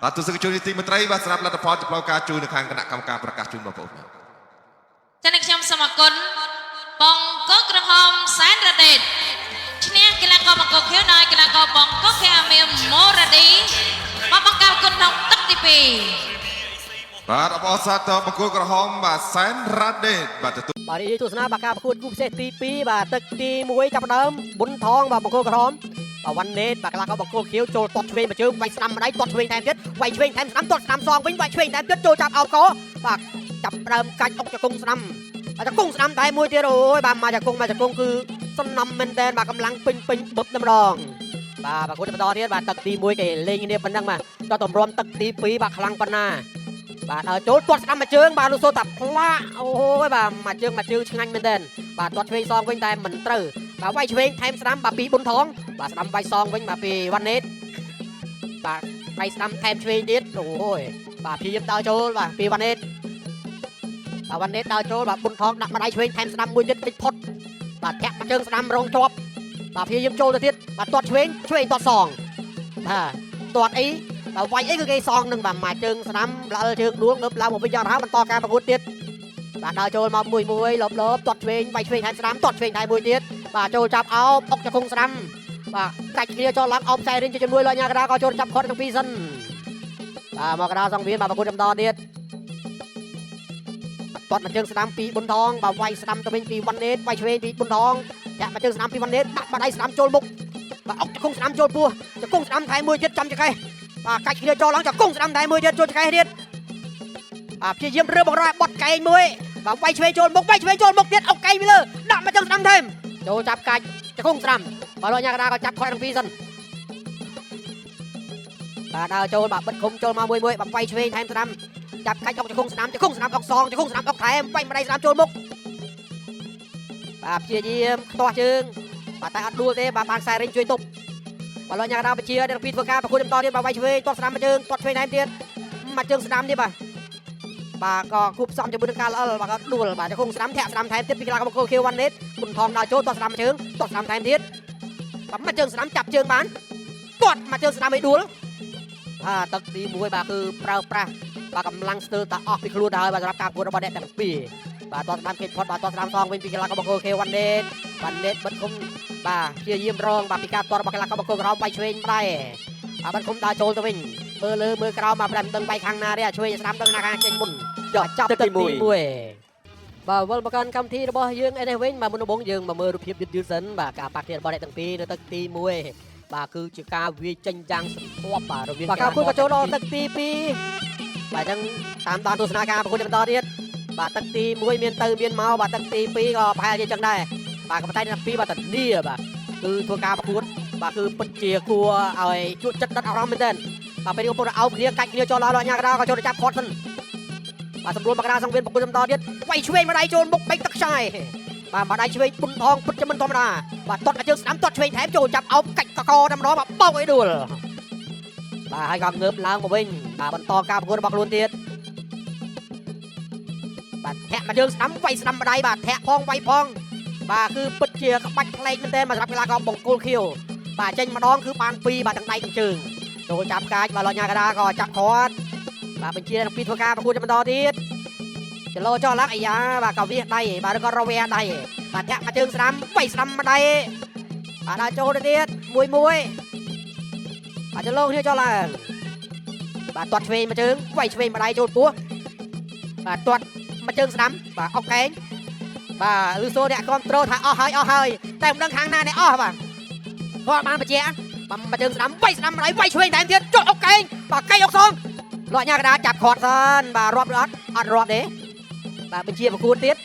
បាទទស្សនិកជនជាទីមេត្រីបាទសម្រាប់លទ្ធផលចំពោះការជួយនៅខាងគណៈកម្មការប្រកាសជូនបងប្អូនបាទ ចា៎អ្នកខ្ញុំសូមអរគុណបង្គោលក្រហមសែនរ៉ាដេតឈ្នះកីឡាករបង្គោលខៀវដោយកីឡាករបង្គោលខៀវអាមៀមូរ៉ាឌីមកបង្ការគុណក្នុងទឹកទី2 បាទអបអរសាទរបង្គោលក្រហមបាទសែនរ៉ាដេតបាទទទួល បាទនេះទស្សនាបាទការប្រកួតគូពិសេសទី2បាទទឹកទី1ចាប់ផ្ដើមប៊ុនថងបាទបង្គោលក្រហមបាទវ៉ាន់ណេតបាទកីឡាករបង្គោលខៀវចូលទាត់ឆ្វេងមួយជើងវាយស្ដាំម្ដាយទាត់ឆ្វេងថែមទៀតវាយឆ្វេងថែមស្ដាំទាត់ស្ដាំសងវិញវាយឆ្វេងថែមទៀតចូលចាប់អោបកបាទចាប់ផ្ដើមកាច់អុកជង្គង់ស្ដាំបាទជង្គង់ស្ដាំថែមមួយទៀតអូយបាទមកជង្គង់មកជង្គង់គឺសំណំមែនតែនបាទកម្លាំងពេញពេញបឹបតែម្ដងបាទប្រកួតបន្តទៀតបាទទឹកទី1គេលេងគ្នាប៉ុណ្ណឹងបាទដល់តម្រាំទឹកទី2បាទខ្លាំងប៉ុណ្ណា បាទដល់ចូលទាត់ស្ដាំមួយជើងបាទលោកសូតាផ្លាក់អូយបាទមួយជើងមួយជើងឆ្ងាញ់មែនទែនបាទទាត់ឆ្វេងសងវិញតែមិនត្រូវបាទវាយឆ្វេងថែមស្ដាំបាទពីប៊ុនថងបាទស្ដាំវាយសងវិញបាទពីវ៉ាន់ណេតបាទវាយស្ដាំថែមឆ្វេងទៀតអូយបាទព្យាយាមដើរចូលបាទពីវ៉ាន់ណេតបាទវ៉ាន់ណេតដើរចូលបាទប៊ុនថងដាក់ម្ដាយឆ្វេងថែមស្ដាំមួយទៀតតិចផុតបាទធាក់មួយជើងស្ដាំរងជាប់បាទព្យាយាមចូលទៅទៀតបាទទាត់ឆ្វេងឆ្វេងទាត់សងបាទទាត់អី បើវាយអីគឺគេសងនឹងបាទមួយជើងស្ដាំល្អិលជើងដួលងើបឡើងមកវិញយ៉ាងរហ័សបន្តការប្រកួតទៀតបាទដើរចូលមកមួយមួយលបលបទាត់ឆ្វេងវាយឆ្វេងថែមស្ដាំទាត់ឆ្វេងថែមមួយទៀតបាទចូលចាប់អោបអុកជង្គង់ស្ដាំបាទកាច់គ្នាចូលឡើងអោបខ្សែរៀងជាជំនួយលោកញ៉ាកដាក៏ចូលចាប់ខត់ទាំងពីរសិនបាទមកកដាសង្វៀនបាទប្រកួតបន្តទៀតទាត់មួយជើងស្ដាំពីប៊ុនថងបាទវាយស្ដាំទៅវិញពីវ៉ាន់ណេតវាយឆ្វេងពីប៊ុនថងធាក់មួយជើងស្ដាំពីវ៉ាន់ណេតដាក់បាត់ដៃស្ដាំចូលមុខបាទអុកជង្គង់ស្ដាំចូលពោះជង្គង់ស្ដាំថែមមួយទៀតចំចង្កេះ បាទកាច់គ្នាចូលឡើងចង្គង់ស្ដាំតែមួយទៀតចូលចង្កេះទៀតបាទព្យាយាមរើបង្រយបត់កែងមួយបាទវាយឆ្វេងចូលមុខវាយឆ្វេងចូលមុខទៀតអុកកែងពីលើដាក់មកចង្គង់ស្ដាំថែមចូលចាប់កាច់ចង្គង់ស្ដាំបាទលោកញ៉ាកដាក៏ចាប់ខត់ទាំងពីរសិនបាទដើរចូលបាទបិទឃុំចូលមកមួយមួយបាទវាយឆ្វេងថែមស្ដាំចាប់កាច់អុកចង្គង់ស្ដាំចង្គង់ស្ដាំអុកសងចង្គង់ស្ដាំអុកថែមវាយម្ដាយស្ដាំចូលមុខបាទព្យាយាមខ្ទាស់ជើងបាទតែអត់ដួលទេបាទបានខ្សែរិញជួយទប់ បាទលោកញ៉ាកដាបជាអ្នកពីធ្វើការប្រកួតបន្តទៀតបាទវាយឆ្វេងទាត់ស្ដាំមួយជើងទាត់ឆ្វេងថែមទៀតមួយជើងស្ដាំទៀតបាទបាទក៏គួបផ្សំជាមួយនឹងការល្អិលបាទក៏ដួលបាទជង្គង់ស្ដាំធាក់ស្ដាំថែមទៀតពីកីឡាកបង្គោលខៀវវ៉ាន់ណេតប៊ុនថងដើរចូលទាត់ស្ដាំមួយជើងទាត់ស្ដាំថែមទៀតបាទមួយជើងស្ដាំចាប់ជើងបានទាត់មួយជើងស្ដាំឲ្យដួលបាទទឹកទី1បាទគឺប្រើប្រាស់បាទកម្លាំងស្ទើរតែអស់ពីខ្លួនទៅហើយបាទសម្រាប់ការប្រកួតរបស់អ្នកទាំងពីរបាទទាត់ស្ដាំគេផុតបាទទាត់ស្ដាំសងវិញពីកីឡាកបង្គោលខៀវវ៉ាន់ណេតបាទណេតបិទគុំ បាទព្យាយាមរងបាទពីការទាត់របស់កីឡាករបង្គោលក្រហមវាយឆ្វេងម្ដាយបាទបាត់គុំដើរចូលទៅវិញមើលលើមើលក្រោមបាទប្រែមិនដឹងវាយខាងណាទេអាឆ្វេងស្ដាំដឹងណាខាងចេញមុនចុះចាប់ទឹកទី1បាទវិលមកកាន់កម្មវិធីរបស់យើងឯនេះវិញបាទមុនដំបូងយើងមកមើលរូបភាពយឺតយឺតសិនបាទការប៉ះគ្នារបស់អ្នកទាំងពីរនៅទឹកទី1បាទគឺជាការវាយចេញយ៉ាងសន្ធាប់បាទរវាងបាទការគួរក៏ចូលដល់ទឹកទី2បាទអញ្ចឹងតាមដានទស្សនាការប្រកួតបន្តទៀតបាទទឹកទី1មានទៅមានមកបាទទឹកទី2ក៏ប្រហែលជាអញ្ចឹងដែរ បាទក៏ប៉ុន្តែអ្នកពីរបាទធានាបាទគឺធ្វើការប្រកួតបាទគឺពិតជាគួរឲ្យជក់ចិត្តដិតអារម្មណ៍មែនទែនបាទពេលនេះកំពុងតែអោបគ្នាកាច់គ្នាចូលដល់លោកញ៉ាកដាក៏ចូលទៅចាប់ខត់សិន បាទសម្រួលមកកណ្ដាលសង្វៀនប្រគល់បន្តទៀតវាយឆ្វេងម្ដាយចូលមុខបែកទឹកខ្ចាយបាទម្ដាយឆ្វេងពុនថងពិតជាមិនធម្មតាបាទទាត់មកជើងស្ដាំទាត់ឆ្វេងថែមចូលចាប់អោបកាច់កកតែម្ដងបាទបោកឲ្យដួលបាទហើយក៏ងើបឡើងមកវិញបាទបន្តការប្រកួតរបស់ខ្លួនទៀតបាទធាក់មកជើងស្ដាំវាយស្ដាំម្ដាយបាទធាក់ផងវាយផងបាទគឺពិតជាក្បាច់ផ្លែកមែនទែនមកសម្រាប់កីឡាករបង្គោលខៀវបាទចេញម្ដងគឺបានពីរបាទទាំងដៃទាំងជើងចូលចាប់កាចបាទលោកញ៉ាកដាក៏ចាប់គាត់បាទបញ្ជាទាំងពីរធ្វើការប្រកួតបន្តទៀតចលោចោះឡើងអាយ៉ាបាទក៏វាដៃបាទក៏រវះដៃបាទធាក់មកជើងស្ដាំវាយស្ដាំម្ដាយបាទដល់ចូលទៅទៀតមួយមួយបាទចលោគ្នាចោះឡើងបាទទាត់ឆ្វេងមកជើងវាយឆ្វេងម្ដាយចូលពោះបាទទាត់មកជើងស្ដាំបាទអុកកែងបាទឬសូអ្នកគ្រប់ត្រូលថាអស់ហើយអស់ហើយតែមិនដឹងខាងណាអ្នកអស់បាទគាត់បានបញ្ជាក់បាទមកជើងស្ដាំវាយស្ដាំម្ដាយវាយឆ្វេងថែមទៀតចុះអុកកែងបាទកែងអុកសងលោកញ៉ាកដាចាប់ខាត់សិនបាទរាប់ឬអត់អត់រាប់ទេបាទបញ្ជាប្រកួតទៀត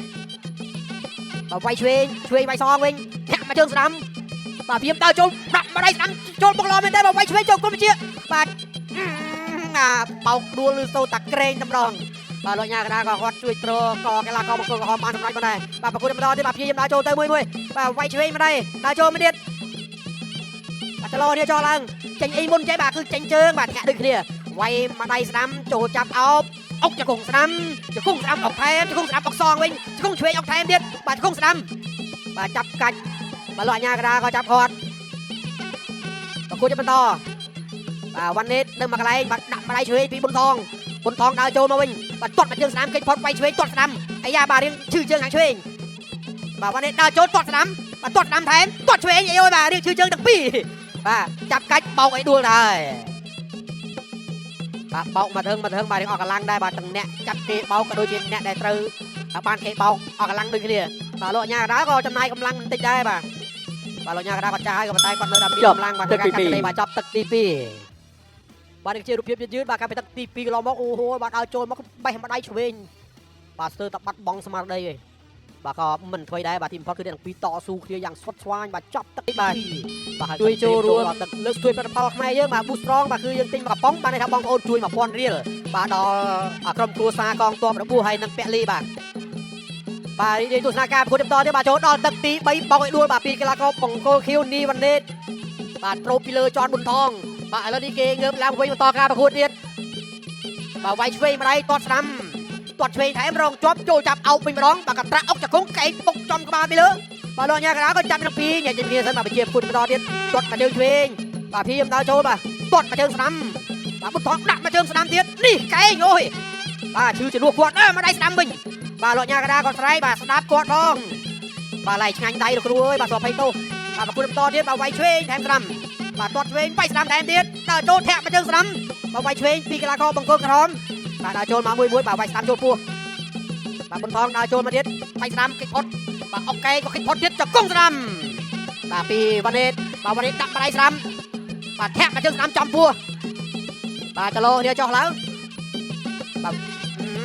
បាទវាយឆ្វេងឆ្វេងវាយសងវិញធាក់មកជើងស្ដាំបាទព្រាមដើរចូលដាក់ម្ដាយស្ដាំចូលបុកល្អមែនទេបាទវាយឆ្វេងចូលគុំបញ្ជាបាទអាបោកដួលឬសូតាក្រែងតម្រងបាទលោកញ៉ាកដាក៏គាត់ជួយទ្រកកីឡាករបង្គោលក្រហមបានសម្រេចបានដែរបាទប្រកួតម្ដងទៀតបាទព្យាយាមដើរចូលទៅមួយមួយបាទវាយឆ្វេងម្ដាយដើរចូលមួយទៀតបាទចលោនេះចោលឡើងចេញអីមុនចេះបាទគឺចេញជើងបាទធាក់ដូចគ្នាវាយម្ដាយស្ដាំចូលចាប់អោបអុកជង្គង់ស្ដាំជង្គង់ស្ដាំអុកថែមជង្គង់ស្ដាំអុកសងវិញជង្គង់ឆ្វេងអុកថែមទៀតបាទជង្គង់ស្ដាំបាទចាប់កាច់បាទលោកអញ្ញាកដាក៏ចាប់គាត់ប្រកួតជាបន្តបាទវ៉ាន់នេតនៅមួយកន្លែងបាទដាក់ម្ដាយឆ្វេងពីប៊ុនថងប៊ុនថងដើរចូលមកវិញបាទទាត់មកជើងស្ដាំគេចផុតវាយឆ្វេងទាត់ស្ដាំអាយ៉ាបាទរៀងឈឺជើងខាងឆ្វេងបាទវ៉ាន់នេតដើរចូលទាត់ស្ដាំបាទទាត់ស្ដាំថែមទាត់ឆ្វេងអីអូយបាទរៀងឈឺជើងទាំងពីរបាទចាប់កាច់បោកឲ្យដួលដែរបាទបោកមកថឹងមកថឹងបាទរៀងអស់កម្លាំងដែរបាទទាំងអ្នកចាប់គេបោកក៏ដូចជាអ្នកដែលត្រូវបានគេបោកអស់កម្លាំងដូចគ្នាបាទលោកអញ្ញាកដាក៏ចំណាយកម្លាំងបន្តិចដែរបាទបាទលោកអញ្ញាកដាគាត់ចាស់ហើយក៏ប៉ុន្តែគាត់នៅតែមានកម្លាំងបាទក្នុងការកាត់ក្តីបាទចាប់ទឹកទី2បាទនេះជារូបភាពយឺតៗបាទកាលពីទឹកទី2កន្លងមកអូហូបាទឲ្យចូលមកបេះម្ដាយឆ្វេងបាទស្ទើរតែបាត់បង់ស្មារតីឯងបាទក៏មិនធ្វើដែរបាទទីបំផុតគឺអ្នកទាំងពីរតស៊ូគ្នាយ៉ាងស្វិតស្វាញបាទចាប់ទឹកបាទបាទជួយចូលរួមទឹកលើកស្ទួយផលិតផលខ្មែរយើងបាទ Boost Strong បាទគឺយើងទិញមកកំប៉ុងបាទន័យថាបងប្អូនជួយ1000រៀលបាទដល់ក្រុមគ្រួសារកងទ័ពរបួសហើយនិងពលីបាទបាទរីករាយទស្សនាការប្រកួតបន្តទៀតបាទចូលដល់ទឹកទី3បោកឲ្យដួលបាទពីកីឡាករបង្គោលខៀវនីវ៉ាន់ណេតបាទត្រូបពីលើចនប៊ុនថងបាទឥឡូវនេះគេងើបឡើងវិញបន្តការប្រកួតទៀតបាទវាយឆ្វេងម្ដាយទាត់ស្ដាំទាត់ឆ្វេងថែមរងជាប់ចូលចាប់អោបវិញម្ដងបាទកត្រាក់អុកចង្គង់កែងបុកចំក្បាលពីលើបាទលោកញ៉ាកដាក៏ចាប់ទាំងពីរញ៉ែជិះគ្នាសិនបាទបញ្ជាប្រកួតបន្តទៀតទាត់មកជើងឆ្វេងបាទភីមដើរចូលបាទទាត់មកជើងស្ដាំបាទបុតថងដាក់មកជើងស្ដាំទៀតនេះកែងអូយបាទឈឺជំនួសគាត់អើមកដៃស្ដាំវិញបាទលោកញ៉ាកដាក៏ស្រែកបាទស្ដាប់គាត់ផងបាទឡៃឆ្ងាញ់ដៃលោកគ្រូអើយបាទសភ័យទោសបាទប្រកួតបន្តទៀតបាទវាយឆ្វេងថែមស្ដាំបាទទាត់ឆ្វេងវាយស្ដាំថែមទៀតដើរចូលធាក់មកជើងស្ដាំបាទវាយឆ្វេងពីកីឡាករបង្គោលក្រហមបាទដើរចូលមកមួយមួយបាទវាយស្ដាំចូលពោះបាទបុនថងដើរចូលមកទៀតវាយស្ដាំគេចផុតបាទអុកកែក៏គេចផុតទៀតចង្គង់ស្ដាំបាទពីវ៉ាណេតបាទវ៉ាណេតដាក់ម្ដាយស្ដាំបាទធាក់មកជើងស្ដាំចំពោះបាទចលោគ្នាចុះឡើងបាទ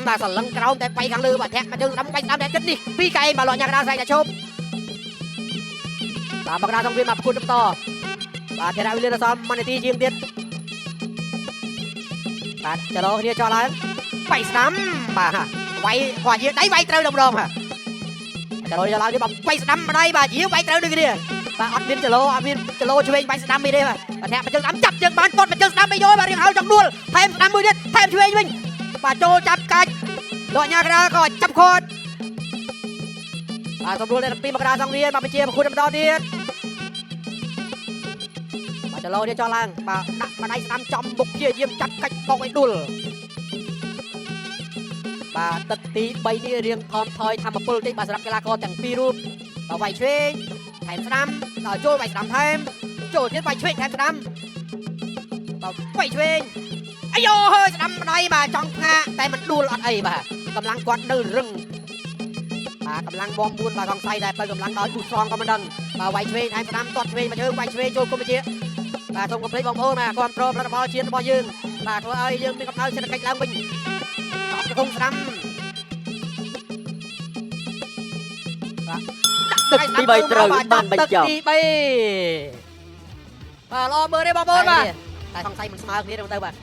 បាទសលឹងក្រោមតែបៃខាងលើបាទធាក់មកជើងស្ដាំបៃស្ដាំតែចិត្តនេះពីរកែបាទលោកញ៉ាកដាស្រែកតែឈប់បាទបកដាសងវាមកប្រកួតបន្តបាទធរៈវិលសម1នាទីជាងទៀតបាទចលោគ្នាចោះឡើងបៃស្ដាំបាទវាយគាត់យាដៃវាយត្រូវតែម្ដងបាទចលោចឡើងទៀតបាទបៃស្ដាំម្ដាយបាទយាវាយត្រូវដូចគ្នាបាទអត់មានចលោអត់មានចលោឆ្វេងបៃស្ដាំអីទេបាទបាទធាក់មកជើងស្ដាំចាប់ជើងបានទាត់មកជើងស្ដាំអីយកបាទរៀងហើយចង់ដួលថែមស្ដាំមួយទៀតថែមឆ្វេងវិញបាទចូលចាប់កាច់លោកញ៉ាកដាក៏ចាប់គាត់បាទសម្រួលទាំងពីរមកដាសងវៀនបាទបញ្ជាប្រគួតម្ដងទៀតបាទចលោនេះចោះឡើងបាទដាក់ម្ដាយស្ដាំចំមុខព្យាយាមចាប់កាច់បោកឲ្យដួលបាទទឹកទី3នេះរៀងថមថយធម្មពលតិចបាទសម្រាប់កីឡាករទាំងពីររូបបាទវាយឆ្វេងថែមស្ដាំដល់ចូលវាយស្ដាំថែមចូលទៀតវាយឆ្វេងថែមស្ដាំបាទវាយឆ្វេងអាយ៉ូហើយស្ដាំម្ដាយបាទចង់ផ្ងាកតែមិនដួលអត់អីបាទកម្លាំងគាត់នៅរឹងបាទកម្លាំងបម4បាទសង្ស័យដែរបើកម្លាំងដល់ប៊ូស្រងក៏មិនដឹងបាទវាយឆ្វេងថែមស្ដាំទាត់ឆ្វេងមកជើងវាយឆ្វេងចូលគុំជាបាទសូមកុំភ្លេចបងប្អូនបាទគ្រប់គ្រងផលិតផលជាតិរបស់យើងបាទធ្វើឲ្យយើងមានកំណើនសេដ្ឋកិច្ចឡើងវិញតបជង្គង់ស្ដាំបាទ ទឹកទី3ត្រូវបានបញ្ចប់ ទឹកទី3បាទល្អមើលទេបងប្អូនបាទតែសង្ស័យមិនស្មើគ្នាទេទៅបាទ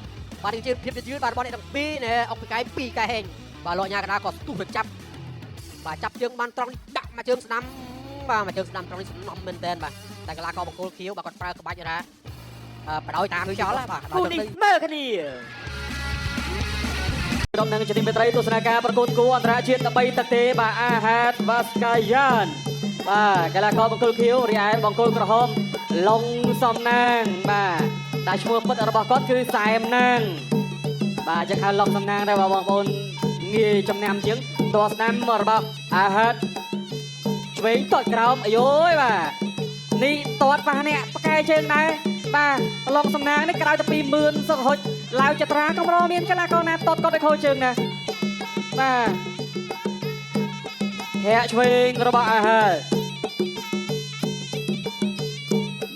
បាទនេះជាភាពយឺតបាទរបស់អ្នកទាំងពីរណែអុកពីកែពីរកែហេង បាទលោកញ៉ាកដាក៏ស្ទុះទៅចាប់បាទចាប់ជើងបានត្រង់នេះដាក់មកជើងស្ដាំបាទមកជើងស្ដាំត្រង់នេះសំណំមែនតើបាទតែកីឡាករបង្គោលខៀវបាទគាត់ប្រើក្បាច់រ៉ាបដោយតាមខ្យល់បាទ គូនេះមើលគ្នាក្រុមនឹងជាទីមេត្រីទស្សនាការប្រកួតគូអន្តរជាតិ13ទឹកទេបាទអាហាតវ៉ាស្កាយ៉ានបាទកីឡាករបង្គោលខៀវរីឯបង្គោលក្រហមឡុងសំណាងបាទតែឈ្មោះពិតរបស់គាត់គឺសែមណាងបាទចឹងហៅឡុងសំណាងដែរបាទបងប្អូនងាយចំណាំជាងតស្ដាំរបស់អាហាតឆ្វេងទាត់ក្រោមអាយយបាទនេះទាត់ប៉ះអ្នកផ្កែជើងដែរបាទឡុងសំណាងនេះក្រោយទៅ20000សុខហុចឡាវចត្រាកម្រមានកីឡាករណាទាត់គាត់ឲ្យខូចជើងណាបាទធាក់ឆ្វេងរបស់អាហាត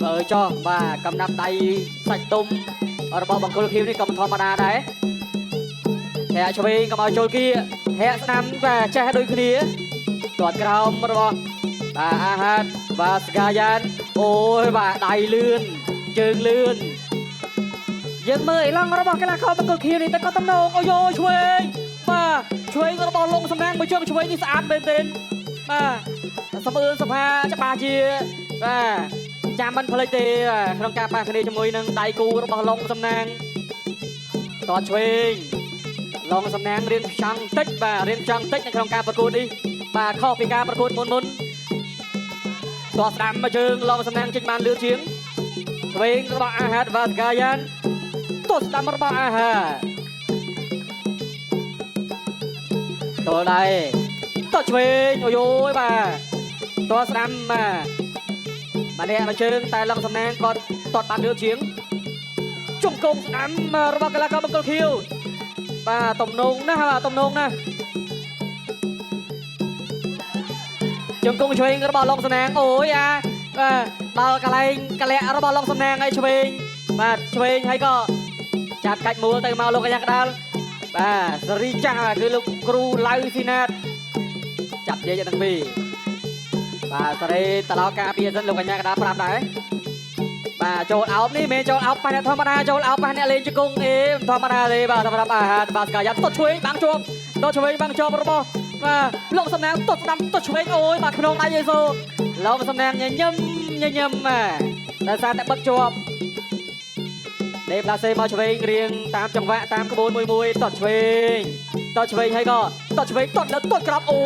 មើលចោះបាទកំណាប់ដៃសាច់ទុំរបស់បង្គោលខៀវនេះក៏មិនធម្មតាដែរធាក់ឆ្វេងកុំឲ្យចូលគៀធាក់ស្ដាំបាទចេះដូចគ្នាទាត់ក្រោមរបស់បាទអាហាតបាទស្កាយ៉ានអូយបាទដៃលឿនជើងលឿនយើងមើលអេឡង់របស់កីឡាករបង្គោលខៀវនេះតែក៏តំណងអូយយឆ្វេងបាទឆ្វេងរបស់លងសំណាងមួយជើងឆ្វេងនេះស្អាតមែនទែនបាទសំអឿនសុផាច្បាស់ជាបាទចាំមិនភ្លេចទេបាទក្នុងការប៉ះគ្នាជាមួយនឹងដៃគូរបស់លងសំណាងតតឆ្វេងលងសំណាងរៀនផ្ចង់តិចបាទរៀនផ្ចង់តិចនៅក្នុងការប្រកួតនេះបាទខុសពីការប្រកួតមុនមុនតស្ដាំមួយជើងលងសំណាងចេញបានលឿនជាងឆ្វេងរបស់អាហាតវ៉ាស្កាយ៉ានតស្ដាំរបស់អាហាតទល់ដៃតឆ្វេងអូយយបាទតស្ដាំបាទម្នាក់មួយជើងតែលងសំណាងគាត់តតបានលឿនជាងជង្គង់ស្ដាំរបស់កីឡាករបង្គោលខៀវបាទទំនងណាស់បាទទំនងណាស់ជង្គង់ឆ្វេងរបស់លងសំណាងអូយអាបាទដល់កន្លែងកលៈរបស់លងសំណាងឲ្យឆ្វេងបាទឆ្វេងហើយក៏ចាប់កាច់មូលទៅមកលោកកញ្ញាកដាលបាទសេរីចាស់គឺលោកគ្រូឡៅស៊ីណាតចាប់និយាយទាំងពីរបាទសេរីតឡោការពារសិនលោកកញ្ញាកដាលប្រាប់ដែរបាទចូលអោបនេះមិនចូលអោបប៉ះអ្នកធម្មតាចូលអោបប៉ះអ្នកលេងជង្គង់អេមិនធម្មតាទេបាទសម្រាប់អាហារបាទស្កាយ៉ាត់តឆ្វេងបាំងជាប់តឆ្វេងបាំងជាប់របស់បាទលោកសំណាងតស្ដាំតឆ្វេងអូយបាទក្នុងដៃយេសូលោកសំណាងញញឹមញញឹមបាទដោយសារតែបិទជាប់ដេប្លាសេមកឆ្វេងរៀងតាមចង្វាក់តាមក្បួនមួយមួយតឆ្វេងតឆ្វេងហើយក៏តឆ្វេងតលើតក្រោមអូ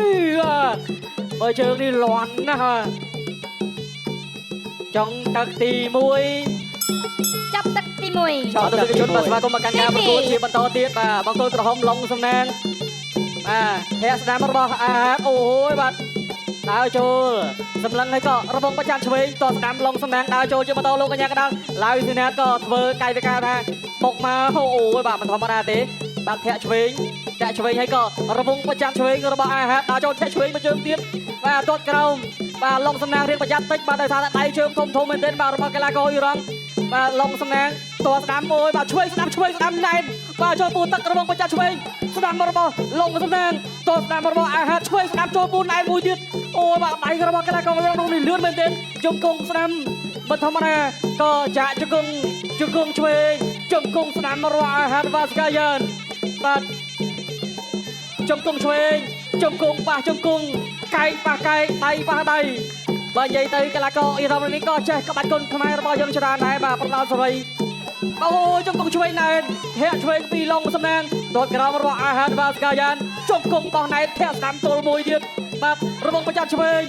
យបើជើងនេះលាន់ណាស់ចុងទឹកទី1 ចាប់ទឹកទី1 បាទទស្សនិកជនបាទស្វាគមន៍មកកាន់ការប្រកួតជាបន្តទៀតបាទបង្គោលក្រហមឡុងសំណាងបាទធាក់ស្ដាំរបស់អាហាតអូយបាទដើរចូលសម្លឹងហើយក៏របងប្រចាំឆ្វេងតស្ដាំឡុងសំណាងដើរចូលជាបន្តលោកកញ្ញាកដាលឡាវស៊ីណាតក៏ធ្វើកាយវិការថាបុកមកអូយបាទមិនធម្មតាទេបាទធាក់ឆ្វេងធាក់ឆ្វេងហើយក៏របងប្រចាំឆ្វេងរបស់អាហាតដើរចូលធាក់ឆ្វេងមួយជើងទៀតបាទទាត់ក្រោមបាទឡុងសំណាងរៀងប្រយ័ត្នតិចបាទដោយសារតែដៃជើងធំធំមែនទែនបាទរបស់កីឡាករអ៊ីរ៉ង់បាទឡុងសំណាងតស្ដាំអូយបាទឆ្វេងស្ដាំឆ្វេងស្ដាំណែនបាទចូលពូទឹករបងប្រចាំឆ្វេងស្ដាំរបស់ឡុងសំណាងតស្ដាំរបស់អាហាតឆ្វេងស្ដាំចូលពូណែនមួយទៀតអូយបាទដៃរបស់កីឡាករអ៊ីរ៉ង់នោះនេះលឿនមែនទែនជង្គង់ស្ដាំមិនធម្មតាក៏ចាក់ជង្គង់ជង្គង់ឆ្វេងជង្គង់ស្ដាំរបស់អាហាតវ៉ាស្កាយ៉ានបាទជង្គង់ឆ្វេងជង្គង់ប៉ះជង្គង់កែងប៉ះកែងដៃប៉ះដៃបាទនិយាយទៅកីឡាករអ៊ីរ៉ង់នេះក៏ចេះក្បាច់គុនខ្មែររបស់យើងច្រើនដែរបាទប្រដាល់សេរីអូជង្គង់ឆ្វេងណែនធាក់ឆ្វេងពីឡុងសំណាងទាត់ក្រោមរបស់អាហាតវ៉ាស្កាយ៉ានជង្គង់បោះណែនធាក់ស្ដាំទល់មួយទៀតបាទរបងប្រចាំឆ្វេង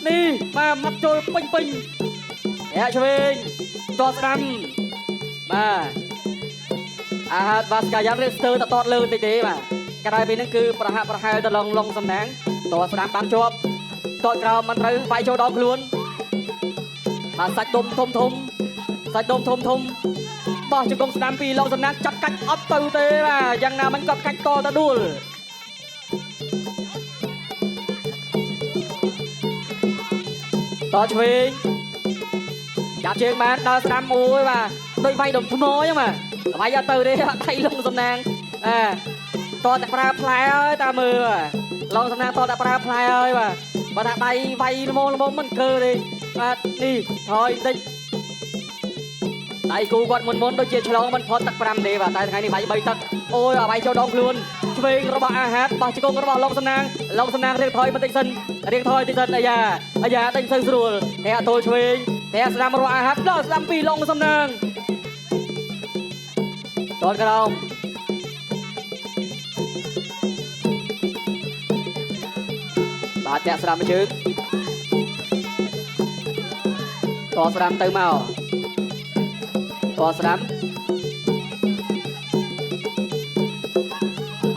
នេះបាទម៉ាត់ចូលពេញពេញធាក់ឆ្វេងទាត់ស្ដាំបាទអាហាតវ៉ាស្កាយ៉ានរៀបស្ទើរតតលើបន្តិចទេបាទក្រៅពីនេះគឺប្រហាក់ប្រហែលទៅឡុងឡុងសំណាងទាត់ស្ដាំបានជាប់ទាត់ក្រោមមិនត្រូវវាយចូលដងខ្លួនបាទសាច់ដុំធំធំសាច់ដុំធំធំបោះជង្គង់ស្ដាំពីឡុងសំណាងចាប់កាច់អត់ទៅទេបាទយ៉ាងណាមិនក៏កាច់តទៅដួលតឆ្វេងចាប់ជើងបានដល់ស្ដាំអូយបាទដូចវាយដុំថ្មអញ្ចឹងបាទវាយអត់ទៅទេដៃឡុងសំណាងបាទតតែប្រើផ្លែហើយតាមើលឡុងសំណាងតតែប្រើផ្លែហើយបាទបើថាដៃវាយល្មមល្មមមិនកើទេបាទនេះថយបន្តិចដៃគូគាត់មុនមុនដូចជាឆ្លងមិនផុតទឹក5ទេបាទតែថ្ងៃនេះវាយ3ទឹកអូយវាយចូលដងខ្លួនឆ្វេ ឆ្វេងរបស់អាហារបោះជង្គង់របស់ឡុងសំណាងឡុងសំណាងរៀងថយបន្តិចសិនរៀងថយតិចសិនអាយ៉ាអាយ៉ាដេញសូវស្រួលធាក់ទល់ឆ្វេងធាក់ស្ដាំរបស់អាហាដល់ស្ដាំពីឡុងសំណាងតនក្រោមបាទធាក់ស្ដាំមួយជើងតស្ដាំទៅមកតស្ដាំ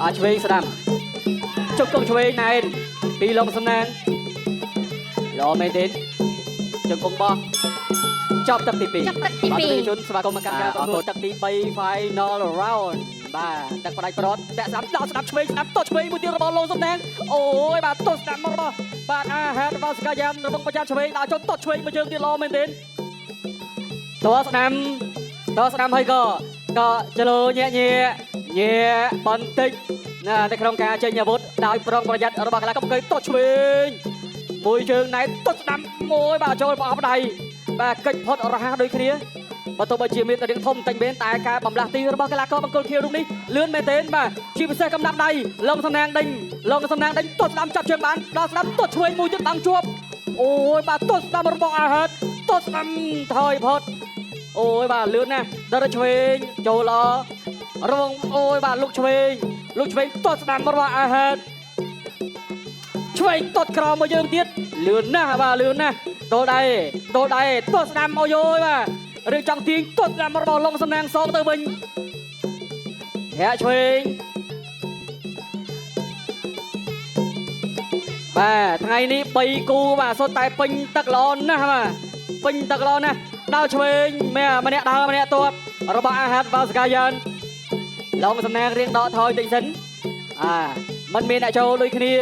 បាទឆ្វេងស្ដាំជង្គង់ឆ្វេងណែនពីឡុងសំណាងល្អមែនទេជង្គង់បោះចប់ទឹកទី2 ចប់ទឹកទី បាទ 2 ទស្សនិកជនស្វាគមន៍មកកាន់ការប្រកួតទឹកទី3 Final Round បាទទឹកផ្ដាច់ប្រត់តាក់ស្ដាំដល់ស្ដាំឆ្វេងស្ដាំតឆ្វេងមួយទៀតរបស់ឡុងសំណាងអូយបាទតស្ដាំមករបស់បាទអាហាររបស់សកាយ៉ានរបស់ប្រចាំឆ្វេងដល់ចុះតឆ្វេងមួយជើងទៀតល្អមែនទេតស្ដាំតស្ដាំហើយក៏ក៏ចលោញាក់ញាក់ញាក់បន្តិចណានៅក្នុងការចេញអាវុធដោយប្រុងប្រយ័ត្នរបស់កីឡាកុំកុយតឆ្វេងមួយជើងណែតស្ដាំមួយបាទចូលប្រអប់ដៃបាទកិច្ចផុតរហ័សដូចគ្នាបើទោះបីជាមានរាងធំតែមែនតែការបំលាស់ទីរបស់កីឡាករបង្គោលខៀវរូបនេះលឿនមែនទែនបាទជាពិសេសកំដាប់ដៃលងសំណាងដេញលងសំណាងដេញទាត់ស្ដាំចាប់ជើងបានដល់ស្ដាំទាត់ឆ្វេងមួយទៀតបាំងជាប់អូយបាទទាត់ស្ដាំរបស់អាហិតទាត់ស្ដាំថយផុតអូយបាទលឿនណាស់ដល់ឆ្វេងចូលល្អរងអូយបាទលុកឆ្វេងលុកឆ្វេងទាត់ស្ដាំរបស់អាហិតឆ្វេងទាត់ក្រោមមកយើងទៀតលឿនណាស់បាទលឿនណាស់ទល់ដៃទល់ដៃទាត់ស្ដាំអូយយបាទរឿងចង់ទាញទាត់ស្ដាំរបស់ឡុងសំណាងសងទៅវិញធាក់ឆ្វេងបាទថ្ងៃនេះ3គូបាទសុទ្ធតែពេញទឹកល្អណាស់បាទពេញទឹកល្អណាស់ដើរឆ្វេងម្នាក់ដើរម្នាក់ទាត់របស់អាហារវ៉ាសកាយ៉ានឡុងសំណាងរៀងដកថយតិចសិនអាมันមានអ្នកចូលដូចគ្នា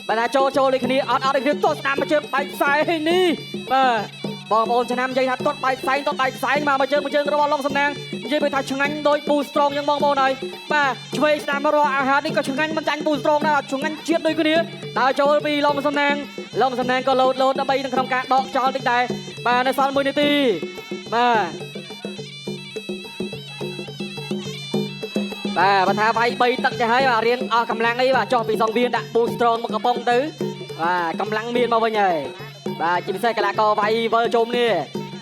បើថាចូលចូលដូចគ្នាអត់អត់ដូចគ្នាទាត់ស្ដាំមកជើងបែកខ្សែនេះបាទបងប្អូនឆ្នាំនិយាយថាទាត់បែកខ្សែទាត់បែកខ្សែមកមកជើងមកជើងរបស់ឡុងសំណាងនិយាយថាឆ្ងាញ់ដូចពូស្រងយ៉ាងបងប្អូនហើយបាទឆ្វេងស្ដាំរបស់អាហារនេះក៏ឆ្ងាញ់មិនចាញ់ពូស្រងដែរឆ្ងាញ់ជាតិដូចគ្នាដើរចូលពីឡុងសំណាងឡុងសំណាងក៏លោតលោតដើម្បីនៅក្នុងការដកចោលតិចដែរបាទនៅសល់1នាទីបាទបាទបើថាវាយ3ទឹកចាស់ហើយបាទរៀងអស់កម្លាំងអីបាទចុះពីសងវៀនដាក់ពូស្រងមកកំប៉ុងទៅបាទកម្លាំងមានមកវិញហើយបាទជាពិសេសកីឡាករវាយវិលជុំនេះ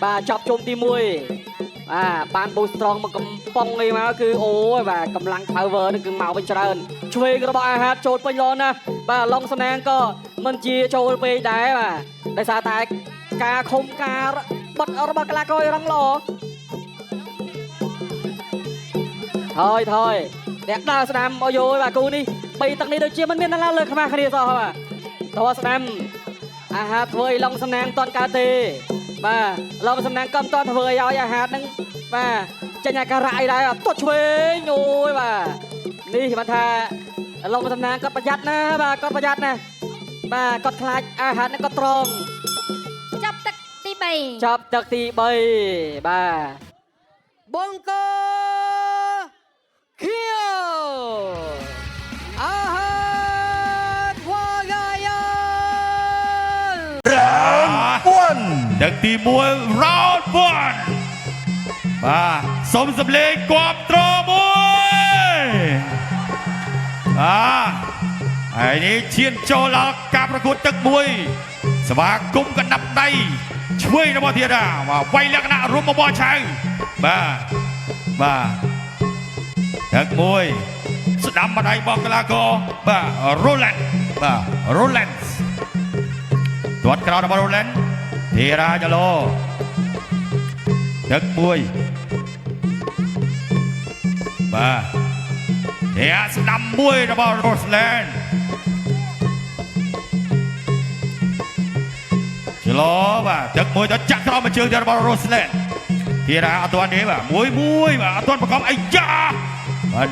បាទចប់ជុំទី1បាទបានពូស្រងមកកំប៉ុងនេះមកគឺអូយបាទកម្លាំង power នឹងគឺមកវិញច្រើនឆ្វេងរបស់អាហារចូលពេញល្អណាស់បាទឡុងសំណាងក៏មិនជាចូលពេកដែរបាទដោយសារតែការឃុំការបិទរបស់កីឡាករអ៊ីរ៉ង់ល្អថយថយអ្នកដើរស្ដាំអូយយបាទគូនេះបីទឹកនេះដូចជាមិនមានណាលើខ្មាស់គ្នាសោះបាទតោះស្ដាំអាហារធ្វើឲ្យឡុងសំណាងតន់កើតទេបាទឡុងសំណាងក៏មិនតន់ធ្វើឲ្យអាហារនឹងបាទចេញអាការៈអីដែរទាត់ឆ្វេងអូយបាទនេះបានថាឡុងសំណាងគាត់ប្រយ័ត្នណាបាទគាត់ប្រយ័ត្នណាបាទគាត់ខ្លាចអាហារនឹងគាត់ត្រង់ ចប់ទឹកទី3 ចប់ទឹកទី3បាទ បង្គោលខៀវអាហាតវ៉ាកាយ៉ាន ទឹកទី1 round 1បាទសូមសម្លេងគាំទ្រមួយបាទហើយនេះឈានចូលដល់ការប្រកួតទឹកមួយស្វាគមន៍កណ្ដាប់ដៃឆ្វេងរបស់ធារាបាទវាយលក្ខណៈរុំបបរឆៅបាទបាទទឹកមួយស្ដាំម្ដាយរបស់កីឡាករបាទ Roland បាទ Roland ទាត់ក្រោយរបស់ Roland ធីរាចឡោទឹកមួយបាទធាស្ដាំមួយរបស់ Roland ចឡោបាទទឹកមួយទៅចាក់ក្រោមមួយជើងទៀតរបស់ Roland ធីរាអត់ទាន់ទេបាទមួយមួយបាទអត់ទាន់ប្រកបអីយ៉ាបាទ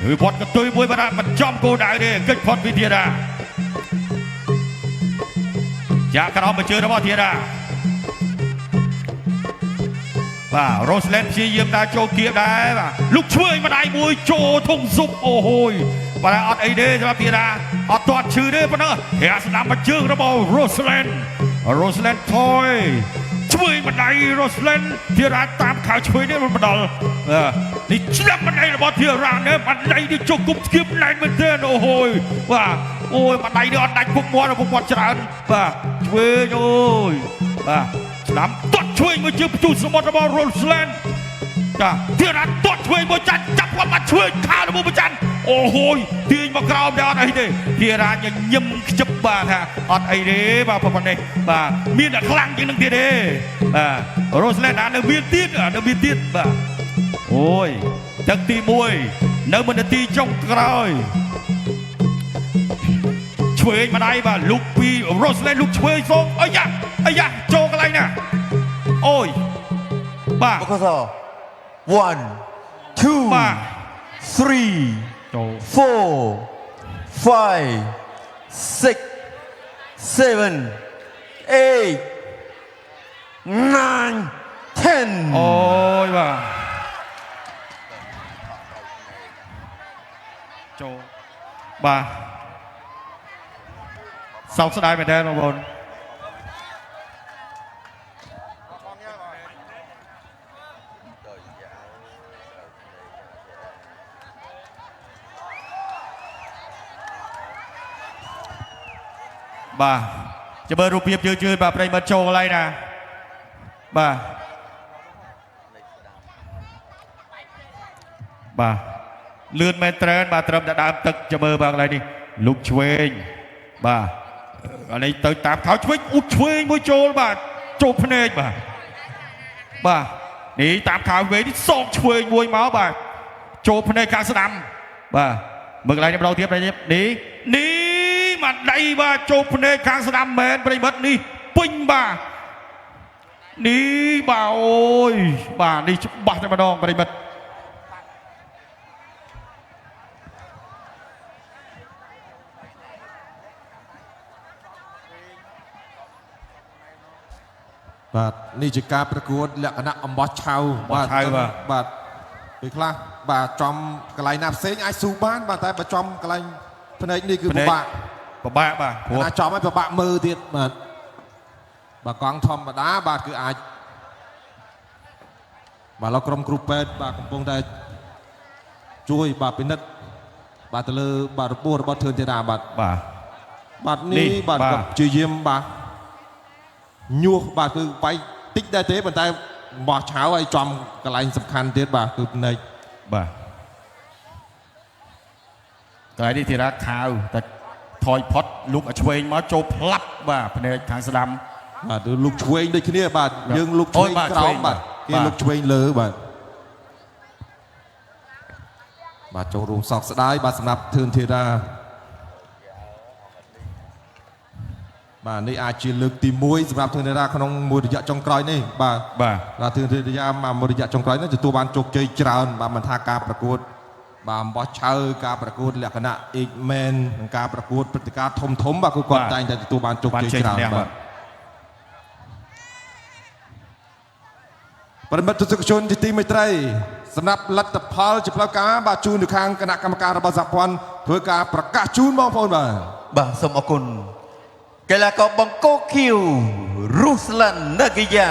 វិវត្តកតុយមួយបាទមិនចំគោលដៅទេកិច្ចផុតពីធីរាចាក់ក្រោមមួយជើងរបស់ធីរាបាទ Roseland ព្យាយាមដើរចូលគៀបដែរបាទលុកឆ្វេងម្ដាយមួយចូលធុងស៊ុបអូហូយបាទអត់អីទេសម្រាប់ធីរាអត់ទាន់ឈឺទេប៉ុណ្ណឹងធាស្ដាំមួយជើងរបស់ Roseland Roseland ថយ ឆ្វេងម្ដាយរ៉ូស្លែនធីរ៉ាតាមខៅឆ្វេងនេះមិនដល់នេះឆ្នាំម្ដាយរបស់ធីរ៉ានេះម្ដាយនេះជុកគុំស្គៀបណែនមែនទេអូហូយបាទអូយម្ដាយនេះអត់ដាច់ពុកមាត់ពុកមាត់ច្រើនបាទឆ្វេងអូយបាទស្ដាំទាត់ឆ្វេងមួយជើងផ្ទុះសមុទ្ររបស់រ៉ូស្លែនចាធីរ៉ាទាត់ឆ្វេងមួយចាន់ចាប់គាត់មកឆ្វេងខារបស់ប្រច័នអូហូយទាញមកក្រោមតែអត់អីទេធីរ៉ាញញឹមខ្ជិបបាទថាអត់អីទេបាទប៉ុណ្ណេះបាទមានតែខ្លាំងជាងនឹងទៀតទេបាទរ៉ូស្លែននៅមានទៀតនៅមានទៀតបាទអូយទឹកទី1នៅមិននាទីចុងក្រោយឆ្វេងម្ដាយបាទលុកពីរ៉ូស្លែនលុកឆ្វេងសងអាយ៉ាអាយ៉ាចូលកន្លែងណាអូយបាទ បកស1 2 បាទ 3 ចូល 4 5 6 7 8 9 10 អូយបាទចូលបាទសោកស្ដាយមែនទែនបងប្អូនបាទចាំមើលរូបភាពយឺតៗបាទប្រិយមិត្តចូលកន្លែងណាបាទបាទលឿនមែនត្រែនបាទត្រឹមតែដើមទឹកចាំមើលបាទកន្លែងនេះលុកឆ្វេងបាទអានេះទៅតាមខោឆ្វេងអ៊ូតឆ្វេងមួយចូលបាទចូលភ្នែកបាទបាទនេះតាមខោវេងនេះសងឆ្វេងមួយមកបាទចូលភ្នែកខាងស្ដាំបាទមើលកន្លែងនេះម្ដងទៀតប្រិយមិត្តនេះនេះមកដៃបាទចូលភ្នែកខាងស្ដាំមែនប្រិយមិត្តនេះពេញបាទនេះបាទអូយបាទនេះច្បាស់តែម្ដងប្រិយមិត្ត បាទនេះជាការប្រកួតលក្ខណៈអំបោះឆៅបាទបាទពេលខ្លះបាទចំកន្លែងណាផ្សេងអាចស៊ូបានបាទតែបើចំកន្លែងភ្នែកនេះគឺពិបាក ពិបាកបាទព្រោះ ណាចំឲ្យពិបាកមើលទៀតបាទបាទកង់ធម្មតាបាទគឺអាចបាទលោកក្រុមគ្រូពេទ្យបាទកំពុងតែជួយបាទពិនិត្យបាទទៅលើបាទរបួសរបស់ធឿនធីរ៉ាបាទ បាទ បាទនេះបាទគាត់ព្យាយាមបាទញុះបាទគឺបាយតិចដែរទេប៉ុន្តែបោះឆៅឲ្យចំកន្លែងសំខាន់ទៀតបាទគឺភ្នែក បាទកន្លែងនេះធីរ៉ាខាវតែថយផុតលុកឲ្យឆ្វេងមកចូលផ្លាប់បាទភ្នែកខាងស្ដាំ បាទគឺលុកឆ្វេងដូចគ្នាបាទយើងលុកឆ្វេងក្រោមបាទគេលុកឆ្វេងលើបាទបាទចូលរួមសោកស្ដាយបាទសម្រាប់ធឿនធីរ៉ាបាទនេះអាចជាលើកទី1សម្រាប់ធឿនធីរ៉ាក្នុងមួយរយៈចុងក្រោយនេះបាទ បាទ បាទធឿនធីរ៉ាមកមួយរយៈចុងក្រោយនេះទទួលបានជោគជ័យច្រើនបាទមិនថាការប្រកួតបាទអំបោះឆៅការប្រកួតលក្ខណៈ X-Men និងការប្រកួតព្រឹត្តិការណ៍ធំធំបាទគឺគាត់តែងតែទទួលបានជោគ បាន ជ័យច្រើន ជ័យឈ្នះ បាទប្រិមិត្តទស្សនិកជនជាទីមេត្រីសម្រាប់លទ្ធផលជាផ្លូវការបាទជូនទៅខាងគណៈកម្មការរបស់សហព័ន្ធធ្វើការប្រកាសជូនបងប្អូនបាទ បាទសូមអរគុណកីឡាករបង្គោលខៀវរុស្លានណាហ្គីយ៉ា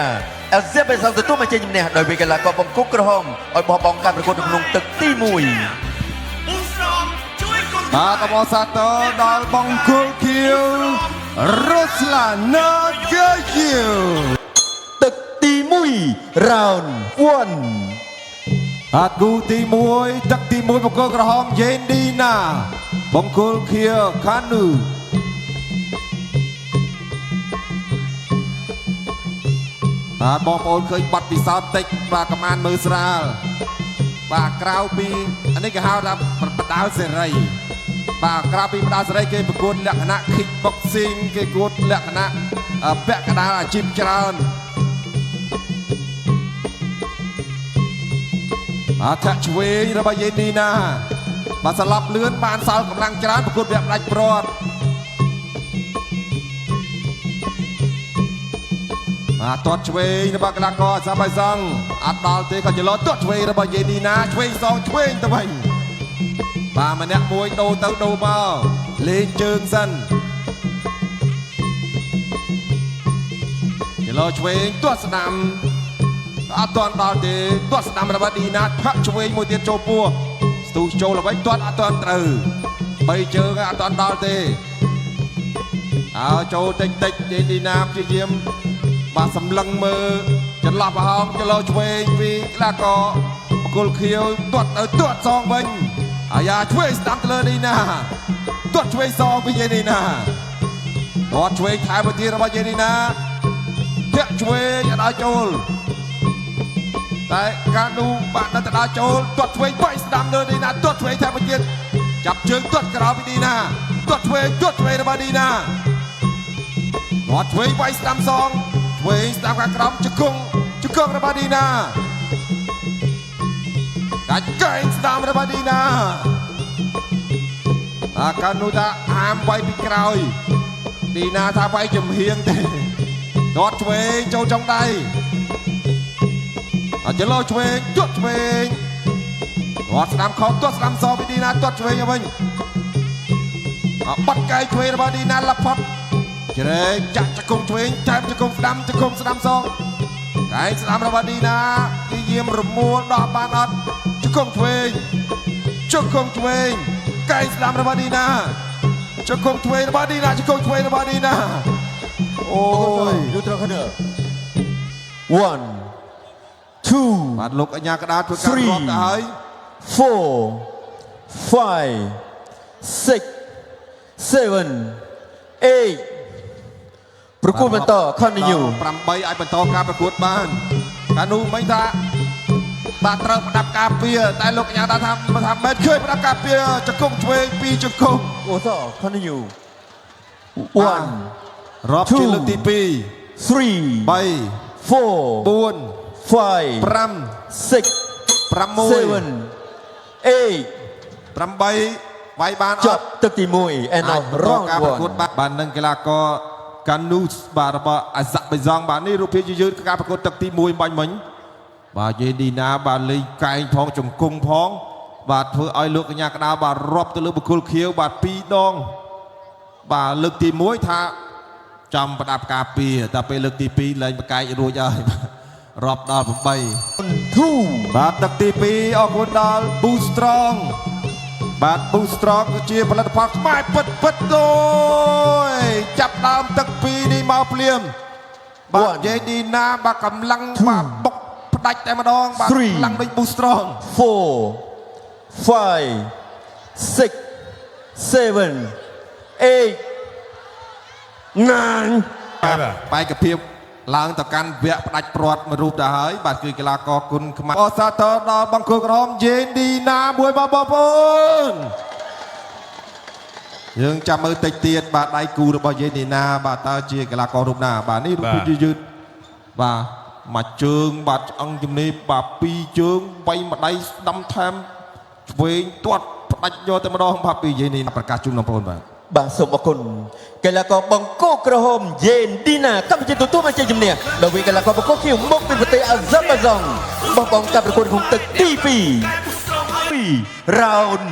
អេហ្សេបេសងទទួលមកជ័យជំនះដោយវាយកីឡាករបង្គោលក្រហមឲ្យបោះបង់ការប្រកួតនៅក្នុងទឹកទី1 បាទអបអរសាទរដល់បង្គោលខៀវរុស្លានណាហ្គីយ៉ា ទឹកទី1 round 1 បាទគូទី1ទឹកទី1បង្គោលក្រហមយេនឌីណាបង្គោលខៀវខានូបាទបងប្អូនឃើញបាត់ពិសោធន៍តិចបាទកំអានមើលស្រាលបាទក្រៅពីអានេះគេហៅថាបដាល់សេរីបាទក្រៅពីបដាល់សេរីគេប្រកួតលក្ខណៈ kick boxing គេប្រកួតលក្ខណៈពាក់កណ្ដាលអាជីពច្រើនអធិឆ្វេងរបស់យេនីណាបាទស្លាប់លឿនបានសល់កម្លាំងច្រើនប្រកួតវគ្គផ្ដាច់ព្រាត់បាទទាត់ឆ្វេងរបស់កីឡាករអាសាបៃសង់អត់ដល់ទេក៏ចលោទាត់ឆ្វេងរបស់យេនីណាឆ្វេងសងឆ្វេងទៅវិញបាទម្នាក់មួយដូរទៅដូរមកលេងជើងសិនច ចលោឆ្វេងទាត់ស្ដាំអត់ទាន់ដល់ទេទាត់ស្ដាំរបស់ឌីណាផាក់ឆ្វេងមួយទៀតចូលពោះស្ទុះចូលអ្វីទាត់អត់ទាន់ត្រូវបីជើងអត់ទាន់ដល់ទេអើចូលតិចតិចឌីណាព្យាយាមបាទសម្លឹងមើលចន្លោះប្រហោងចលោឆ្វេងពីកីឡាករបង្គោលខៀវទាត់ទៅទាត់សងវិញអាយ៉ាឆ្វេងស្ដាំទៅលើឌីណាទាត់ឆ្វេងសងពីយេនីណាទាត់ឆ្វេងថែមទៅទៀតរបស់យេនីណាធាក់ឆ្វេងឲ្យដល់ចូលតែការនោះបាទនៅតែដល់ចូលទាត់ឆ្វេងបាញ់ស្ដាំលើឌីណាទាត់ឆ្វេងថែមទៅទៀតចាប់ជើងទាត់ក្រោមពីឌីណាទាត់ឆ្វេងទាត់ឆ្វេងរបស់ឌីណាទាត់ឆ្វេងបាញ់ស្ដាំសងឆ្វេងស្ដាំខាងក្រោមជង្គង់ជង្គង់របស់ឌីណាកាច់កែងស្ដាំរបស់ឌីណាអាកានោះថាហាមវាយពីក្រោយឌីណាថាវាយចំហៀងទេទាត់ឆ្វេងចូលចុងដៃអត់ចលោឆ្វេងទាត់ឆ្វេងទាត់ស្ដាំខោទាត់ស្ដាំសពីឌីណាទាត់ឆ្វេងទៅវិញអបាត់កែងឆ្វេងរបស់ឌីណាលផុតជ្រែកចាក់ជង្គង់ឆ្វេងថែមជង្គង់ស្ដាំជង្គង់ស្ដាំសងកែងស្ដាំរបស់ឌីណាព្យាយាមរមួលដោះបានអត់ជង្គង់ឆ្វេងជង្គង់ឆ្វេងកែងស្ដាំរបស់ឌីណាជង្គង់ឆ្វេងរបស់ឌីណាជង្គង់ឆ្វេងរបស់ឌីណាអូយ យុទ្ធរខណ1 2 បាទលោកអញ្ញាកដាលធ្វើការរាប់ទៅហើយ 4 5 6 7 8ប្រគួតបន្ត continue 8អាចបន្តការប្រកួតបានកាលនោះមិញថាបាទត្រូវផ្ដាប់ការពារតែលោកកញ្ញាថាថាមិនឃើញផ្ដាប់ការពារជង្គង់ឆ្វេងពីរជង្គង់ អូស continue 1 រាប់ជាលើកទី2 3 3 4 4 5 5 6 6 7 8 8វាយបាន ច អត់ ប់ទឹកទី1 and អាច now បន្ត round ការប្រកួត 1 បានបាននឹងកីឡាករកានូសបាទរបស់អាសាបេយ៉ង់បាទនេះរូបភាពយឺតការប្រកួតទឹកទី1បាញ់មិញបាទយេឌីណាបាទលេងកែងផងជង្គង់ផងបាទធ្វើឲ្យលោកកញ្ញាក្តារបាទរាប់ទៅលើបុគ្គលខៀវបាទ2ដងបាទលើកទី1ថាចំប្រដាប់ការពារតែពេលលើកទី2លែងបកែករួចហើយរាប់ដល់8 2 បាទទឹកទី2អរគុណដល់ Boost Strong បាទ Boost Strong គឺជាផលិតផលខ្មែរពិតពិតដូចចាប់ដើមទឹក2នេះមកភ្លាមបាទ One យេឌីណាបាទកម្លាំង Two បាទបុកផ្ដាច់តែម្ដងបាទ Three កម្លាំងដូច Boost Strong 4 5 6 7 8 9 បាទបែកភាពឡើងទៅកាន់វគ្គផ្ដាច់ព្រាត់មួយរូបទៅហើយបាទគឺកីឡាករគុណខ្មែរអសាទរដល់បង្គោលក្រហមយេឌីណាមួយបងប្អូនយើងចាំមើលតិចទៀតបាទដៃគូរបស់យេឌីណាបាទតើជាកីឡាកររូបណាបាទនេះរូបភាពយឺតៗបាទមួយជើងបាទឆ្អឹងជំនីបាទពីរជើងបីម្ដាយស្ដាំថែមឆ្វេងទាត់ផ្ដាច់យកតែម្ដងបាទពីយេនីប្រកាសជូនបងប្អូនបាទ បាទសូមអរគុណកីឡាករបង្គោលក្រហមយេនឌីណាកម្ពុជាទទួលបានជ័យជំនះដោយវាយកីឡាករបង្គោលខៀវមកពីប្រទេសអាហ្សេបៃយ៉ង់បោះបង់ការប្រកួតក្នុងទឹកទី2 round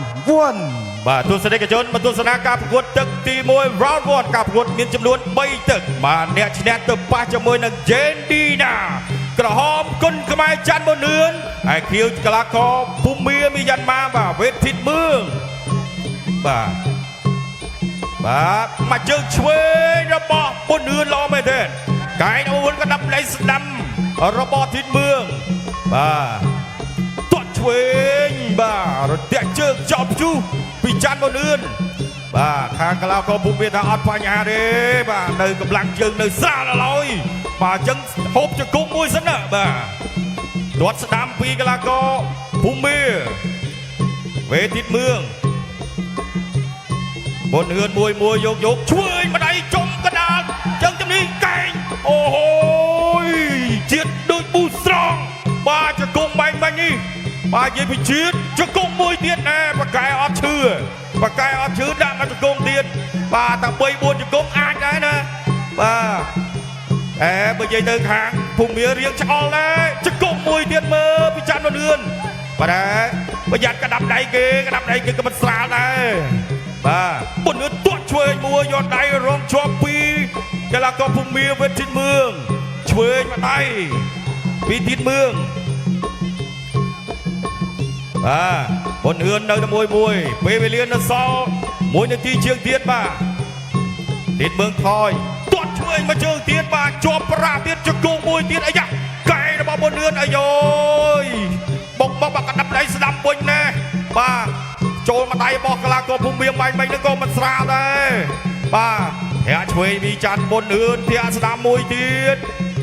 1 បាទទស្សនិកជនមកទស្សនាការប្រកួតទឹកទី1 round 1ការប្រកួតមានចំនួន3ទឹកបាទអ្នកឈ្នះទៅប៉ះជាមួយនឹង Jendina ក្រហមគុណខ្មែរច័ន្ទប៊ុននឿនហើយខៀវកលាករភូមាមីយ៉ាន់ម៉ាបាទវេទិតមឿងបាទបាទមកជើងឆ្វេងរបស់ប៊ុននឿនល្អមែនទេកែងអូនក៏ដាប់ដៃស្ដាំរបស់ធីតមឿងបាទ ទាត់ឆ្វេងបាទរតាក់ជើងចោលព្យុះពីច័ន្ទបនឿនបាទខាងកលាករភូមិថាអត់បញ្ហាទេបាទនៅកម្លាំងជើងនៅស្រាលឡើយបាទអញ្ចឹងហូបជង្គង់មួយសិនណាបាទទាត់ស្ដាំពីកលាករភូមិវេទិតមឿងបនឿនមួយមួយយកយកឆ្វេងម្ដាយចំកដាលជើងជំនីកែងអូហូយជាតិដូចប៊ូស្រងបាទជង្គង់បាញ់បាញ់នេះបាទនិយាយពីជាតិជង្គង់មួយទៀតណែបកែអត់ឈឺបកែអត់ឈឺដាក់មកជង្គង់ទៀតបាទតែ3 4ជង្គង់អាចដែរណាបាទអែបើនិយាយទៅខាងភូមិរៀងឆ្អល់ដែរជង្គង់មួយទៀតមើលពីច័ន្ទនឿនបាទតែប្រយ័ត្នកដាប់ដៃគេកដាប់ដៃគេក៏មិនស្រាលដែរបាទបុនឿនទាត់ឆ្វេងមួយយកដៃរងជាប់ពីកីឡាករភូមិវេទិនមឿង ឆ្វេងម្ដាយពីទីតមឿងបាទប៊ុនហឿននៅតែមួយមួយពេលវេលានៅសល់1នាទីជាងទៀតបាទទីតមឿងថយទាត់ឆ្វេងមកជើងទៀតបាទជាប់ប្រាក់ទៀតជង្គង់មួយទៀតអាយ៉ាកែរបស់ប៊ុនហឿនអាយយបុកមកបាក់កណ្ដាប់ដៃស្ដាំវិញណែបាទចូលម្ដាយរបស់កលាករភូមិមាបាញ់មិញហ្នឹងក៏មិនស្រាលដែរបាទធាក់ឆ្វេងពីច័ន្ទប៊ុនហឿនធាក់ស្ដាំមួយទៀត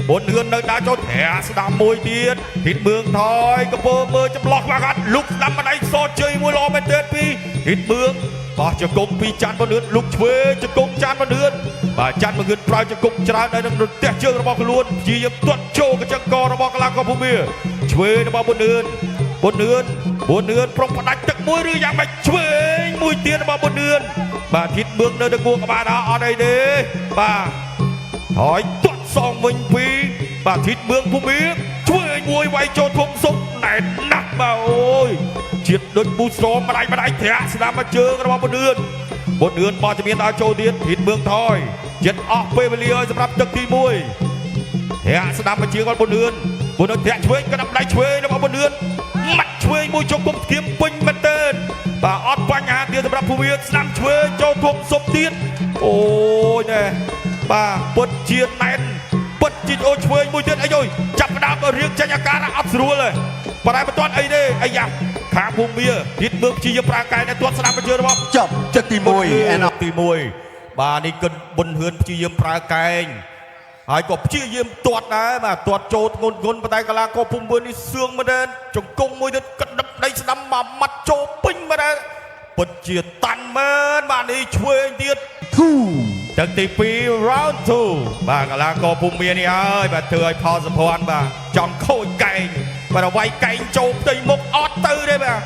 ប៊ុនហឿននៅដើរចូលធាក់ស្ដាំមួយទៀតធីតមឿងថយកពើមើលចម្លោះខ្វះខាតលុកស្ដាំម្ដាយសតជ័យមួយល្អមែនទែនពីធីតមឿងបោះជង្គង់ពីច័ន្ទប៊ុនហឿនលុកឆ្វេងជង្គង់ច័ន្ទប៊ុនហឿនបាទច័ន្ទប៊ុនហឿនប្រើជង្គង់ច្រើននៅនឹងរទះជើងរបស់ខ្លួនព្យាយាមទាត់ចូលកញ្ចឹងករបស់កលាករភូមិឆ្វេងរបស់ប៊ុនហឿនប៊ុនហឿនប៊ុនហឿនប្រុងផ្ដាច់ទឹកមួយឬយ៉ាងម៉េចឆ្វេងមួយទៀតរបស់ប៊ុនហឿនបាទធីតមឿងនៅតែងួរក្បាលដល់អត់អីទេបាទថយទាត់សងវិញពីបាទធីតមឿងភូមិឆ្វេងមួយវាយចូលធំសុំណែនណាស់បាទអូយជាតិដូចពូស្រមម្ដាយម្ដាយត្រាក់ស្ដាំមកជើងរបស់ប៊ុនហឿនប៊ុនហឿនបោះជំនាញដល់ចូលទៀតធីតមឿងថយចិត្តអស់ពេលវេលាហើយសម្រាប់ទឹកទី1ត្រាក់ស្ដាំមកជើងរបស់ប៊ុនហឿនប៊ុនហឿនត្រាក់ឆ្វេងក្តាប់ដៃឆ្វេងរបស់ប៊ុនហឿនម៉ាត់ឆ្វេងមួយជុំគុំធៀមពេញមែនទែនបាទអត់បញ្ហាទៀតសម្រាប់ភូមិស្ដាំឆ្វេងចូលធំសុំទៀតអូយណែបាទពុតជាណែនពុតជាអូឆ្វេងមួយទៀតអីយចាប់ផ្ដើមរៀងចេញអាការអត់ស្រួលទេប៉ុន្តែមិនទាន់អីទេអាយ៉ាខាងភូមិទៀតមើលព្យាយាមប្រើកាយនៅទាត់ស្ដាំបញ្ជើរបស់ ចប់ទឹកទី1 and ទី1បាទនេះគិនប៊ុនហឿនព្យាយាមប្រើកែងហើយក៏ព្យាយាមទាត់ដែរបាទទាត់ចូលធ្ងន់ធ្ងន់ប៉ុន្តែកលាករភូមិនេះសឿងមែនទែនជង្គង់មួយទៀតក្តាប់ដៃស្ដាំមួយម៉ាត់ចូលពេញមែនទែនពិតជាតាន់មែនបាទនេះឆ្វេងទៀត 2 ទឹកទី2 round 2បាទកលាករភូមិនេះហើយបាទធ្វើឲ្យផលសុភ័ណ្ឌបាទចង់ខូចកែងបាទវាយកែងចូលផ្ទៃមុខអត់ទៅទេបាទ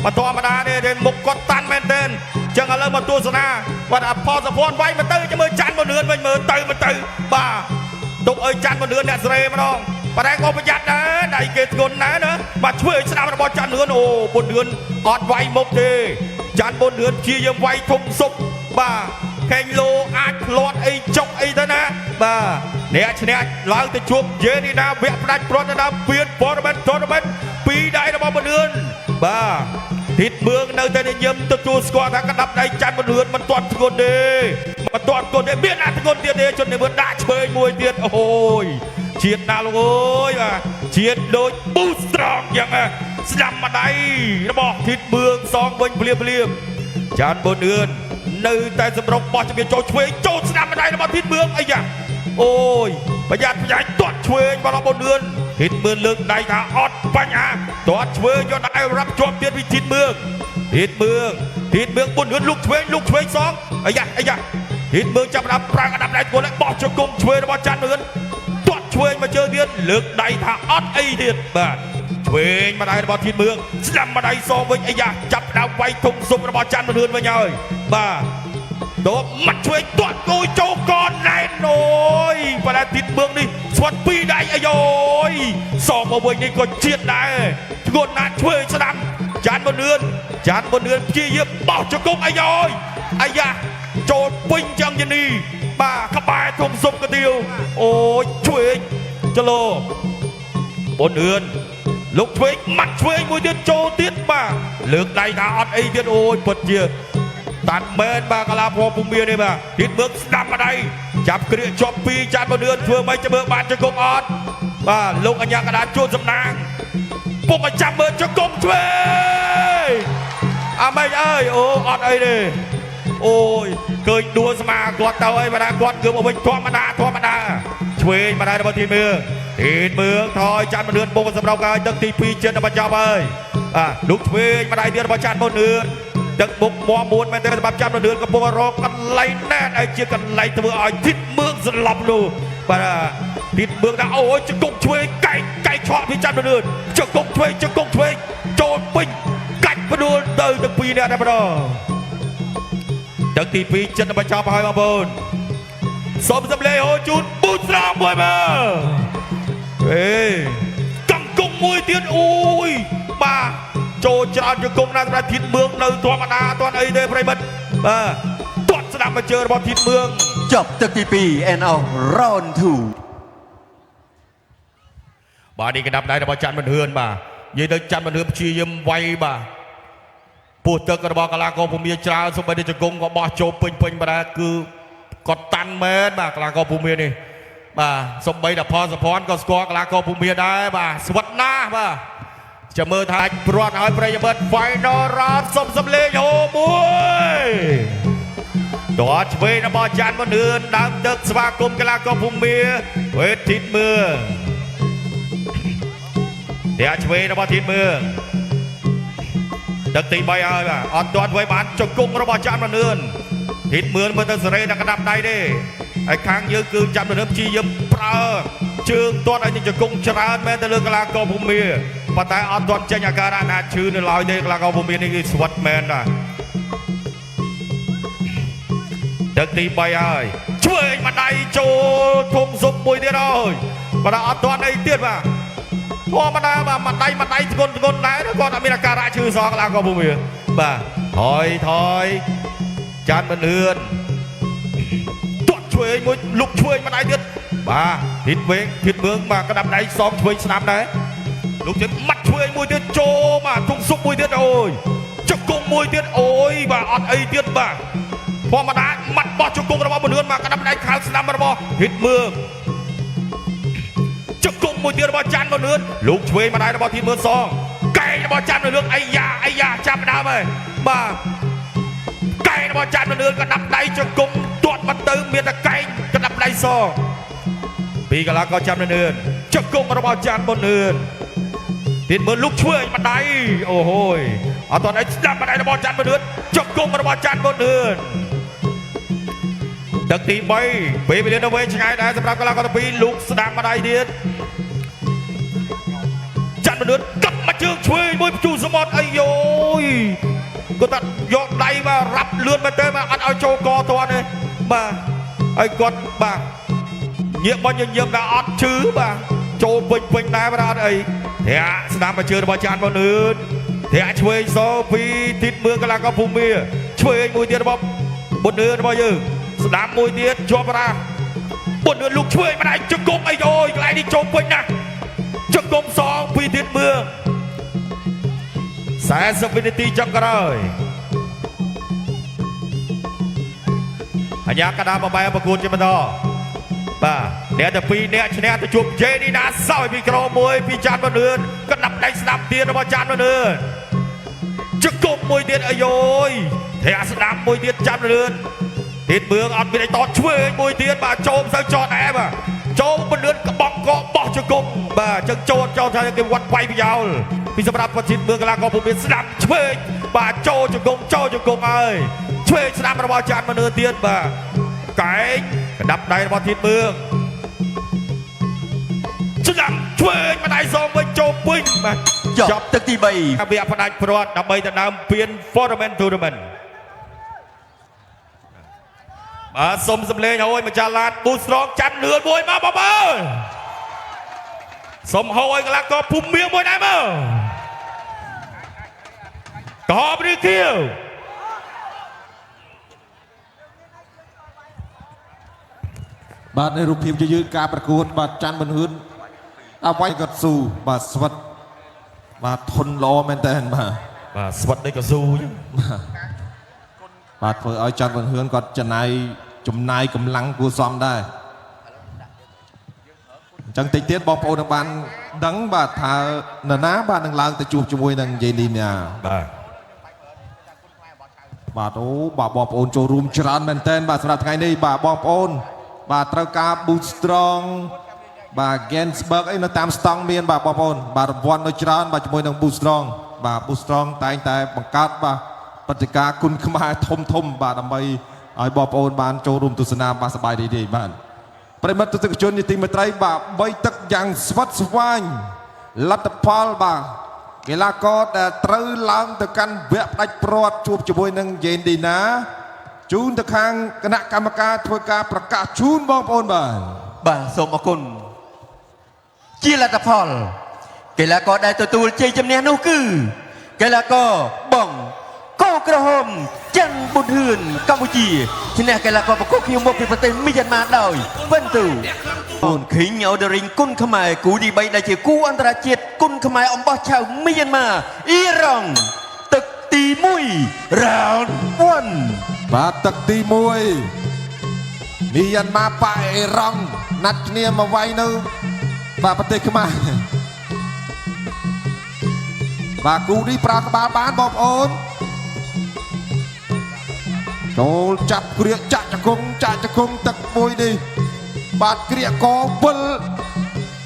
បាទធម្មតាទេមុខគាត់តាន់មែនទែនចឹងឥឡូវមកទស្សនាបាទអផលសុភ័ណ្ឌវាយមកទៅចាំមើលច័ន្ទមកនឿនវិញមើលទៅមកទៅបាទទុកឲ្យច័ន្ទមកនឿនអ្នកស្រេម្ដងប៉ុន្តែក៏ប្រយ័ត្នដែរដៃគេធ្ងន់ណាស់ណាបាទឆ្វេងស្ដាំរបស់ច័ន្ទនឿនអូប៊ុននឿនអត់វាយមុខទេច័ន្ទប៊ុននឿនព្យាយាមវាយធំសុបបាទខេងលោអាចផ្លាត់អីចុកអីទៅណាបាទអ្នកឈ្នះឡើងទៅជួបយេនីណាវគ្គផ្ដាច់ព្រាត់ទៅដល់ពៀនព័រមែនតរមែនពីរដៃរបស់ប៊ុននឿនបាទធីតមឿងនៅតែញញឹមទទួលស្គាល់ថាក្តាប់ដៃច័ន្ទប៊ុននឿនមិនទាន់ធ្ងន់ទេមិនទាន់ធ្ងន់ទេមានអាធ្ងន់ទៀតទេជននេះមើលដាក់ឆ្វេងមួយទៀតអូយជាតិណាលោកអើយបាទជាតិដូចប៊ូស្រងយ៉ាងណាស្ដាំម្ដាយរបស់ធីតមឿងសងវិញភ្លាមភ្លាមច័ន្ទប៊ុននឿននៅតែសម្រុកបោះជំនាញចូលឆ្វេងចូលស្ដាំម្ដាយរបស់ធីតមឿងអីយ៉ាអូយប្រយ័ត្នប្រយែងទាត់ឆ្វេងរបស់ប៊ុននឿនធីតមឿងលើកដៃថាអត់បញ្ហាទាត់ឆ្វេងយកដៃរាប់ជាប់ទៀតពីធីតមឿងធីតមឿងធីតមឿងប៊ុននឿនលុកឆ្វេងលុកឆ្វេងសងអីយ៉ាអីយ៉ាធីតមឿងចាប់ផ្ដើមប្រាំងអដាប់ដៃធ្ងន់ហើយបោះជង្គង់ឆ្វេងរបស់ច័ន្ទមឿនទាត់ឆ្វេងមកជើងទៀតលើកដៃថាអត់អីទៀតបាទឆ្វេងម្ដាយរបស់ធីតមឿងស្ដាំម្ដាយសងវិញអីយ៉ាចាប់ផ្ដើមវាយធំសុំរបស់ច័ន្ទមឿនវិញហើយបាទតបមាត់ឆ្វេងទាត់គួយចូលកនណែនអូយប៉ុន្តែធីតមឿងនេះស្វាត់ពីរដៃអាយយសងមកវិញនេះក៏ជាតិដែរធ្ងន់ណាស់ឆ្វេងស្ដាំច័ន្ទមឿនច័ន្ទមឿនព្យាយាមបោះជង្គង់អាយយអាយ៉ាចូលពេញចឹងយនីបាទក្បែរធំសុំកាទៀវអូយឆ្វេងចលោប៊ុនឿនលោកឆ្វេងម៉ាត់ឆ្វេងមួយទៀតចូលទៀតបាទលើកដៃថាអត់អីទៀតអូយពិតជាតាន់មែនបាទកលាភពភូមិនេះបាទទៀតមើលស្ដាំម្ដាយចាប់គ្រាកជាប់ពីរចាត់ប៊ុនឿនធ្វើមិនចាំមើលបានជង្គង់អត់បាទលោកអញ្ញាកដាជួនសំណាងពុកឲ្យចាំមើលជង្គង់ឆ្វេងអាម៉េចអើយអូអត់អីទេអូយឃើញដួលស្មាគាត់ទៅអីបាទគាត់គឺមកវិញធម្មតាធម្មតាឆ្វេងម្ដាយរបស់ធីមឿងធីមឿងថយចាត់ប៊ុនឿនបុកសម្រុកហើយទឹកទី2ចិត្តដល់បញ្ចប់ហើយបាទលោកឆ្វេងម្ដាយទៀតរបស់ចាត់ប៊ុនឿនទឹកបុកមាំមួនមែនទេសម្រាប់ចាំនឿនកំពុងរកកន្លែងណែនឲ្យជាកន្លែងធ្វើឲ្យធីតមឿងស្លាប់នោះបាទធីតមឿងថាអូយជង្គង់ឆ្វេងកែកកែកឆក់ពីចាំនឿនជង្គង់ឆ្វេងជង្គង់ឆ្វេងចូលពេញកាច់ផ្ដួលទៅទាំងពីរនាក់តែម្ដងទឹកទី2ចិត្តបញ្ចប់ហើយបងប្អូនសូមសម្លេងហូជូនប៊ូស្រងមួយមើលអេកង្គង់មួយទៀតអូយបាទចូលច្រើនជង្គង់ណាស់សម្រាប់ធីតមឿងនៅធម្មតាអត់ទាន់អីទេប្រិមិត្តបាទទាត់ស្ដាំមកជើរបស់ធីតមឿង ចប់ទឹកទី2 and of round 2 បាទនេះកណ្ដាប់ដៃរបស់ច័ន្ទប៊ុនហឿនបាទនិយាយទៅច័ន្ទប៊ុនហឿនព្យាយាមវាយបាទពោះទឹករបស់កីឡាករភូមាច្រើនសូម្បីតែជង្គង់ក៏បោះចូលពេញពេញបាទគឺគាត់តាន់មែនបាទកីឡាករភូមានេះបាទសូម្បីតែផលសុភ័ណ្ឌក៏ស្គាល់កីឡាករភូមាដែរបាទស្វិតណាស់បាទចាំមើលថាព្រាត់ឲ្យប្រិយមិត្ត Final Round សុំសំលេងហូមួយតើឆ្វេងរបស់ច័ន្ទប៊ុនហឿនដើមទឹកស្វាគមន៍កីឡាករភូមាវេធីតមឿងតែឆ្វេងរបស់ធីតមឿងទឹកទី3ហើយបាទអត់ទាន់ធ្វើបានជង្គង់របស់ច័ន្ទប៊ុនហឿនធីតមឿងមើលទៅសេរីដល់កណ្ដាប់ដៃទេហើយខាងយើងគឺច័ន្ទប៊ុនហឿនព្យាយាមប្រើជើងទាត់ឲ្យនឹងជង្គង់ច្រើនមែនទៅលើកីឡាករភូមាប៉ុន្តែអត់ទាន់ចេញអាការៈណាឈឺនៅឡើយទេកីឡាករភូមានេះគឺស្វិតមែនណាទឹកទី3ហើយឆ្វេងម្ដាយចូលធំសុំមួយទៀតហើយបាទអត់ទាន់អីទៀតបាទធម្មតាបាទម្ដាយម្ដាយធ្ងន់ធ្ងន់ដែរគាត់អត់មានអាការៈឈឺសោះកីឡាករភូមាបាទថយថយច័ន្ទប៊ុនហឿនទាត់ឆ្វេងមួយលុកឆ្វេងម្ដាយទៀតបាទធីតវេងធីតមឿងបាទក្តាប់ដៃសងឆ្វេងស្នាមដែរលោកទៀតម៉ាត់ឆ្វេងមួយទៀតចូលបាទធំសុំមួយទៀតអូយជង្គង់មួយទៀតអូយបាទអត់អីទៀតបាទធម្មតាម៉ាត់បោះជង្គង់របស់ប៊ុនហឿនមកក្តាប់ដៃខៅស្ដាំរបស់ធីតមឿងជង្គង់មួយទៀតរបស់ច័ន្ទប៊ុនហឿនលោកឆ្វេងម្ដាយរបស់ធីតមឿងសងកែងរបស់ច័ន្ទប៊ុនហឿនអាយ៉ាអាយ៉ាចាប់ដើមហើយបាទកែងរបស់ច័ន្ទប៊ុនហឿនក្តាប់ដៃជង្គង់ទាត់មកទៅមានតែកែងក្តាប់ដៃសងពីកីឡាករច័ន្ទប៊ុនហឿនជង្គង់របស់ច័ន្ទប៊ុនហឿនធីតមឿងលោកឆ្វេងម្ដាយអូហូយអត់ទាន់ឲ្យស្ដាប់ម្ដាយរបស់ច័ន្ទប៊ុនហឿនជង្គង់របស់ច័ន្ទប៊ុនហឿនទឹកទី3ពេលវេលានៅវែងឆ្ងាយដែរសម្រាប់កីឡាករទាំងពីរលោកស្ដាំម្ដាយទៀតច័ន្ទប៊ុនហឿនកាប់មកជើងឆ្វេងមួយព្យុះសមុទ្រអាយយគាត់ថាយកដៃមករ៉ាប់លឿនមែនទេបាទអត់ឲ្យចូលកទាន់ទេបាទហើយគាត់បាទញាក់មកញញឹមថាអត់ឈឺបាទចូលពេញពេញដែរបាទអត់អីធាក់ស្ដាំមកជើងរបស់ច័ន្ទប៊ុនហឿនធាក់ឆ្វេងសពីធីតមឿងកីឡាករភូមាឆ្វេងមួយទៀតរបស់ប៊ុនហឿនរបស់យើងស្ដាំមួយទៀតជាប់រាប៊ុនហឿនលោកឆ្វេងម្ដាយជង្គង់អីអូយកន្លែងនេះចូលពេញណាស់ជង្គង់សងពីធីតមឿង40វិនាទីចុងក្រោយអញ្ញាកដាបបែប្រកួតជាបន្តបាទអ្នកតែពីរអ្នកឈ្នះទៅជួបជេនីណាសោយពីក្រមួយពីច័ន្ទប៊ុនហឿនកណ្ដាប់ដៃស្ដាំទៀតរបស់ច័ន្ទប៊ុនហឿនជង្គង់មួយទៀតអាយយធាក់ស្ដាំមួយទៀតច័ន្ទប៊ុនហឿនធីតមឿងអត់មានអីតតឆ្វេងមួយទៀតបាទចូលមិនសូវចតដែរបាទចូលប៊ុនហឿនក្បងកបោះជង្គង់បាទចឹងចូលចូលថាគេវត្តវាយប្រយោលពីសម្រាប់ធីតមឿងកីឡាករភូមិស្ដាំឆ្វេងបាទចូលជង្គង់ចូលជង្គង់ហើយឆ្វេងស្ដាំរបស់ច័ន្ទប៊ុនហឿនទៀតបាទកែងកណ្ដាប់ដៃរបស់ធីតមឿងស្ដាំឆ្វេងម្ដាយសងវិញចូលពេញបាទ ចប់ទឹកទី3 វគ្គផ្ដាច់ព្រាត់ដើម្បីដណ្ដើមពាន Foreman Tournament បាទសុំសំលេងហើយម្ចាស់ឡានប៊ូស្រងចាន់លឿនមួយមកបងប្អូនសុំហៅឲ្យកីឡាករភូមិមួយដែរមកក្រហមឬខៀវ បាទในរូបភាពយឺតការប្រកួតបាទច័ន្ទប៊ុនហឿនអ្វីគាត់ស៊ូបាទស្វិតបាទធន់ល្អមែនតើបាទ បាទស្វិតដូចកស៊ូចឹង បាទធ្វើឲ្យច័ន្ទប៊ុនហឿនគាត់ចំណាយចំណាយកម្លាំងគួរសមដែរអញ្ចឹងតិចទៀតបងប្អូននឹងបានដឹងបាទថានរណាបាទនឹងឡើងទៅជួបជាមួយនឹងយេលីណា បាទ បាទអូបាទបងប្អូនចូលរួមច្រើនមែនតើបាទសម្រាប់ថ្ងៃនេះបាទបងប្អូនបាទត្រូវការ Boost Strong បាទ Gainsberg អីនៅតាមស្តង់មានបាទបងប្អូនបាទរង្វាន់នៅច្រើនបាទជាមួយនឹង Boost Strong បាទ Boost Strong តែងតែបង្កើតបាទព្រឹត្តិការណ៍គុណខ្មែរធំធំបាទដើម្បីឲ្យបងប្អូនបានចូលរួមទស្សនាបាទសប្បាយរីករាយបាទប្រិយមិត្តទស្សនិកជនជាទីមេត្រីបាទបីទឹកយ៉ាងស្វិតស្វាញលទ្ធផលបាទកីឡាករដែលត្រូវឡើងទៅកាន់វគ្គផ្ដាច់ព្រាត់ជួបជាមួយនឹងយេនឌីណាជូនទៅខាងគណៈកម្មការធ្វើការប្រកាសជូនបងប្អូនបាទ បាទសូមអរគុណជាលទ្ធផលកីឡាករដែលទទួលជ័យជំនះនោះគឺកីឡាករបងកោ ក្រហមច័ន្ទប៊ុនហឿនកម្ពុជាឈ្នះកីឡាករបង្គោលខៀវមកពីប្រទេសមីយ៉ាន់ម៉ាដោយវិនទូអូន King of the Ring គុនខ្មែរគូទី3ដែលជាគូអន្តរជាតិគុនខ្មែរអំបោះឆៅមីយ៉ាន់ម៉ាអ៊ីរ៉ង់ទឹកទី1 round 1 បាទទឹកទី1មីយ៉ាន់ម៉ាប៉ាអេរ៉ង់ណាត់គ្នាមកវាយនៅបាទប្រទេសខ្មែរបាទគូនេះប្រើក្បាលបានបងប្អូនចូលចាប់គ្រាកចាក់ជង្គង់ចាក់ជង្គង់ទឹកមួយនេះបាទគ្រាកកវិល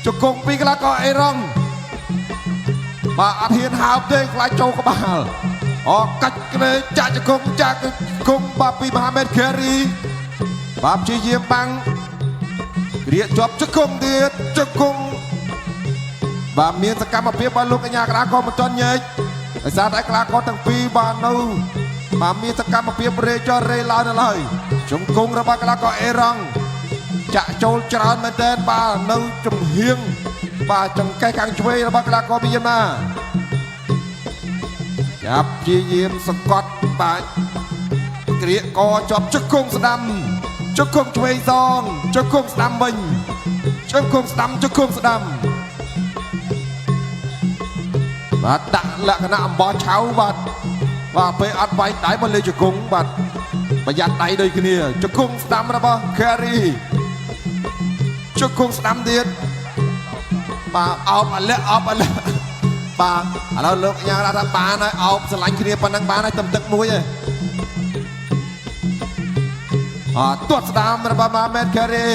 ជង្គង់ពីកីឡាករអេរ៉ង់បាទអត់ហ៊ានហើបទេខ្លាចចូលក្បាល អកាច់គ្នាចាក់ជង្គង់ចាក់ជង្គង់បាទពីមហាមេតខេរីបាទព្យាយាមបាំងគ្រាកជាប់ជង្គង់ទៀតជង្គង់បាទមានសកម្មភាពបាទលោកកញ្ញាកដាក៏មិនទាន់ញែកដោយសារតែកីឡាករទាំងពីរបាទនៅបាទមានសកម្មភាពរេចរេឡើងនៅឡើយជង្គង់របស់កីឡាករអេរ៉ង់ចាក់ចូលច្រើនមែនទែនបាទនៅចំហៀងបាទចង្កេះខាងឆ្វេងរបស់កីឡាករមីយ៉ាន់ម៉ាចាប់ព្យាយាមសង្កត់បាទគ្រាកកជាប់ជង្គង់ស្ដាំជង្គង់ឆ្វេងសងជង្គង់ស្ដាំវិញជង្គង់ស្ដាំជង្គង់ស្ដាំបាទដាក់លក្ខណៈអំបោះឆៅបាទបាទពេលអត់វាយដៃមកលេជង្គង់បាទប្រយ័ត្នដៃដូចគ្នាជង្គង់ស្ដាំរបស់ Carry ជង្គង់ស្ដាំទៀតបាទអោបអលៈអោបអលៈបាទឥឡូវលោកញ៉ាំថាបានហើយអោបស្រឡាញ់គ្នាប៉ុណ្ណឹងបានហើយទំទឹកមួយឯងអទាត់ស្ដាំរបស់ម៉ាមេតខេរី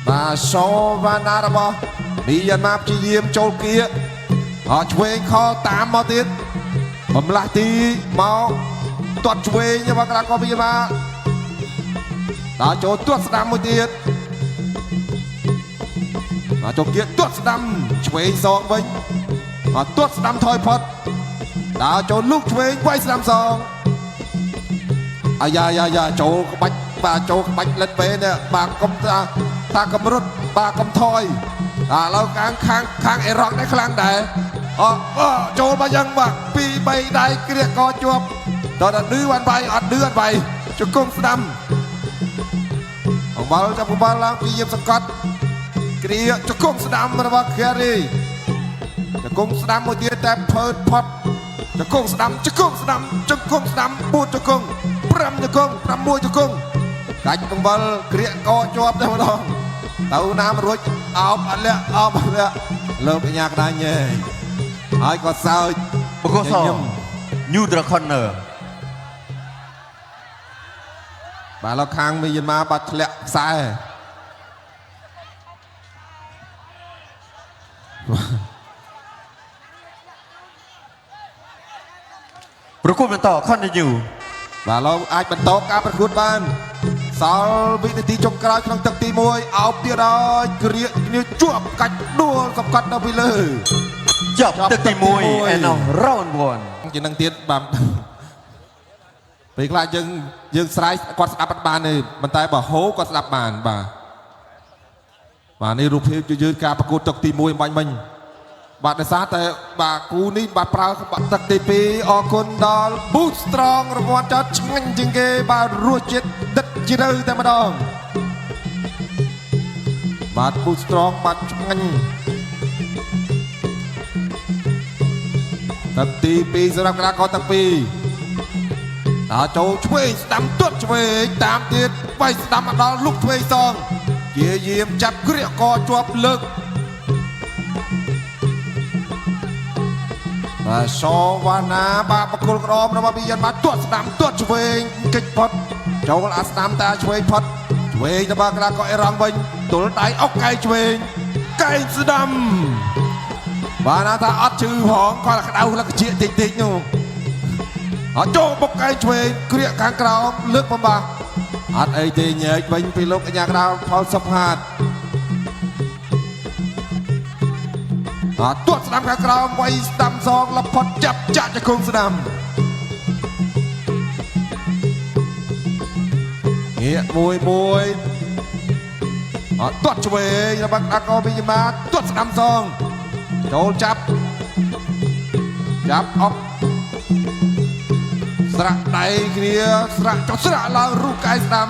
បាទសូវ៉ាណារបស់មីយ៉ាន់ម៉ាព្យាយាមចូលគៀកអឆ្វេងខតាមមកទៀតបំលាស់ទីមកទាត់ឆ្វេងរបស់កីឡាករមីយ៉ាន់ម៉ាដល់ចូលទាត់ស្ដាំមួយទៀតបាទចូលគៀកទាត់ស្ដាំឆ្វេងសងវិញបាទទាត់ស្ដាំថយផុតដល់ចូលលូកឆ្វេងវាយស្ដាំសងអាយ៉ាយ៉ាយ៉ាចូលក្បាច់បាទចូលក្បាច់លិតពេលនេះបាទកុំថាថាកម្រុតបាទកុំថយឥឡូវខាងខាងខាងអេរ៉ង់នេះខ្លាំងដែរអចូលមកយ៉ាងបាទ2 3ដៃគ្រាកកជាប់តើដល់ឌឺបានវាយអត់ឌឺអត់វាយជង្គង់ស្ដាំអង្វល់ចាប់អង្វល់ឡើងព្យាយាមសង្កត់គ្រាជង្គង់ស្ដាំរបស់ Carry ជង្គង់ស្ដាំមួយទៀតតែភើតផុតជង្គង់ស្ដាំជង្គង់ស្ដាំជង្គង់ស្ដាំ4ជង្គង់5ជង្គង់6ជង្គង់កាច់បង្វិលគ្រាកកជាប់តែម្ដងទៅណាមរួចអោបអលៈអោបអលៈលោកកញ្ញាក្តាញ់ឯងហើយក៏សើច បង្គោលស New Draw Corner បាទលោកខាងមីយ៉ាន់ម៉ាបាត់ធ្លាក់ខ្សែ ប្រកួតបន្ត continue បាទលោកអាចបន្តការប្រកួតបានសល់វិនាទីចុងក្រោយក្នុងទឹកទី1អោបទៀតហើយគ្រាកគ្នាជាប់កាច់ដួលសង្កត់នៅពីលើ ចប់ទឹកទី1 and round 1 ជានឹងទៀតបាទពេលខ្លះយើងស្រែកគាត់ស្ដាប់អត់បានទេប៉ុន្តែបើហូគាត់ស្ដាប់បានបាទបាទនេះរូបភាពយឺតការប្រកួតទឹកទី1បាញ់មិញបាទដោយសារតែបាទគូនេះបាទប្រើទឹកទី2អរគុណដល់ Boot Strong រង្វាន់ចោតឆ្ងាញ់ជាងគេបាទរសជាតិដិតជ្រៅតែម្ដងបាទ Boot Strong បាទឆ្ងាញ់ទឹកទី2សម្រាប់កីឡាករទាំងពីរដល់ចូលឆ្វេងស្ដាំទាត់ឆ្វេងតាមទៀតវាយស្ដាំមកដល់លុកឆ្វេងសងជាយាមចាប់គ្រាកកជាប់លើកបាទសវណ្ណាបាទបកគលក្រមរបស់មីយ៉ាន់បាទទាត់ស្ដាំទាត់ឆ្វេងកិច្ចផុតចូលអាស្ដាំតាឆ្វេងផុតឆ្វេងរបស់កីឡាករអេរ៉ង់វិញទល់ដៃអុកកែឆ្វេងកែងស្ដាំបាទណាថាអត់ឈឺផងគាត់ក្តៅលក្ខជាតិតិចតិចនោះអត់ចូលបុកកែងឆ្វេងគ្រាកខាងក្រោមលើកបំបាអត់អីទេញែកវិញពីលោកកញ្ញាក្តៅផលសុផាតអត់ទាត់ស្ដាំខាងក្រោមវាយស្ដាំសងលផុតចាប់ចាក់ជង្គង់ស្ដាំងាកមួយមួយអត់ទាត់ឆ្វេងរបស់អាកោមីយ៉ាម៉ាទាត់ស្ដាំសងចូលចាប់ ចាប់អុកស្រាក់ដៃគ្នាស្រាក់ចុះស្រាក់ឡើងរូបកែងស្ដាំ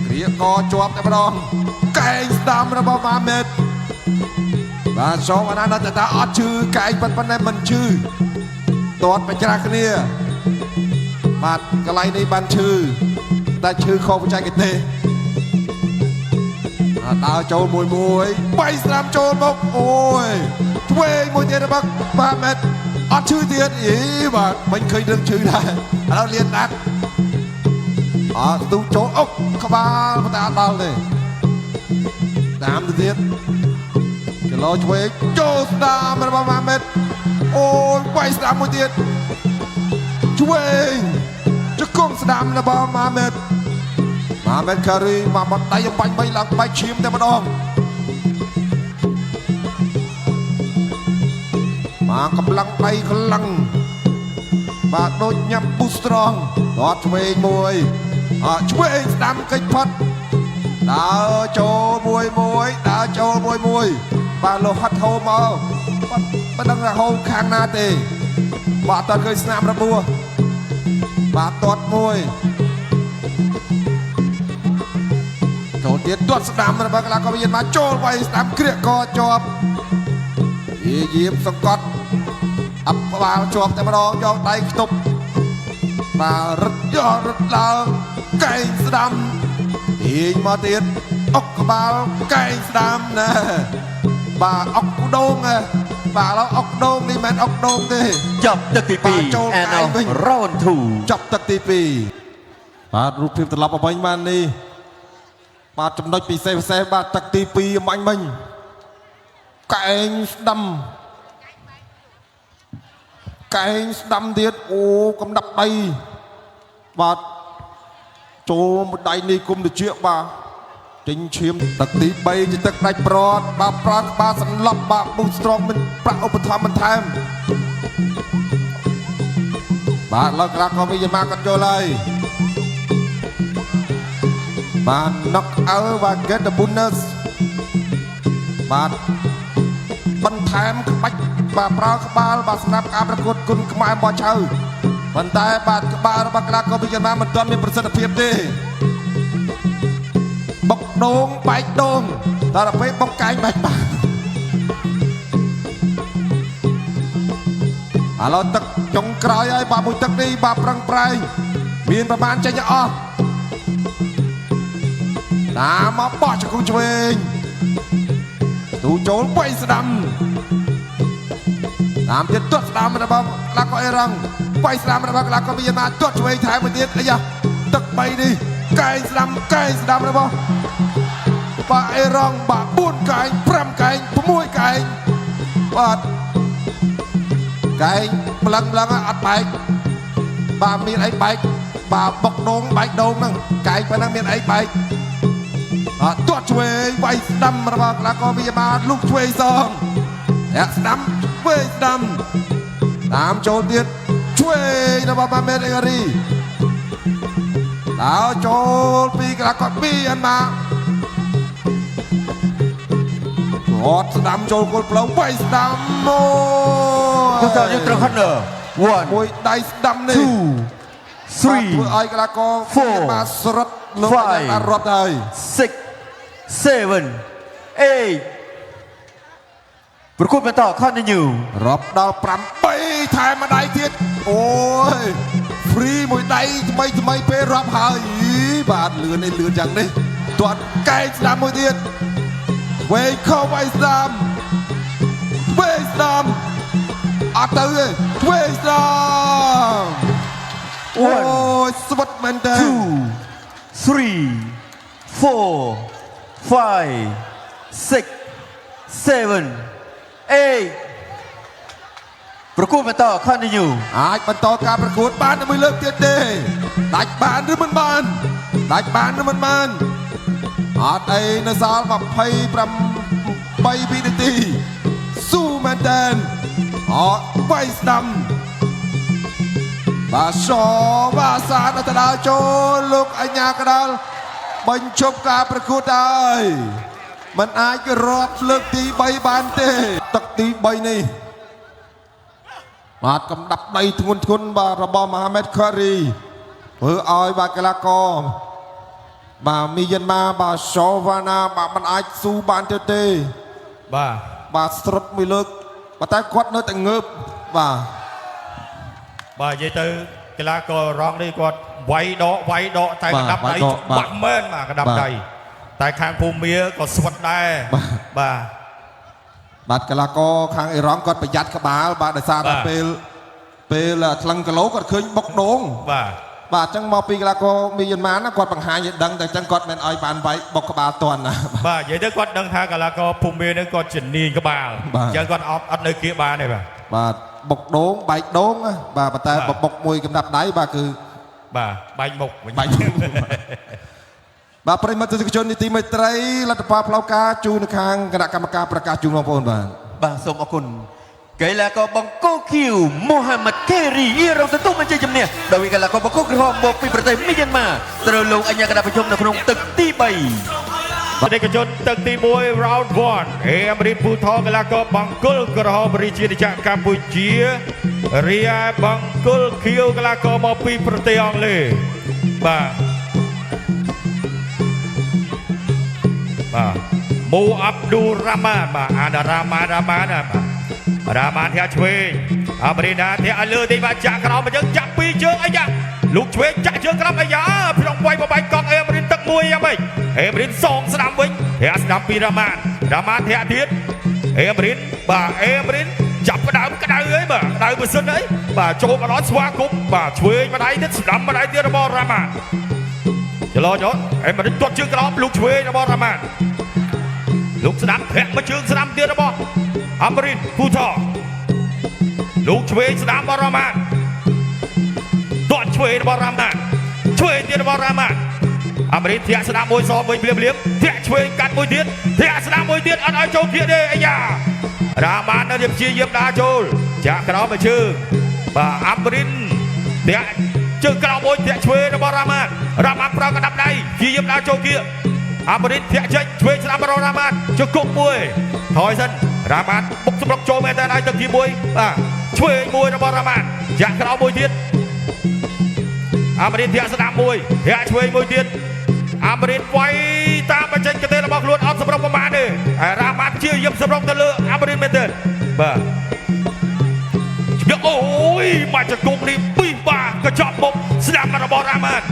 គ្រាកជាប់តែម្ដងកែងស្ដាំរបស់ម៉ាមេតបាទសូមអាណានៅតែថាអត់ឈឺកែងប៉ុណ្ណេះមិនឈឺទាត់បច្រាស់គ្នាបាទកន្លែងនេះបានឈឺតែឈឺខុសបច្ចេកទេសដើរចូលមួយមួយបីស្ដាំចូលមកអូយឆ្វេងមួយទៀតរបស់ម៉ាមេតអត់ឈឺទៀតអីបាទមិនឃើញរឿងឈឺដែរឥឡូវលៀនដាក់អត់ទូចូលអុកក្បាលប៉ុន្តែអត់ដល់ទេតាមទៅទៀតចលោឆ្វេងចូលស្ដាំរបស់ម៉ាមេតអូយបីស្ដាំមួយទៀតឆ្វេងជង្គង់ស្ដាំរបស់ម៉ាមេតម៉ាមេតការីមកបាត់ដៃបាញ់បីឡើងបែកឈាមតែម្ដងមកកម្លាំងដៃខ្លាំងបាទដូចញ៉ាំពូស្រងដតឆ្វេងមួយអឆ្វេងស្ដាំកិច្ចផុតដើរចូលមួយមួយដើរចូលមួយមួយបាទលោកហត់ហូមកបាត់មិនដឹងថាហូខាងណាទេបាទអត់ឃើញស្នាមរបួសបាទទាត់មួយចូលទៀតទាត់ស្ដាំរបស់កីឡាករវិញ្ញាណមកចូលវាយស្ដាំគ្រាកកជាប់យាយៀមសង្កត់អបបាលជាប់តែម្ដងយកដៃខ្ទប់បាទរត់យករត់ឡើងកែងស្ដាំទាញមកទៀតអុកក្បាលកែងស្ដាំណាបាទអុកដូងបាទឥឡូវអុកដូងនេះមិនអុកដូងទេ ចប់ទឹកទី2 and round 2ចប់ទឹកទី2បាទរូបភាពត្រឡប់មកវិញបាននេះបាទចំណុចពិសេសពិសេសបាទទឹកទី2អំញ្ញមិញកែងស្ដាំកែងស្ដាំទៀតអូកំដាប់ដៃបាទចូលមួយដៃនេះគុំតិចបាទចេញឈាមទឹកទី3ជាទឹកដាច់ប្រត់បាទប្រើក្បាលសន្លប់បាទប៊ូស្ត្រងមិនប្រាក់ឧបត្ថម្ភបន្ថែមបាទលើក្រាក់ក៏វិយមាគាត់ចូលហើយបាទ knock out បាទ get the bonus បាទបន្ថែមក្បាច់បាទប្រើក្បាលបាទសម្រាប់ការប្រកួតគុណខ្មែរបោះឆៅប៉ុន្តែបាទក្បាលរបស់ក្លាកវិយមាមិនទាន់មានប្រសិទ្ធភាពទេបុកដូងបែកដូងតែដល់ពេលបុកកែងបែកបាក់ឥឡូវទឹកចុងក្រោយហើយបាទមួយទឹកនេះបាទប្រឹងប្រែងមានប្រមាណចេញអស់តាមមកបោះជង្គង់ឆ្វេងទូចូលបីស្ដាំតាមទៀតទាត់ស្ដាំរបស់ក្លាកអេរ៉ង់បីស្ដាំរបស់ក្លាកមីយ៉ាណាទាត់ឆ្វេងថែមមួយទៀតអាយ៉ាទឹកបីនេះកែងស្ដាំកែងស្ដាំរបស់បាទអេរ៉ង់បាទ4កែង5កែង6កែងបាទកែងម្លឹងម្លឹងអត់បែកបាទមានអីបែកបាទបុកដងបែកដងហ្នឹងកែងប៉ុណ្ណឹងមានអីបែកអត់ទាត់ឆ្វេងវាយស្ដាំរបស់ក្លាករវិយបាលលុកឆ្វេងសងអ្នកស្ដាំឆ្វេងស្ដាំតាមចូលទៀតឆ្វេងរបស់ម៉ាមេតអេការីដើរចូលពីក្លាករពីអានម៉ាគាត់ស្ដាំចូលគល់ផ្លូវវាយស្ដាំមួយ យកទៅត្រូវ corner 1 មួយដៃស្ដាំនេះ 2 ធ្វើឲ្យកីឡាករ 3 បាទស្រត់លោកបានរាប់ទៅហើយ 6 7 8ប្រកួតបន្ត continue រាប់ដល់8ថែមមួយដៃទៀតអូយ free មួយដៃថ្មីថ្មីពេលរាប់ហើយបាទលឿននេះលឿនយ៉ាងនេះទាត់កែងស្ដាំមួយទៀតវែងខោវាយស្ដាំវែងស្ដាំអត់ទៅទេវែងស្ដាំអូយស្វិតមែនតើ 2 3 4 5 6 7 8ប្រកួតបន្ត continue អាចបន្តការប្រកួតបានមួយលើកទៀតទេដាច់បានឬមិនបានដាច់បានឬមិនបានអត់អីនៅសល់28វិនាទីស៊ូមែនតើអត់វាយស្ដាំបាទសបាសានទៅដល់ចូលលោកអញ្ញាកដាលបញ្ចប់ការប្រកួតហើយมันអាចរាប់លើកទី3បានទេទឹកទី3នេះ បាទកំដាប់ដៃធ្ងន់ធ្ងន់បាទរបស់មហាម៉េតខារីធ្វើឲ្យបាទកីឡាករបាទមីយ៉ាន់ម៉ាបាទសូវ៉ាណាបាទមិនអាចស៊ូបានទៀតទេ បាទ បាទស្រុតមួយលើកប៉ុន្តែគាត់នៅតែងើបបាទ បាទនិយាយទៅកីឡាកររងនេះគាត់វាយដកវាយដកតែកណ្ដាប់ដៃបាក់មែនបាទកណ្ដាប់ដៃតែខាងភូមាក៏ស្វិតដែរបាទ បាទកីឡាករខាងអ៊ីរ៉ង់គាត់ប្រយ័ត្នក្បាលបាទដោយសារតែពេលពេលថ្លឹងគីឡូគាត់ឃើញបុកដង បាទ បាទអញ្ចឹងមកពីកីឡាករមីយ៉ាន់ម៉ាណាគាត់បង្ហាញឲ្យដឹងតែអញ្ចឹងគាត់មិនឲ្យបានវាយបុកក្បាលទាន់ណា បាទនិយាយទៅគាត់ដឹងថាកីឡាករភូមានេះគាត់ជំនាញក្បាល បាទ អញ្ចឹងគាត់អត់នៅគៀកបានទេបាទ បាទបុកដងបែកដងណាបាទប៉ុន្តែ បាទ បើបុកមួយកំដាប់ដៃបាទគឺ បាទបែកមុខវិញ បែកមុខបាទប្រិយមិត្តទស្សនិកជននីតិមេត្រីលទ្ធផលផ្លូវការជូននៅខាងគណៈកម្មការប្រកាសជូនបងប្អូនបាទ បាទសូមអរគុណកីឡាករបង្គោលខៀវមូហាម៉ាត់កេរីអ៊ីរ៉ង់ទទួលបានជ័យជំនះដោយកីឡាករបង្គោលក្រហមមកពីប្រទេសមីយ៉ាន់ម៉ាត្រូវលោកអញ្ញាកណ្ដាលប្រជុំនៅក្នុងទឹកទី3 បេក្ខជនទឹកទី1 round 1អេមរីនពូថកីឡាករបង្គោលក្រហមរាជាណាចក្រកម្ពុជារីឯបង្គោលខៀវកីឡាករមកពីប្រទេសអង់គ្លេសបាទបាទមូអាប់ឌូរ៉ាម៉ានបាទអានរ៉ាម៉ានរ៉ាម៉ានណាបាទរ៉ាម៉ានធាក់ឆ្វេងអាមរីណាធាក់ឲ្យលើទីបាទចាក់ក្រោមមកយើងចាក់ពីរជើងអីយ៉ាលោកឆ្វេងចាក់ជើងក្រោមអីយ៉ាក្នុងវាយបបែកកង់អេមរីនទឹកមួយយ៉ាងម៉េចអេមរីនសងស្ដាំវិញធាក់ស្ដាំពីរ៉ាម៉ានរ៉ាម៉ានធាក់ទៀតអេមរីនបាទអេមរីនចាប់ផ្ដើមក្តៅអីបាទក្តៅម៉ាស៊ីនអីបាទចូលមកដល់ស្វាគមន៍បាទឆ្វេងម្ដាយទៀតស្ដាំម្ដាយទៀតរបស់រ៉ាម៉ានចលោចអេមរីនទាត់ជើងក្រោមលោកឆ្វេងរបស់រ៉ាម៉ានលោកស្ដាំធាក់មកជើងស្ដាំទៀតរបស់អាមរិនពូថលោកឆ្វេងស្ដាំរបស់រ៉ាម៉ានទាត់ឆ្វេងរបស់រ៉ាម៉ានឆ្វេងទៀតរបស់រ៉ាម៉ានអាមរិនធាក់ស្ដាំមួយសមួយភ្លាមភ្លាមធាក់ឆ្វេងកាត់មួយទៀតធាក់ស្ដាំមួយទៀតអត់ឲ្យចូលគៀកទេអាយ៉ារ៉ាម៉ាននៅតែព្យាយាមដើរចូលចាក់ក្រោមមួយជើងបាទអាមរិនធាក់ជើងក្រោមមួយធាក់ឆ្វេងរបស់រ៉ាម៉ានរ៉ាម៉ានប្រើកណ្ដាប់ដៃព្យាយាមដើរចូលគៀកអាមរិនធាក់ចេញឆ្វេងស្ដាំរបស់រ៉ាម៉ានជង្គង់មួយថយសិនរ៉ាម៉ានបុកសម្រុកចូលមែនតើឲ្យទឹកទី1បាទឆ្វេងមួយរបស់រ៉ាម៉ានចាក់ក្រោមមួយទៀតអាមរិនធាក់ស្ដាំមួយធាក់ឆ្វេងមួយទៀតអាមរិនវាយតាមបច្ចេកទេសរបស់ខ្លួនអត់សម្រុកប្រមាណទេហើយរ៉ាម៉ានព្យាយាមសម្រុកទៅលើអាមរិនមែនទេបាទជំរាបអូយមកជង្គង់នេះពីរបាកញ្ចក់មុខស្ដាំរបស់រ៉ាម៉ាន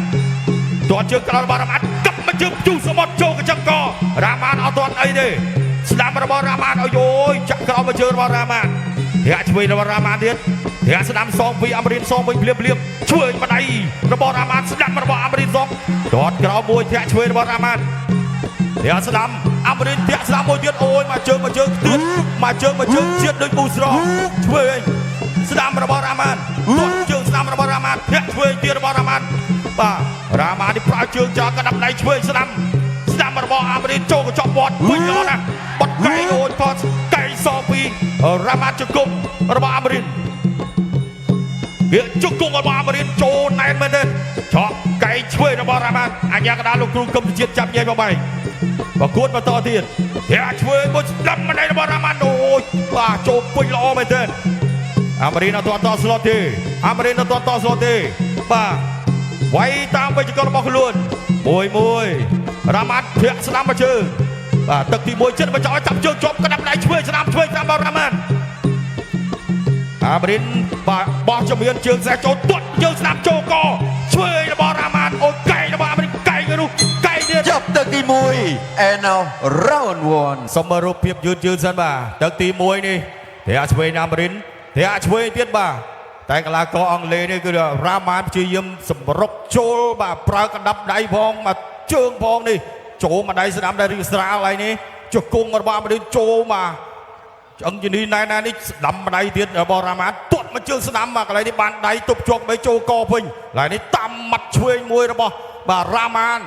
ទាត់ជើងក្រោយរបស់រ៉ាម៉ានកឹបមកជើងជុះសមុទ្រចូលកញ្ចឹងករ៉ាម៉ានអត់ទាត់អីទេស្ដាំរបស់រ៉ាម៉ានអូយយចាក់ក្រោមមកជើងរបស់រ៉ាម៉ានធាក់ឆ្វេងរបស់រ៉ាម៉ានទៀតធាក់ស្ដាំសងពីអាមរិនសងវិញភ្លាមភ្លាមឆ្វេងម្ដាយរបស់រ៉ាម៉ានស្ដាំរបស់អាមរិនសងទាត់ក្រោមមួយធាក់ឆ្វេងរបស់រ៉ាម៉ានធាក់ស្ដាំអាមរិនធាក់ស្ដាំមួយទៀតអូយមកជើងមកជើងទៀតមកជើងមកជើងជាតិដូចពូស្រងឆ្វេងស្ដាំរបស់រ៉ាម៉ានទាត់ជើងស្ដាំរបស់រ៉ាម៉ានធាក់ឆ្វេងទៀតរបស់រ៉ាម៉ានបាទរ៉ាម៉ាននេះប្រើជើងច្រើនកណ្ដាប់ដៃឆ្វេងស្ដាំស្ដាំរបស់អាមរិនចូលកញ្ចក់វត្តវិញល្អណាស់បត់កែងអូយថតកែងសពីរ៉ាម៉ានជង្គង់របស់អាមរិនវាជង្គង់របស់អាមរិនចូលណែនមែនទេឆក់កែងឆ្វេងរបស់រ៉ាម៉ានអញ្ញាកដាលលោកគ្រូកឹមសុជាតិចាប់ញែកមកបែកប្រកួតបន្តទៀតធាក់ឆ្វេងមួយស្ដាំម្ដាយរបស់រ៉ាម៉ានអូយបាទចូលពេញល្អមែនទេអាមរិនអត់ទាន់តស្លុតទេអាមរិនអត់ទាន់តស្លុតទេបាទវាយតាមវិជ្ជកររបស់ខ្លួនមួយមួយរ៉ាម៉ានធាក់ស្ដាំមកជើងបាទទឹកទី1ចិត្តមកចោលចាប់ជើងជាប់ក្តាប់ដៃឆ្វេងស្ដាំឆ្វេងស្ដាំរបស់រ៉ាម៉ានអាមរិនបាទបោះជំរានជើងខ្សែចូលទាត់ជើងស្ដាំចូលកឆ្វេងរបស់រ៉ាម៉ានអូយកែងរបស់អាមរិនកែងនោះកែងទៀត ចប់ទឹកទី1 and now round 1 សូមមើលរូបភាពយឺតយឺតសិនបាទទឹកទី1នេះធាក់ឆ្វេងអាមរិនធាក់ឆ្វេងទៀតបាទតែកីឡាករអង់គ្លេសនេះគឺរ៉ាម៉ានព្យាយាមសម្រុកចូលបាទប្រើកណ្ដាប់ដៃផងមកជើងផងនេះចូលមកដៃស្ដាំដែររីស្រាលហើយនេះជង្គង់របស់អាមរិនចូលមកឆ្អឹងជំនីណែនណានេះស្ដាំម្ដាយទៀតរបស់រ៉ាម៉ានទាត់មកជើងស្ដាំមកកន្លែងនេះបានដៃទប់ជាប់បីចូលកវិញកន្លែងនេះតាមមាត់ឆ្វេងមួយរបស់បាទរ៉ាម៉ាន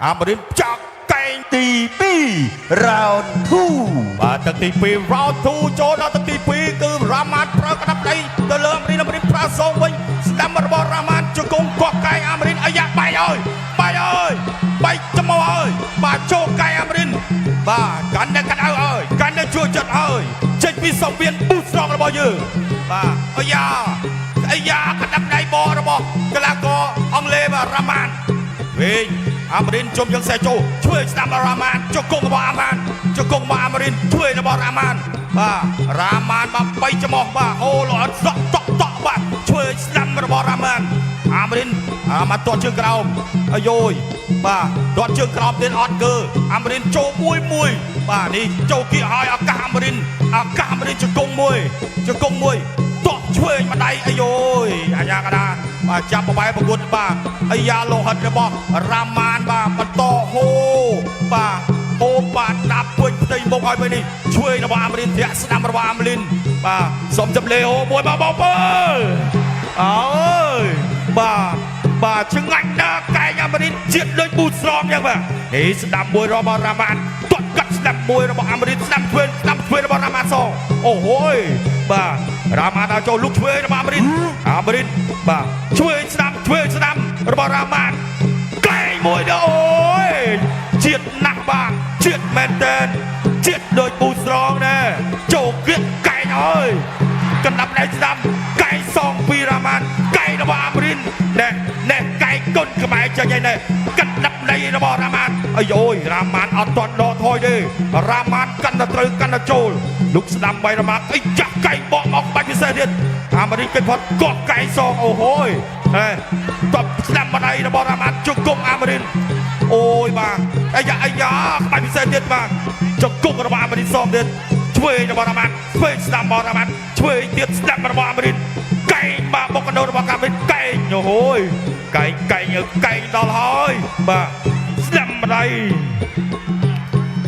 អាមរិនចាក់កែង ទី2 round 2 បាទទឹកទី2 round 2ចូលដល់ទឹកទី2គឺរ៉ាម៉ានប្រើក្តាប់ដៃទៅលើអាមរិនអាមរិនប្រើសងវិញស្ដាំរបស់រ៉ាម៉ានជង្គង់កោះកែងអាមរិនអាយ៉ាបែកអើយបែកអើយបែកចំមកអើយបាទចូលកែងអាមរិនបាទក កាន់តែកាត់អើហើយកាន់តែជួយចិត្តហើយចេញពីសង្វៀនប៊ូស្រងរបស់យើងបាទអាយ៉ាអាយ៉ាកណ្ដាប់ដៃបរបស់កីឡាករអង់គ្លេសបាទរ៉ាម៉ានវិញអាមេរិនជុំយើងសេចូលជួយស្ដាំរ៉ាម៉ានជង្គង់របស់អាម៉ានជង្គង់របស់អាមេរិនជួយរបស់រ៉ាម៉ានបាទរ៉ាម៉ានបាទបីច្មោះបាទហូរល្អសក់តក់តក់បាទជួយស្ដាំរបស់រ៉ាម៉ានអាមេរិនអាម៉ានទាត់ជើងក្រោមអាយយបាទទាត់ជើងក្រោមទៀតអត់កើអាមេរិនចូលមួយមួយបាទនេះចូលគៀកឲ្យឱកាសអាមេរិនឱកាសអាមេរិនជង្គង់មួយជង្គង់មួយតក់ឆ្វេងម្ដាយអាយយអាញាកដាបាទចាប់បបែប្រកួតបាទអាយ៉ាលោហិតរបស់រ៉ាម៉ានបាទបន្តហូបាទហូបាទដាប់ពេញផ្ទៃមុខឲ្យពេលនេះឆ្វេងរបស់អាមេរិនធាក់ស្ដាំរបស់អាមេរិនបាទសុំចំលេហូមួយបាទបងប្អូនអើយបាទបាទឆ្ងាញ់ណាស់កែងអាមេរិនជាតិដូចប៊ូស្រងយ៉ាងបាទនេះស្ដាំមួយរបស់រ៉ាម៉ានទាត់កាត់ស្ដាំមួយរបស់អាមេរិនស្ដាំឆ្វេងស្ដាំឆ្វេងរបស់រ៉ាម៉ានសអូហូយបាទរ៉ាម៉ានដល់ចូលលុកឆ្វេងរបស់អាមេរិនអាមេរិនបាទឆ្វេងស្ដាំឆ្វេងស្ដាំរបស់រ៉ាម៉ានកែងមួយដល់អូយជាតិណាស់បាទជាតិមែនតើជាតិដូចប៊ូស្រងដែរចូលគៀកកែងអើយកណ្ដាប់ដៃស្ដាំកែងសងពីរ៉ាម៉ានកែងរបស់អាមេរិនណែណែកែងគុនខ្មែរចេញហើយណែកណ្ដាប់ដៃរបស់រ៉ាម៉ានអាយយរ៉ាម៉ានអត់ទាន់ដកថយទេរ៉ាម៉ានកាន់តែត្រូវកាន់តែចូលលុកស្ដាំបីរ៉ាម៉ានអីចាស់កែងបកមកបាច់ពិសេសទៀតអាមេរិកគេផុតកោះកែងសងអូហូយហេតបស្ដាំម្ដាយរបស់រ៉ាម៉ានជង្គង់អាមេរិនអូយបាទអាយ៉ាអាយ៉ាក្បាច់ពិសេសទៀតបាទជង្គង់របស់អាមេរិនសងទៀតឆ្វេងរបស់រ៉ាម៉ានឆ្វេងស្ដាំរបស់រ៉ាម៉ានឆ្វេងទៀតស្ដាំរបស់អាមេរិនកែងបាទបុកកណ្ដូលរបស់អាមេរិនកែងអូហូយកែងកែងកែងដល់ហើយបាទស្ដាំម្ដាយ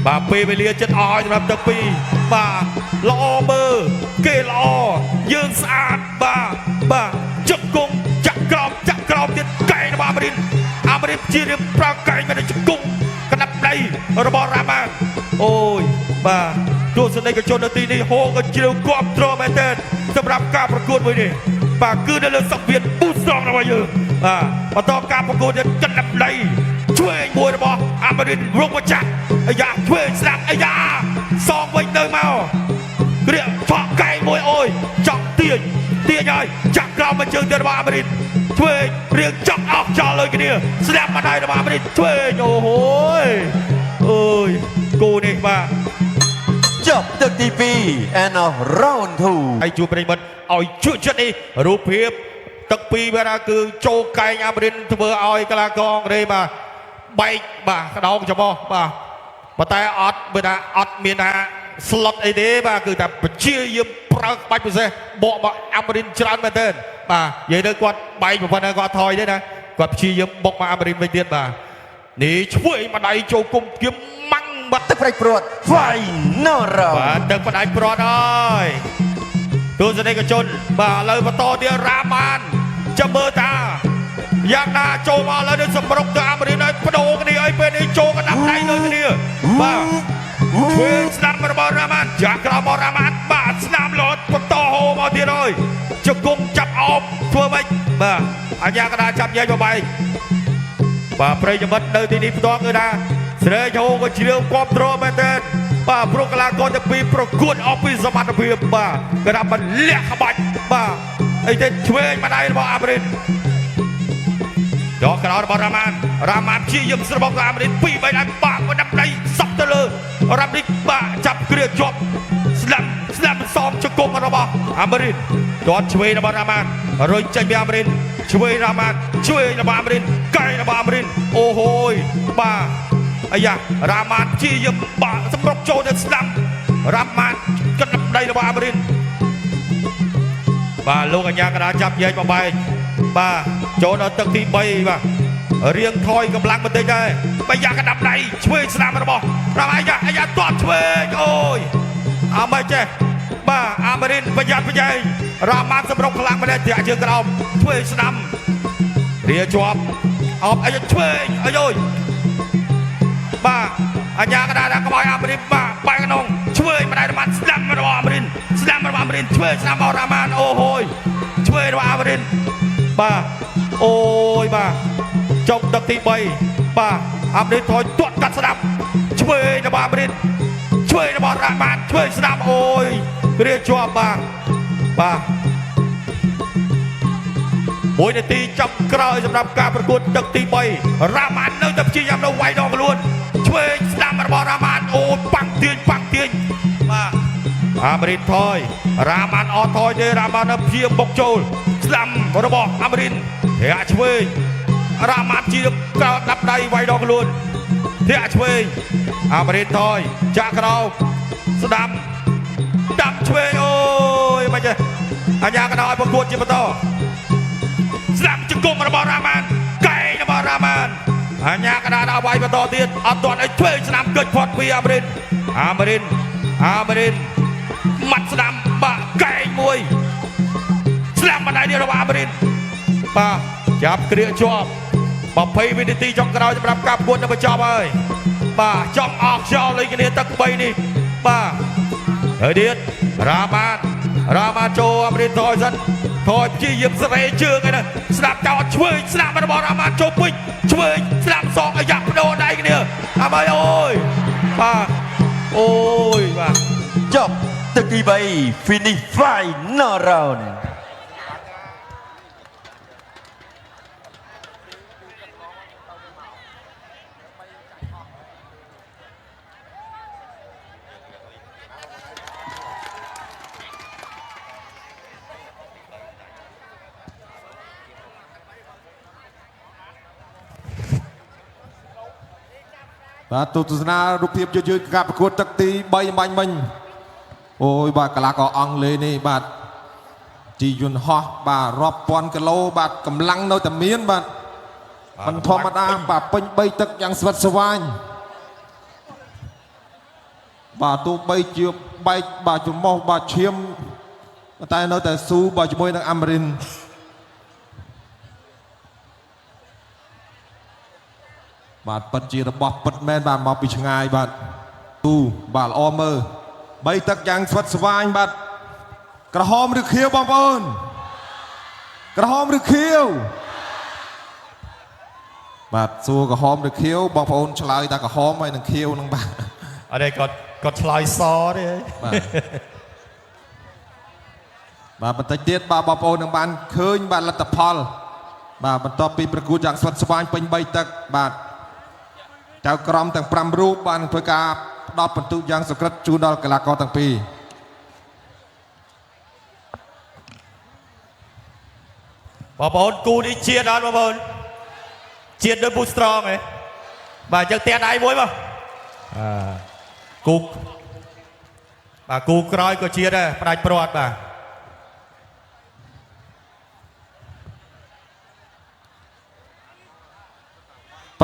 បាទពេលវេលាចិត្តអស់ហើយសម្រាប់ទឹកពីរបាទល្អមើលគេល្អយើងស្អាតបាទបាទជង្គង់ចាក់ក្រោមចាក់ក្រោមទៀតកែងរបស់អាមេរិនអាមេរិនជារៀបប្រើកែងមកជង្គង់កណ្ដាប់ដៃរបស់រ៉ាម៉ានអូយបាទទស្សនិកជននៅទីនេះហូរក៏ជ្រាវគាំទ្រមែនទែនសម្រាប់ការប្រកួតមួយនេះបាទគឺនៅលើសង្វៀនប៊ូស្រងរបស់យើងបាទបន្តការប្រកួតទៀតកណ្ដាប់ដៃឆ្វេងមួយរបស់អាមេរិនរងម្ចាស់អាយ៉ាឆ្វេងស្ដាំអាយ៉ាសងវិញទៅមកគ្រាឆក់កែងមួយអូយចង់ទាញទាញហើយចាក់ក្រោមមកជើងទៀតរបស់អាមេរិនឆ្វេងរៀងចង់អស់ចោលលើគ្នាស្ដាំម្ដាយរបស់អាមេរិនឆ្វេងអូហូយអើយគូនេះបាទ ចប់ទឹកទី2 and round 2 ហើយជួបប្រិយមិត្តឲ្យជក់ចិត្តនេះរូបភាពទឹកពីរបាទគឺចូលកែងអាមេរិនធ្វើឲ្យកីឡាករអង់គ្លេសបាទបែកបាទក្តោងច្រមុះបាទប៉ុន្តែអត់បើថាអត់មានថាស្លុតអីទេបាទគឺថាព្យាយាមប្រើក្បាច់ពិសេសបកមកអាមេរិនច្រើនមែនទែនបាទនិយាយទៅគាត់បែកប៉ុណ្ណឹងគាត់ថយទេណាគាត់ព្យាយាមបុកមកអាមេរិនវិញទៀតបាទនេះឆ្វេងម្ដាយចូលគុំគៀមម៉ាំងបាទ ទឹកផ្ដាច់ព្រាត់ Final round បាទទឹកផ្ដាច់ព្រាត់ហើយទស្សនិកជនបាទឥឡូវបន្តទៀតរ៉ាម៉ានចាំមើលតាយ៉ាងណាចូលមកឥឡូវនេះសម្រុកទៅអាមេរិនហើយបដូរគ្នាឲ្យពេលនេះចូលកណ្ដាប់ដៃដូចគ្នាបាទឆ្វេងស្ដាំរបស់រ៉ាម៉ានចាក់ក្រោមរបស់រ៉ាម៉ានបាទស្ដាំលោតបន្តហូរមកទៀតហើយជង្គង់ចាប់អោបធ្វើម៉េចបាទអញ្ញាកដាចាប់ញែកបបែកបាទប្រិយមិត្តនៅទីនេះផ្ទាល់គឺថាស្រែកហូរក៏ជ្រាវគាំទ្រមែនទែនបាទព្រោះកីឡាករទាំងពីរប្រកួតអស់ពីសមត្ថភាពបាទគេថាមិនលះក្បាច់បាទអីទេឆ្វេងម្ដាយរបស់អាមេរិនដកក្រោយរបស់រ៉ាម៉ានរ៉ាម៉ានព្យាយាមស្របុកទៅអាមេរិនពីរបីដៃបាក់មកដាប់ដៃសក់ទៅលើរ៉ាប់នេះបាទចាប់គ្រាជាប់ស្លាប់ស្លាប់សមជង្គង់របស់អាមេរិនទាត់ឆ្វេងរបស់រ៉ាម៉ានរុញចេញពីអាមេរិនឆ្វេងរ៉ាម៉ានឆ្វេងរបស់អាមេរិនកែងរបស់អាមេរិនអូហូយបាទអាយ៉ារ៉ាម៉ានព្យាយាមបាក់សម្រុកចូលទៅស្ដាំរ៉ាម៉ានកណ្ដាប់ដៃរបស់អាមេរិនបាទលោកអញ្ញាកដាចាប់ញែកបបែកបាទចូលដល់ទឹកទី3បាទរៀងថយកម្លាំងបន្តិចដែរបើយ៉ាកណ្ដាប់ដៃឆ្វេងស្ដាំរបស់រ៉ាម៉ាអាយ៉ាអាយ៉ាទាត់ឆ្វេងអូយអើមិនចេះបាទអាមេរិនប្រយ័ត្នប្រយែងរ៉ាម៉ានសម្រុកខ្លាំងម្នាក់ធាក់ជើងក្រោមឆ្វេងស្ដាំរាជាប់អបអាយ៉ាឆ្វេងអាយយបាទអញ្ញាកដាដាក់ក្បាលអាមេរិនបាទបែកក្នុងឆ្វេងម្ដាយរ៉ាម៉ានស្ដាំរបស់អាមេរិនស្ដាំរបស់អាមេរិនឆ្វេងស្ដាំរបស់រ៉ាម៉ានអូហូយឆ្វេងរបស់អាមេរិនបាទអូយបាទចុងទឹកទី3បាទអាមេរិនថយទាត់កាត់ស្ដាំឆ្វេងរបស់អាមេរិន ឆ្វេងរបស់រ៉ាម៉ានឆ្វេងស្ដាំអូយរៀបជាប់បាទបាទ1នាទីចុងក្រោយសម្រាប់ការប្រកួតទឹកទី3រ៉ាម៉ាននៅតែព្យាយាមនៅវាយដងខ្លួនឆ្វេងស្ដាំរបស់រ៉ាម៉ានអូយប៉ាំងទាញប៉ាំងទាញបាទអាមេរិនថយរ៉ាម៉ានអត់ថយទេរ៉ាម៉ាននៅព្យាយាមបុកចូលស្ដាំរបស់អាមេរិនធាក់ឆ្វេងរ៉ាម៉ានជាក្រោដាប់ដៃវាយដងខ្លួនធាក់ឆ្វេងអាមេរិនថយចាក់ក្រោមស្ដាំដាំឆ្វេងអូយមិនទេអញ្ញាកណ្ដោឲ្យប្រកួតជាបន្តស្ដាំជង្គង់របស់រ៉ាម៉ានកែងរបស់រ៉ាម៉ានអញ្ញាកណ្ដាលដល់វាយបន្តទៀតអត់ទាន់ឲ្យឆ្វេងស្ដាំកិច្ចផុតពីអាមេរិនអាមេរិនអាមេរិនម៉ាត់ស្ដាំបាក់កែងមួយស្ដាំបណ្ដៃនេះរបស់អាមេរិនបាទចាប់គ្រាជាប់20វិនាទីចុងក្រោយសម្រាប់ការប្រកួតនៅបញ្ចប់ហើយបាទចង់អស់ខ្យល់លេងគ្នាទឹក3នេះបាទហើយទៀតរ៉ាម៉ានរ៉ាម៉ានចូលអាមេរិនថយសិនថយព្យាយាមស្រេជើងឯណាស្ដាប់ចោលឆ្វេងស្ដាប់របស់រ៉ាម៉ានចូលពេញឆ្វេងស្ដាប់សងអាយ៉ាប់បដូរដៃគ្នាអាម៉ៃអូយបាទអូយបាទ ចប់ទឹកទី3 finish final round បាទទស្សនារូបភាពយឺតៗការប្រកួតទឹកទី3បាញ់មិញអូយបាទកីឡាករអង់គ្លេសនេះបាទជីយន្តហោះបាទរាប់ពាន់គីឡូបាទកម្លាំងនៅតែមានបាទមិនធម្មតាបាទពេញ3ទឹកយ៉ាងស្វិតស្វាញបាទទោះបីជាបែកបាទច្រមុះបាទឈាមតែនៅតែស៊ូបាទជាមួយនឹងអាមេរិនបាទពិតជារបស់ពិតមែនបាទមកពីឆ្ងាយបាទទូបាទល្អមើល3ទឹកយ៉ាងស្វិតស្វាញបាទក្រហមឬខៀវបងប្អូនក្រហមឬខៀវបាទសួរក្រហមឬខៀវបងប្អូនឆ្លើយតែក្រហមហើយនឹងខៀវនឹងបាទ អត់ទេគាត់គាត់ឆ្លើយសទេ បាទបាទបន្តិចទៀតបាទបងប្អូននឹងបានឃើញបាទលទ្ធផលបាទបន្ទាប់ពីប្រកួតយ៉ាងស្វិតស្វាញពេញ3ទឹកបាទចៅក្រមទាំង5រូបបានធ្វើការផ្ដល់ពិន្ទុយ៉ាងសុក្រិតជូនដល់កីឡាករទាំងពីរ បងប្អូនគូនេះជាតិអត់បងប្អូនជាតិដូច Boost Strong ហ៎បាទអញ្ចឹងផ្ទះដៃមួយមកគូបាទគូក្រោយក៏ជាតិដែរផ្ដាច់ព្រាត់បាទ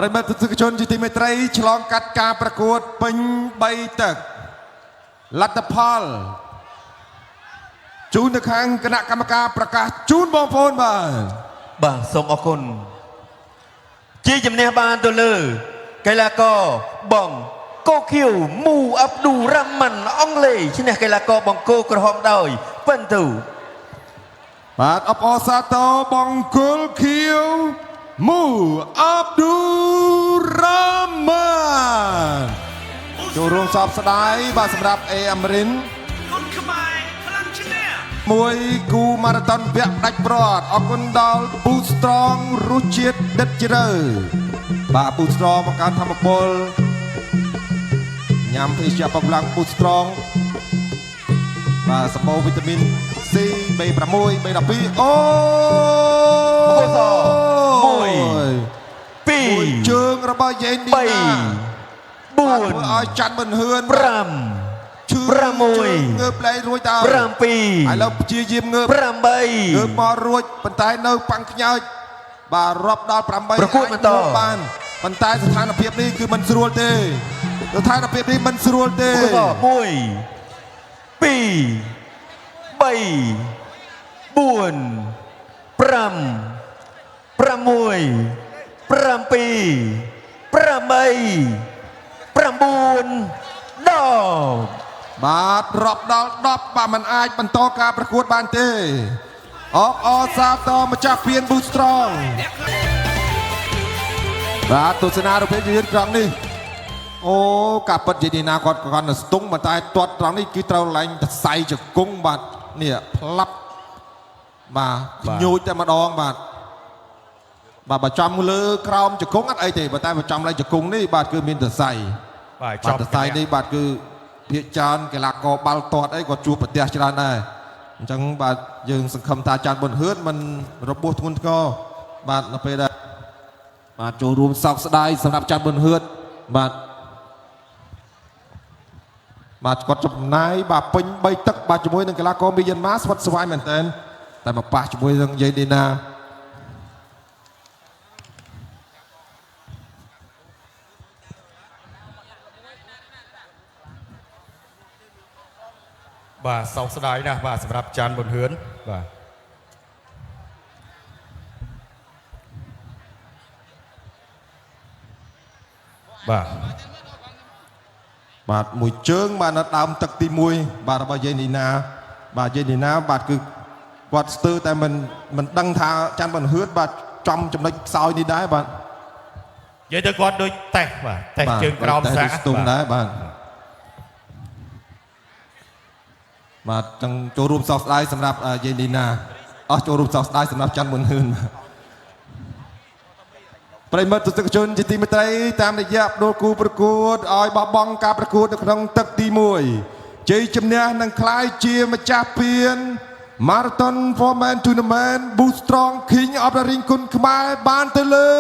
ប្រិយមិត្តទស្សនិកជនជាទីមេត្រីឆ្លងកាត់ការប្រកួតពេញ3ទឹកលទ្ធផលជូនទៅខាងគណៈកម្មការប្រកាសជូនបងប្អូនបាទ បាទសូមអរគុណជាជំនះបានទៅលើកីឡាករបងកូខៀវមូអាប់ឌូរ៉ាម៉ាន់អង់គ្លេសឈ្នះកីឡាករបង្គោលក្រហមដោយពិន្ទុ បាទអបអរសាទរបង្គោលខៀវមូអាប់ឌូរ៉ាម៉ានចូលរួមសពស្ដាយបាទសម្រាប់អេអាមរិនមួយគូម៉ារ៉ាតុនវគ្គផ្ដាច់ព្រាត់អរគុណដល់ Boost Strong រសជាតិដិតជ្រៅបាទ Boost Strong បង្កើនធម៌ពលញ៉ាំភេសជ្ជៈកម្លាំង Boost Strong បាទសម្បូរវីតាមីន C B6 B12 អូ 1 2 ជើងរបស់យេនឌីណា 3 4 ធ្វើឲ្យច័ន្ទមិនហឿន 5 ឈឺ 6 ងើបលែងរួចតើ 7 ឥឡូវព្យាយាមងើប 8 ងើបមករួចប៉ុន្តែនៅប៉ាំងខ្ញើចបាទរាប់ដល់8 ប្រកួតបន្ត បានប៉ុន្តែស្ថានភាពនេះគឺមិនស្រួលទេស្ថានភាពនេះមិនស្រួលទេ 1 2 3 4 5 6 7 8 9 10 បាទរាប់ដល់10បាទមិនអាចបន្តការប្រកួតបានទេអបអរសាទរម្ចាស់ពាន Boost Strong បាទទស្សនារូបភាពយឺតក្រងនេះ អូការពិតយាយនីណាគាត់គាត់នៅស្ទង់ប៉ុន្តែទាត់ត្រង់នេះគឺត្រូវឡើងតសៃជង្គង់បាទនេះផ្លាប់បាទញូចតែម្ដងបាទបាទបើចំលើក្រោមជង្គង់អត់អីទេប៉ុន្តែបើចំឡើងជង្គង់នេះបាទគឺមានតសៃ បាទ បាទតសៃនេះបាទគឺភាកច្រើនកីឡាករបាល់ទាត់អីក៏ជួបប្រទះច្រើនដែរអញ្ចឹងបាទយើងសង្ឃឹមថាចាន់ប៊ុនហឿនមិនរបួសធ្ងន់ធ្ងរបាទនៅពេលដែលបាទចូលរួមសោកស្ដាយសម្រាប់ចាន់ប៊ុនហឿនបាទបាទគាត់ចំណាយបាទពេញ3ទឹកបាទជាមួយនឹងកីឡាករមីយ៉ាន់ម៉ាស្វិតស្វាយមែនតើតែមកប៉ះជាមួយនឹងយេនីណា បាទសោកស្ដាយណាស់បាទសម្រាប់ច័ន្ទប៊ុនហឿនបាទបាទ បាទមួយជើងបាទនៅដើមទឹកទី1បាទរបស់យេនីណាបាទយេនីណាបាទគឺគាត់ស្ទើរតែមិនមិនដឹងថាច័ន្ទប៊ុនហឿនបាទចំចំណុចខ្សោយនេះដែរបាទ និយាយទៅគាត់ដូចតេសបាទតេសជើងក្រោម តែ សា ស្ទង់ដែរបាទបាទចង់ចូលរួមសោកស្ដាយសម្រាប់យេនីណាអស់ចូលរួមសោកស្ដាយសម្រាប់ច័ន្ទប៊ុនហឿនបាទប្រិយមិត្តទស្សនិកជនជាទីមេត្រីតាមរយៈផ្ដួលគូប្រកួតឲ្យបោះបង់ការប្រកួតនៅក្នុងទឹកទី1ជ័យជំនះនឹងក្លាយជាម្ចាស់ពាន Marathon for Man Tournament Boost Strong King of the Ring គុណខ្មែរបានទៅលើ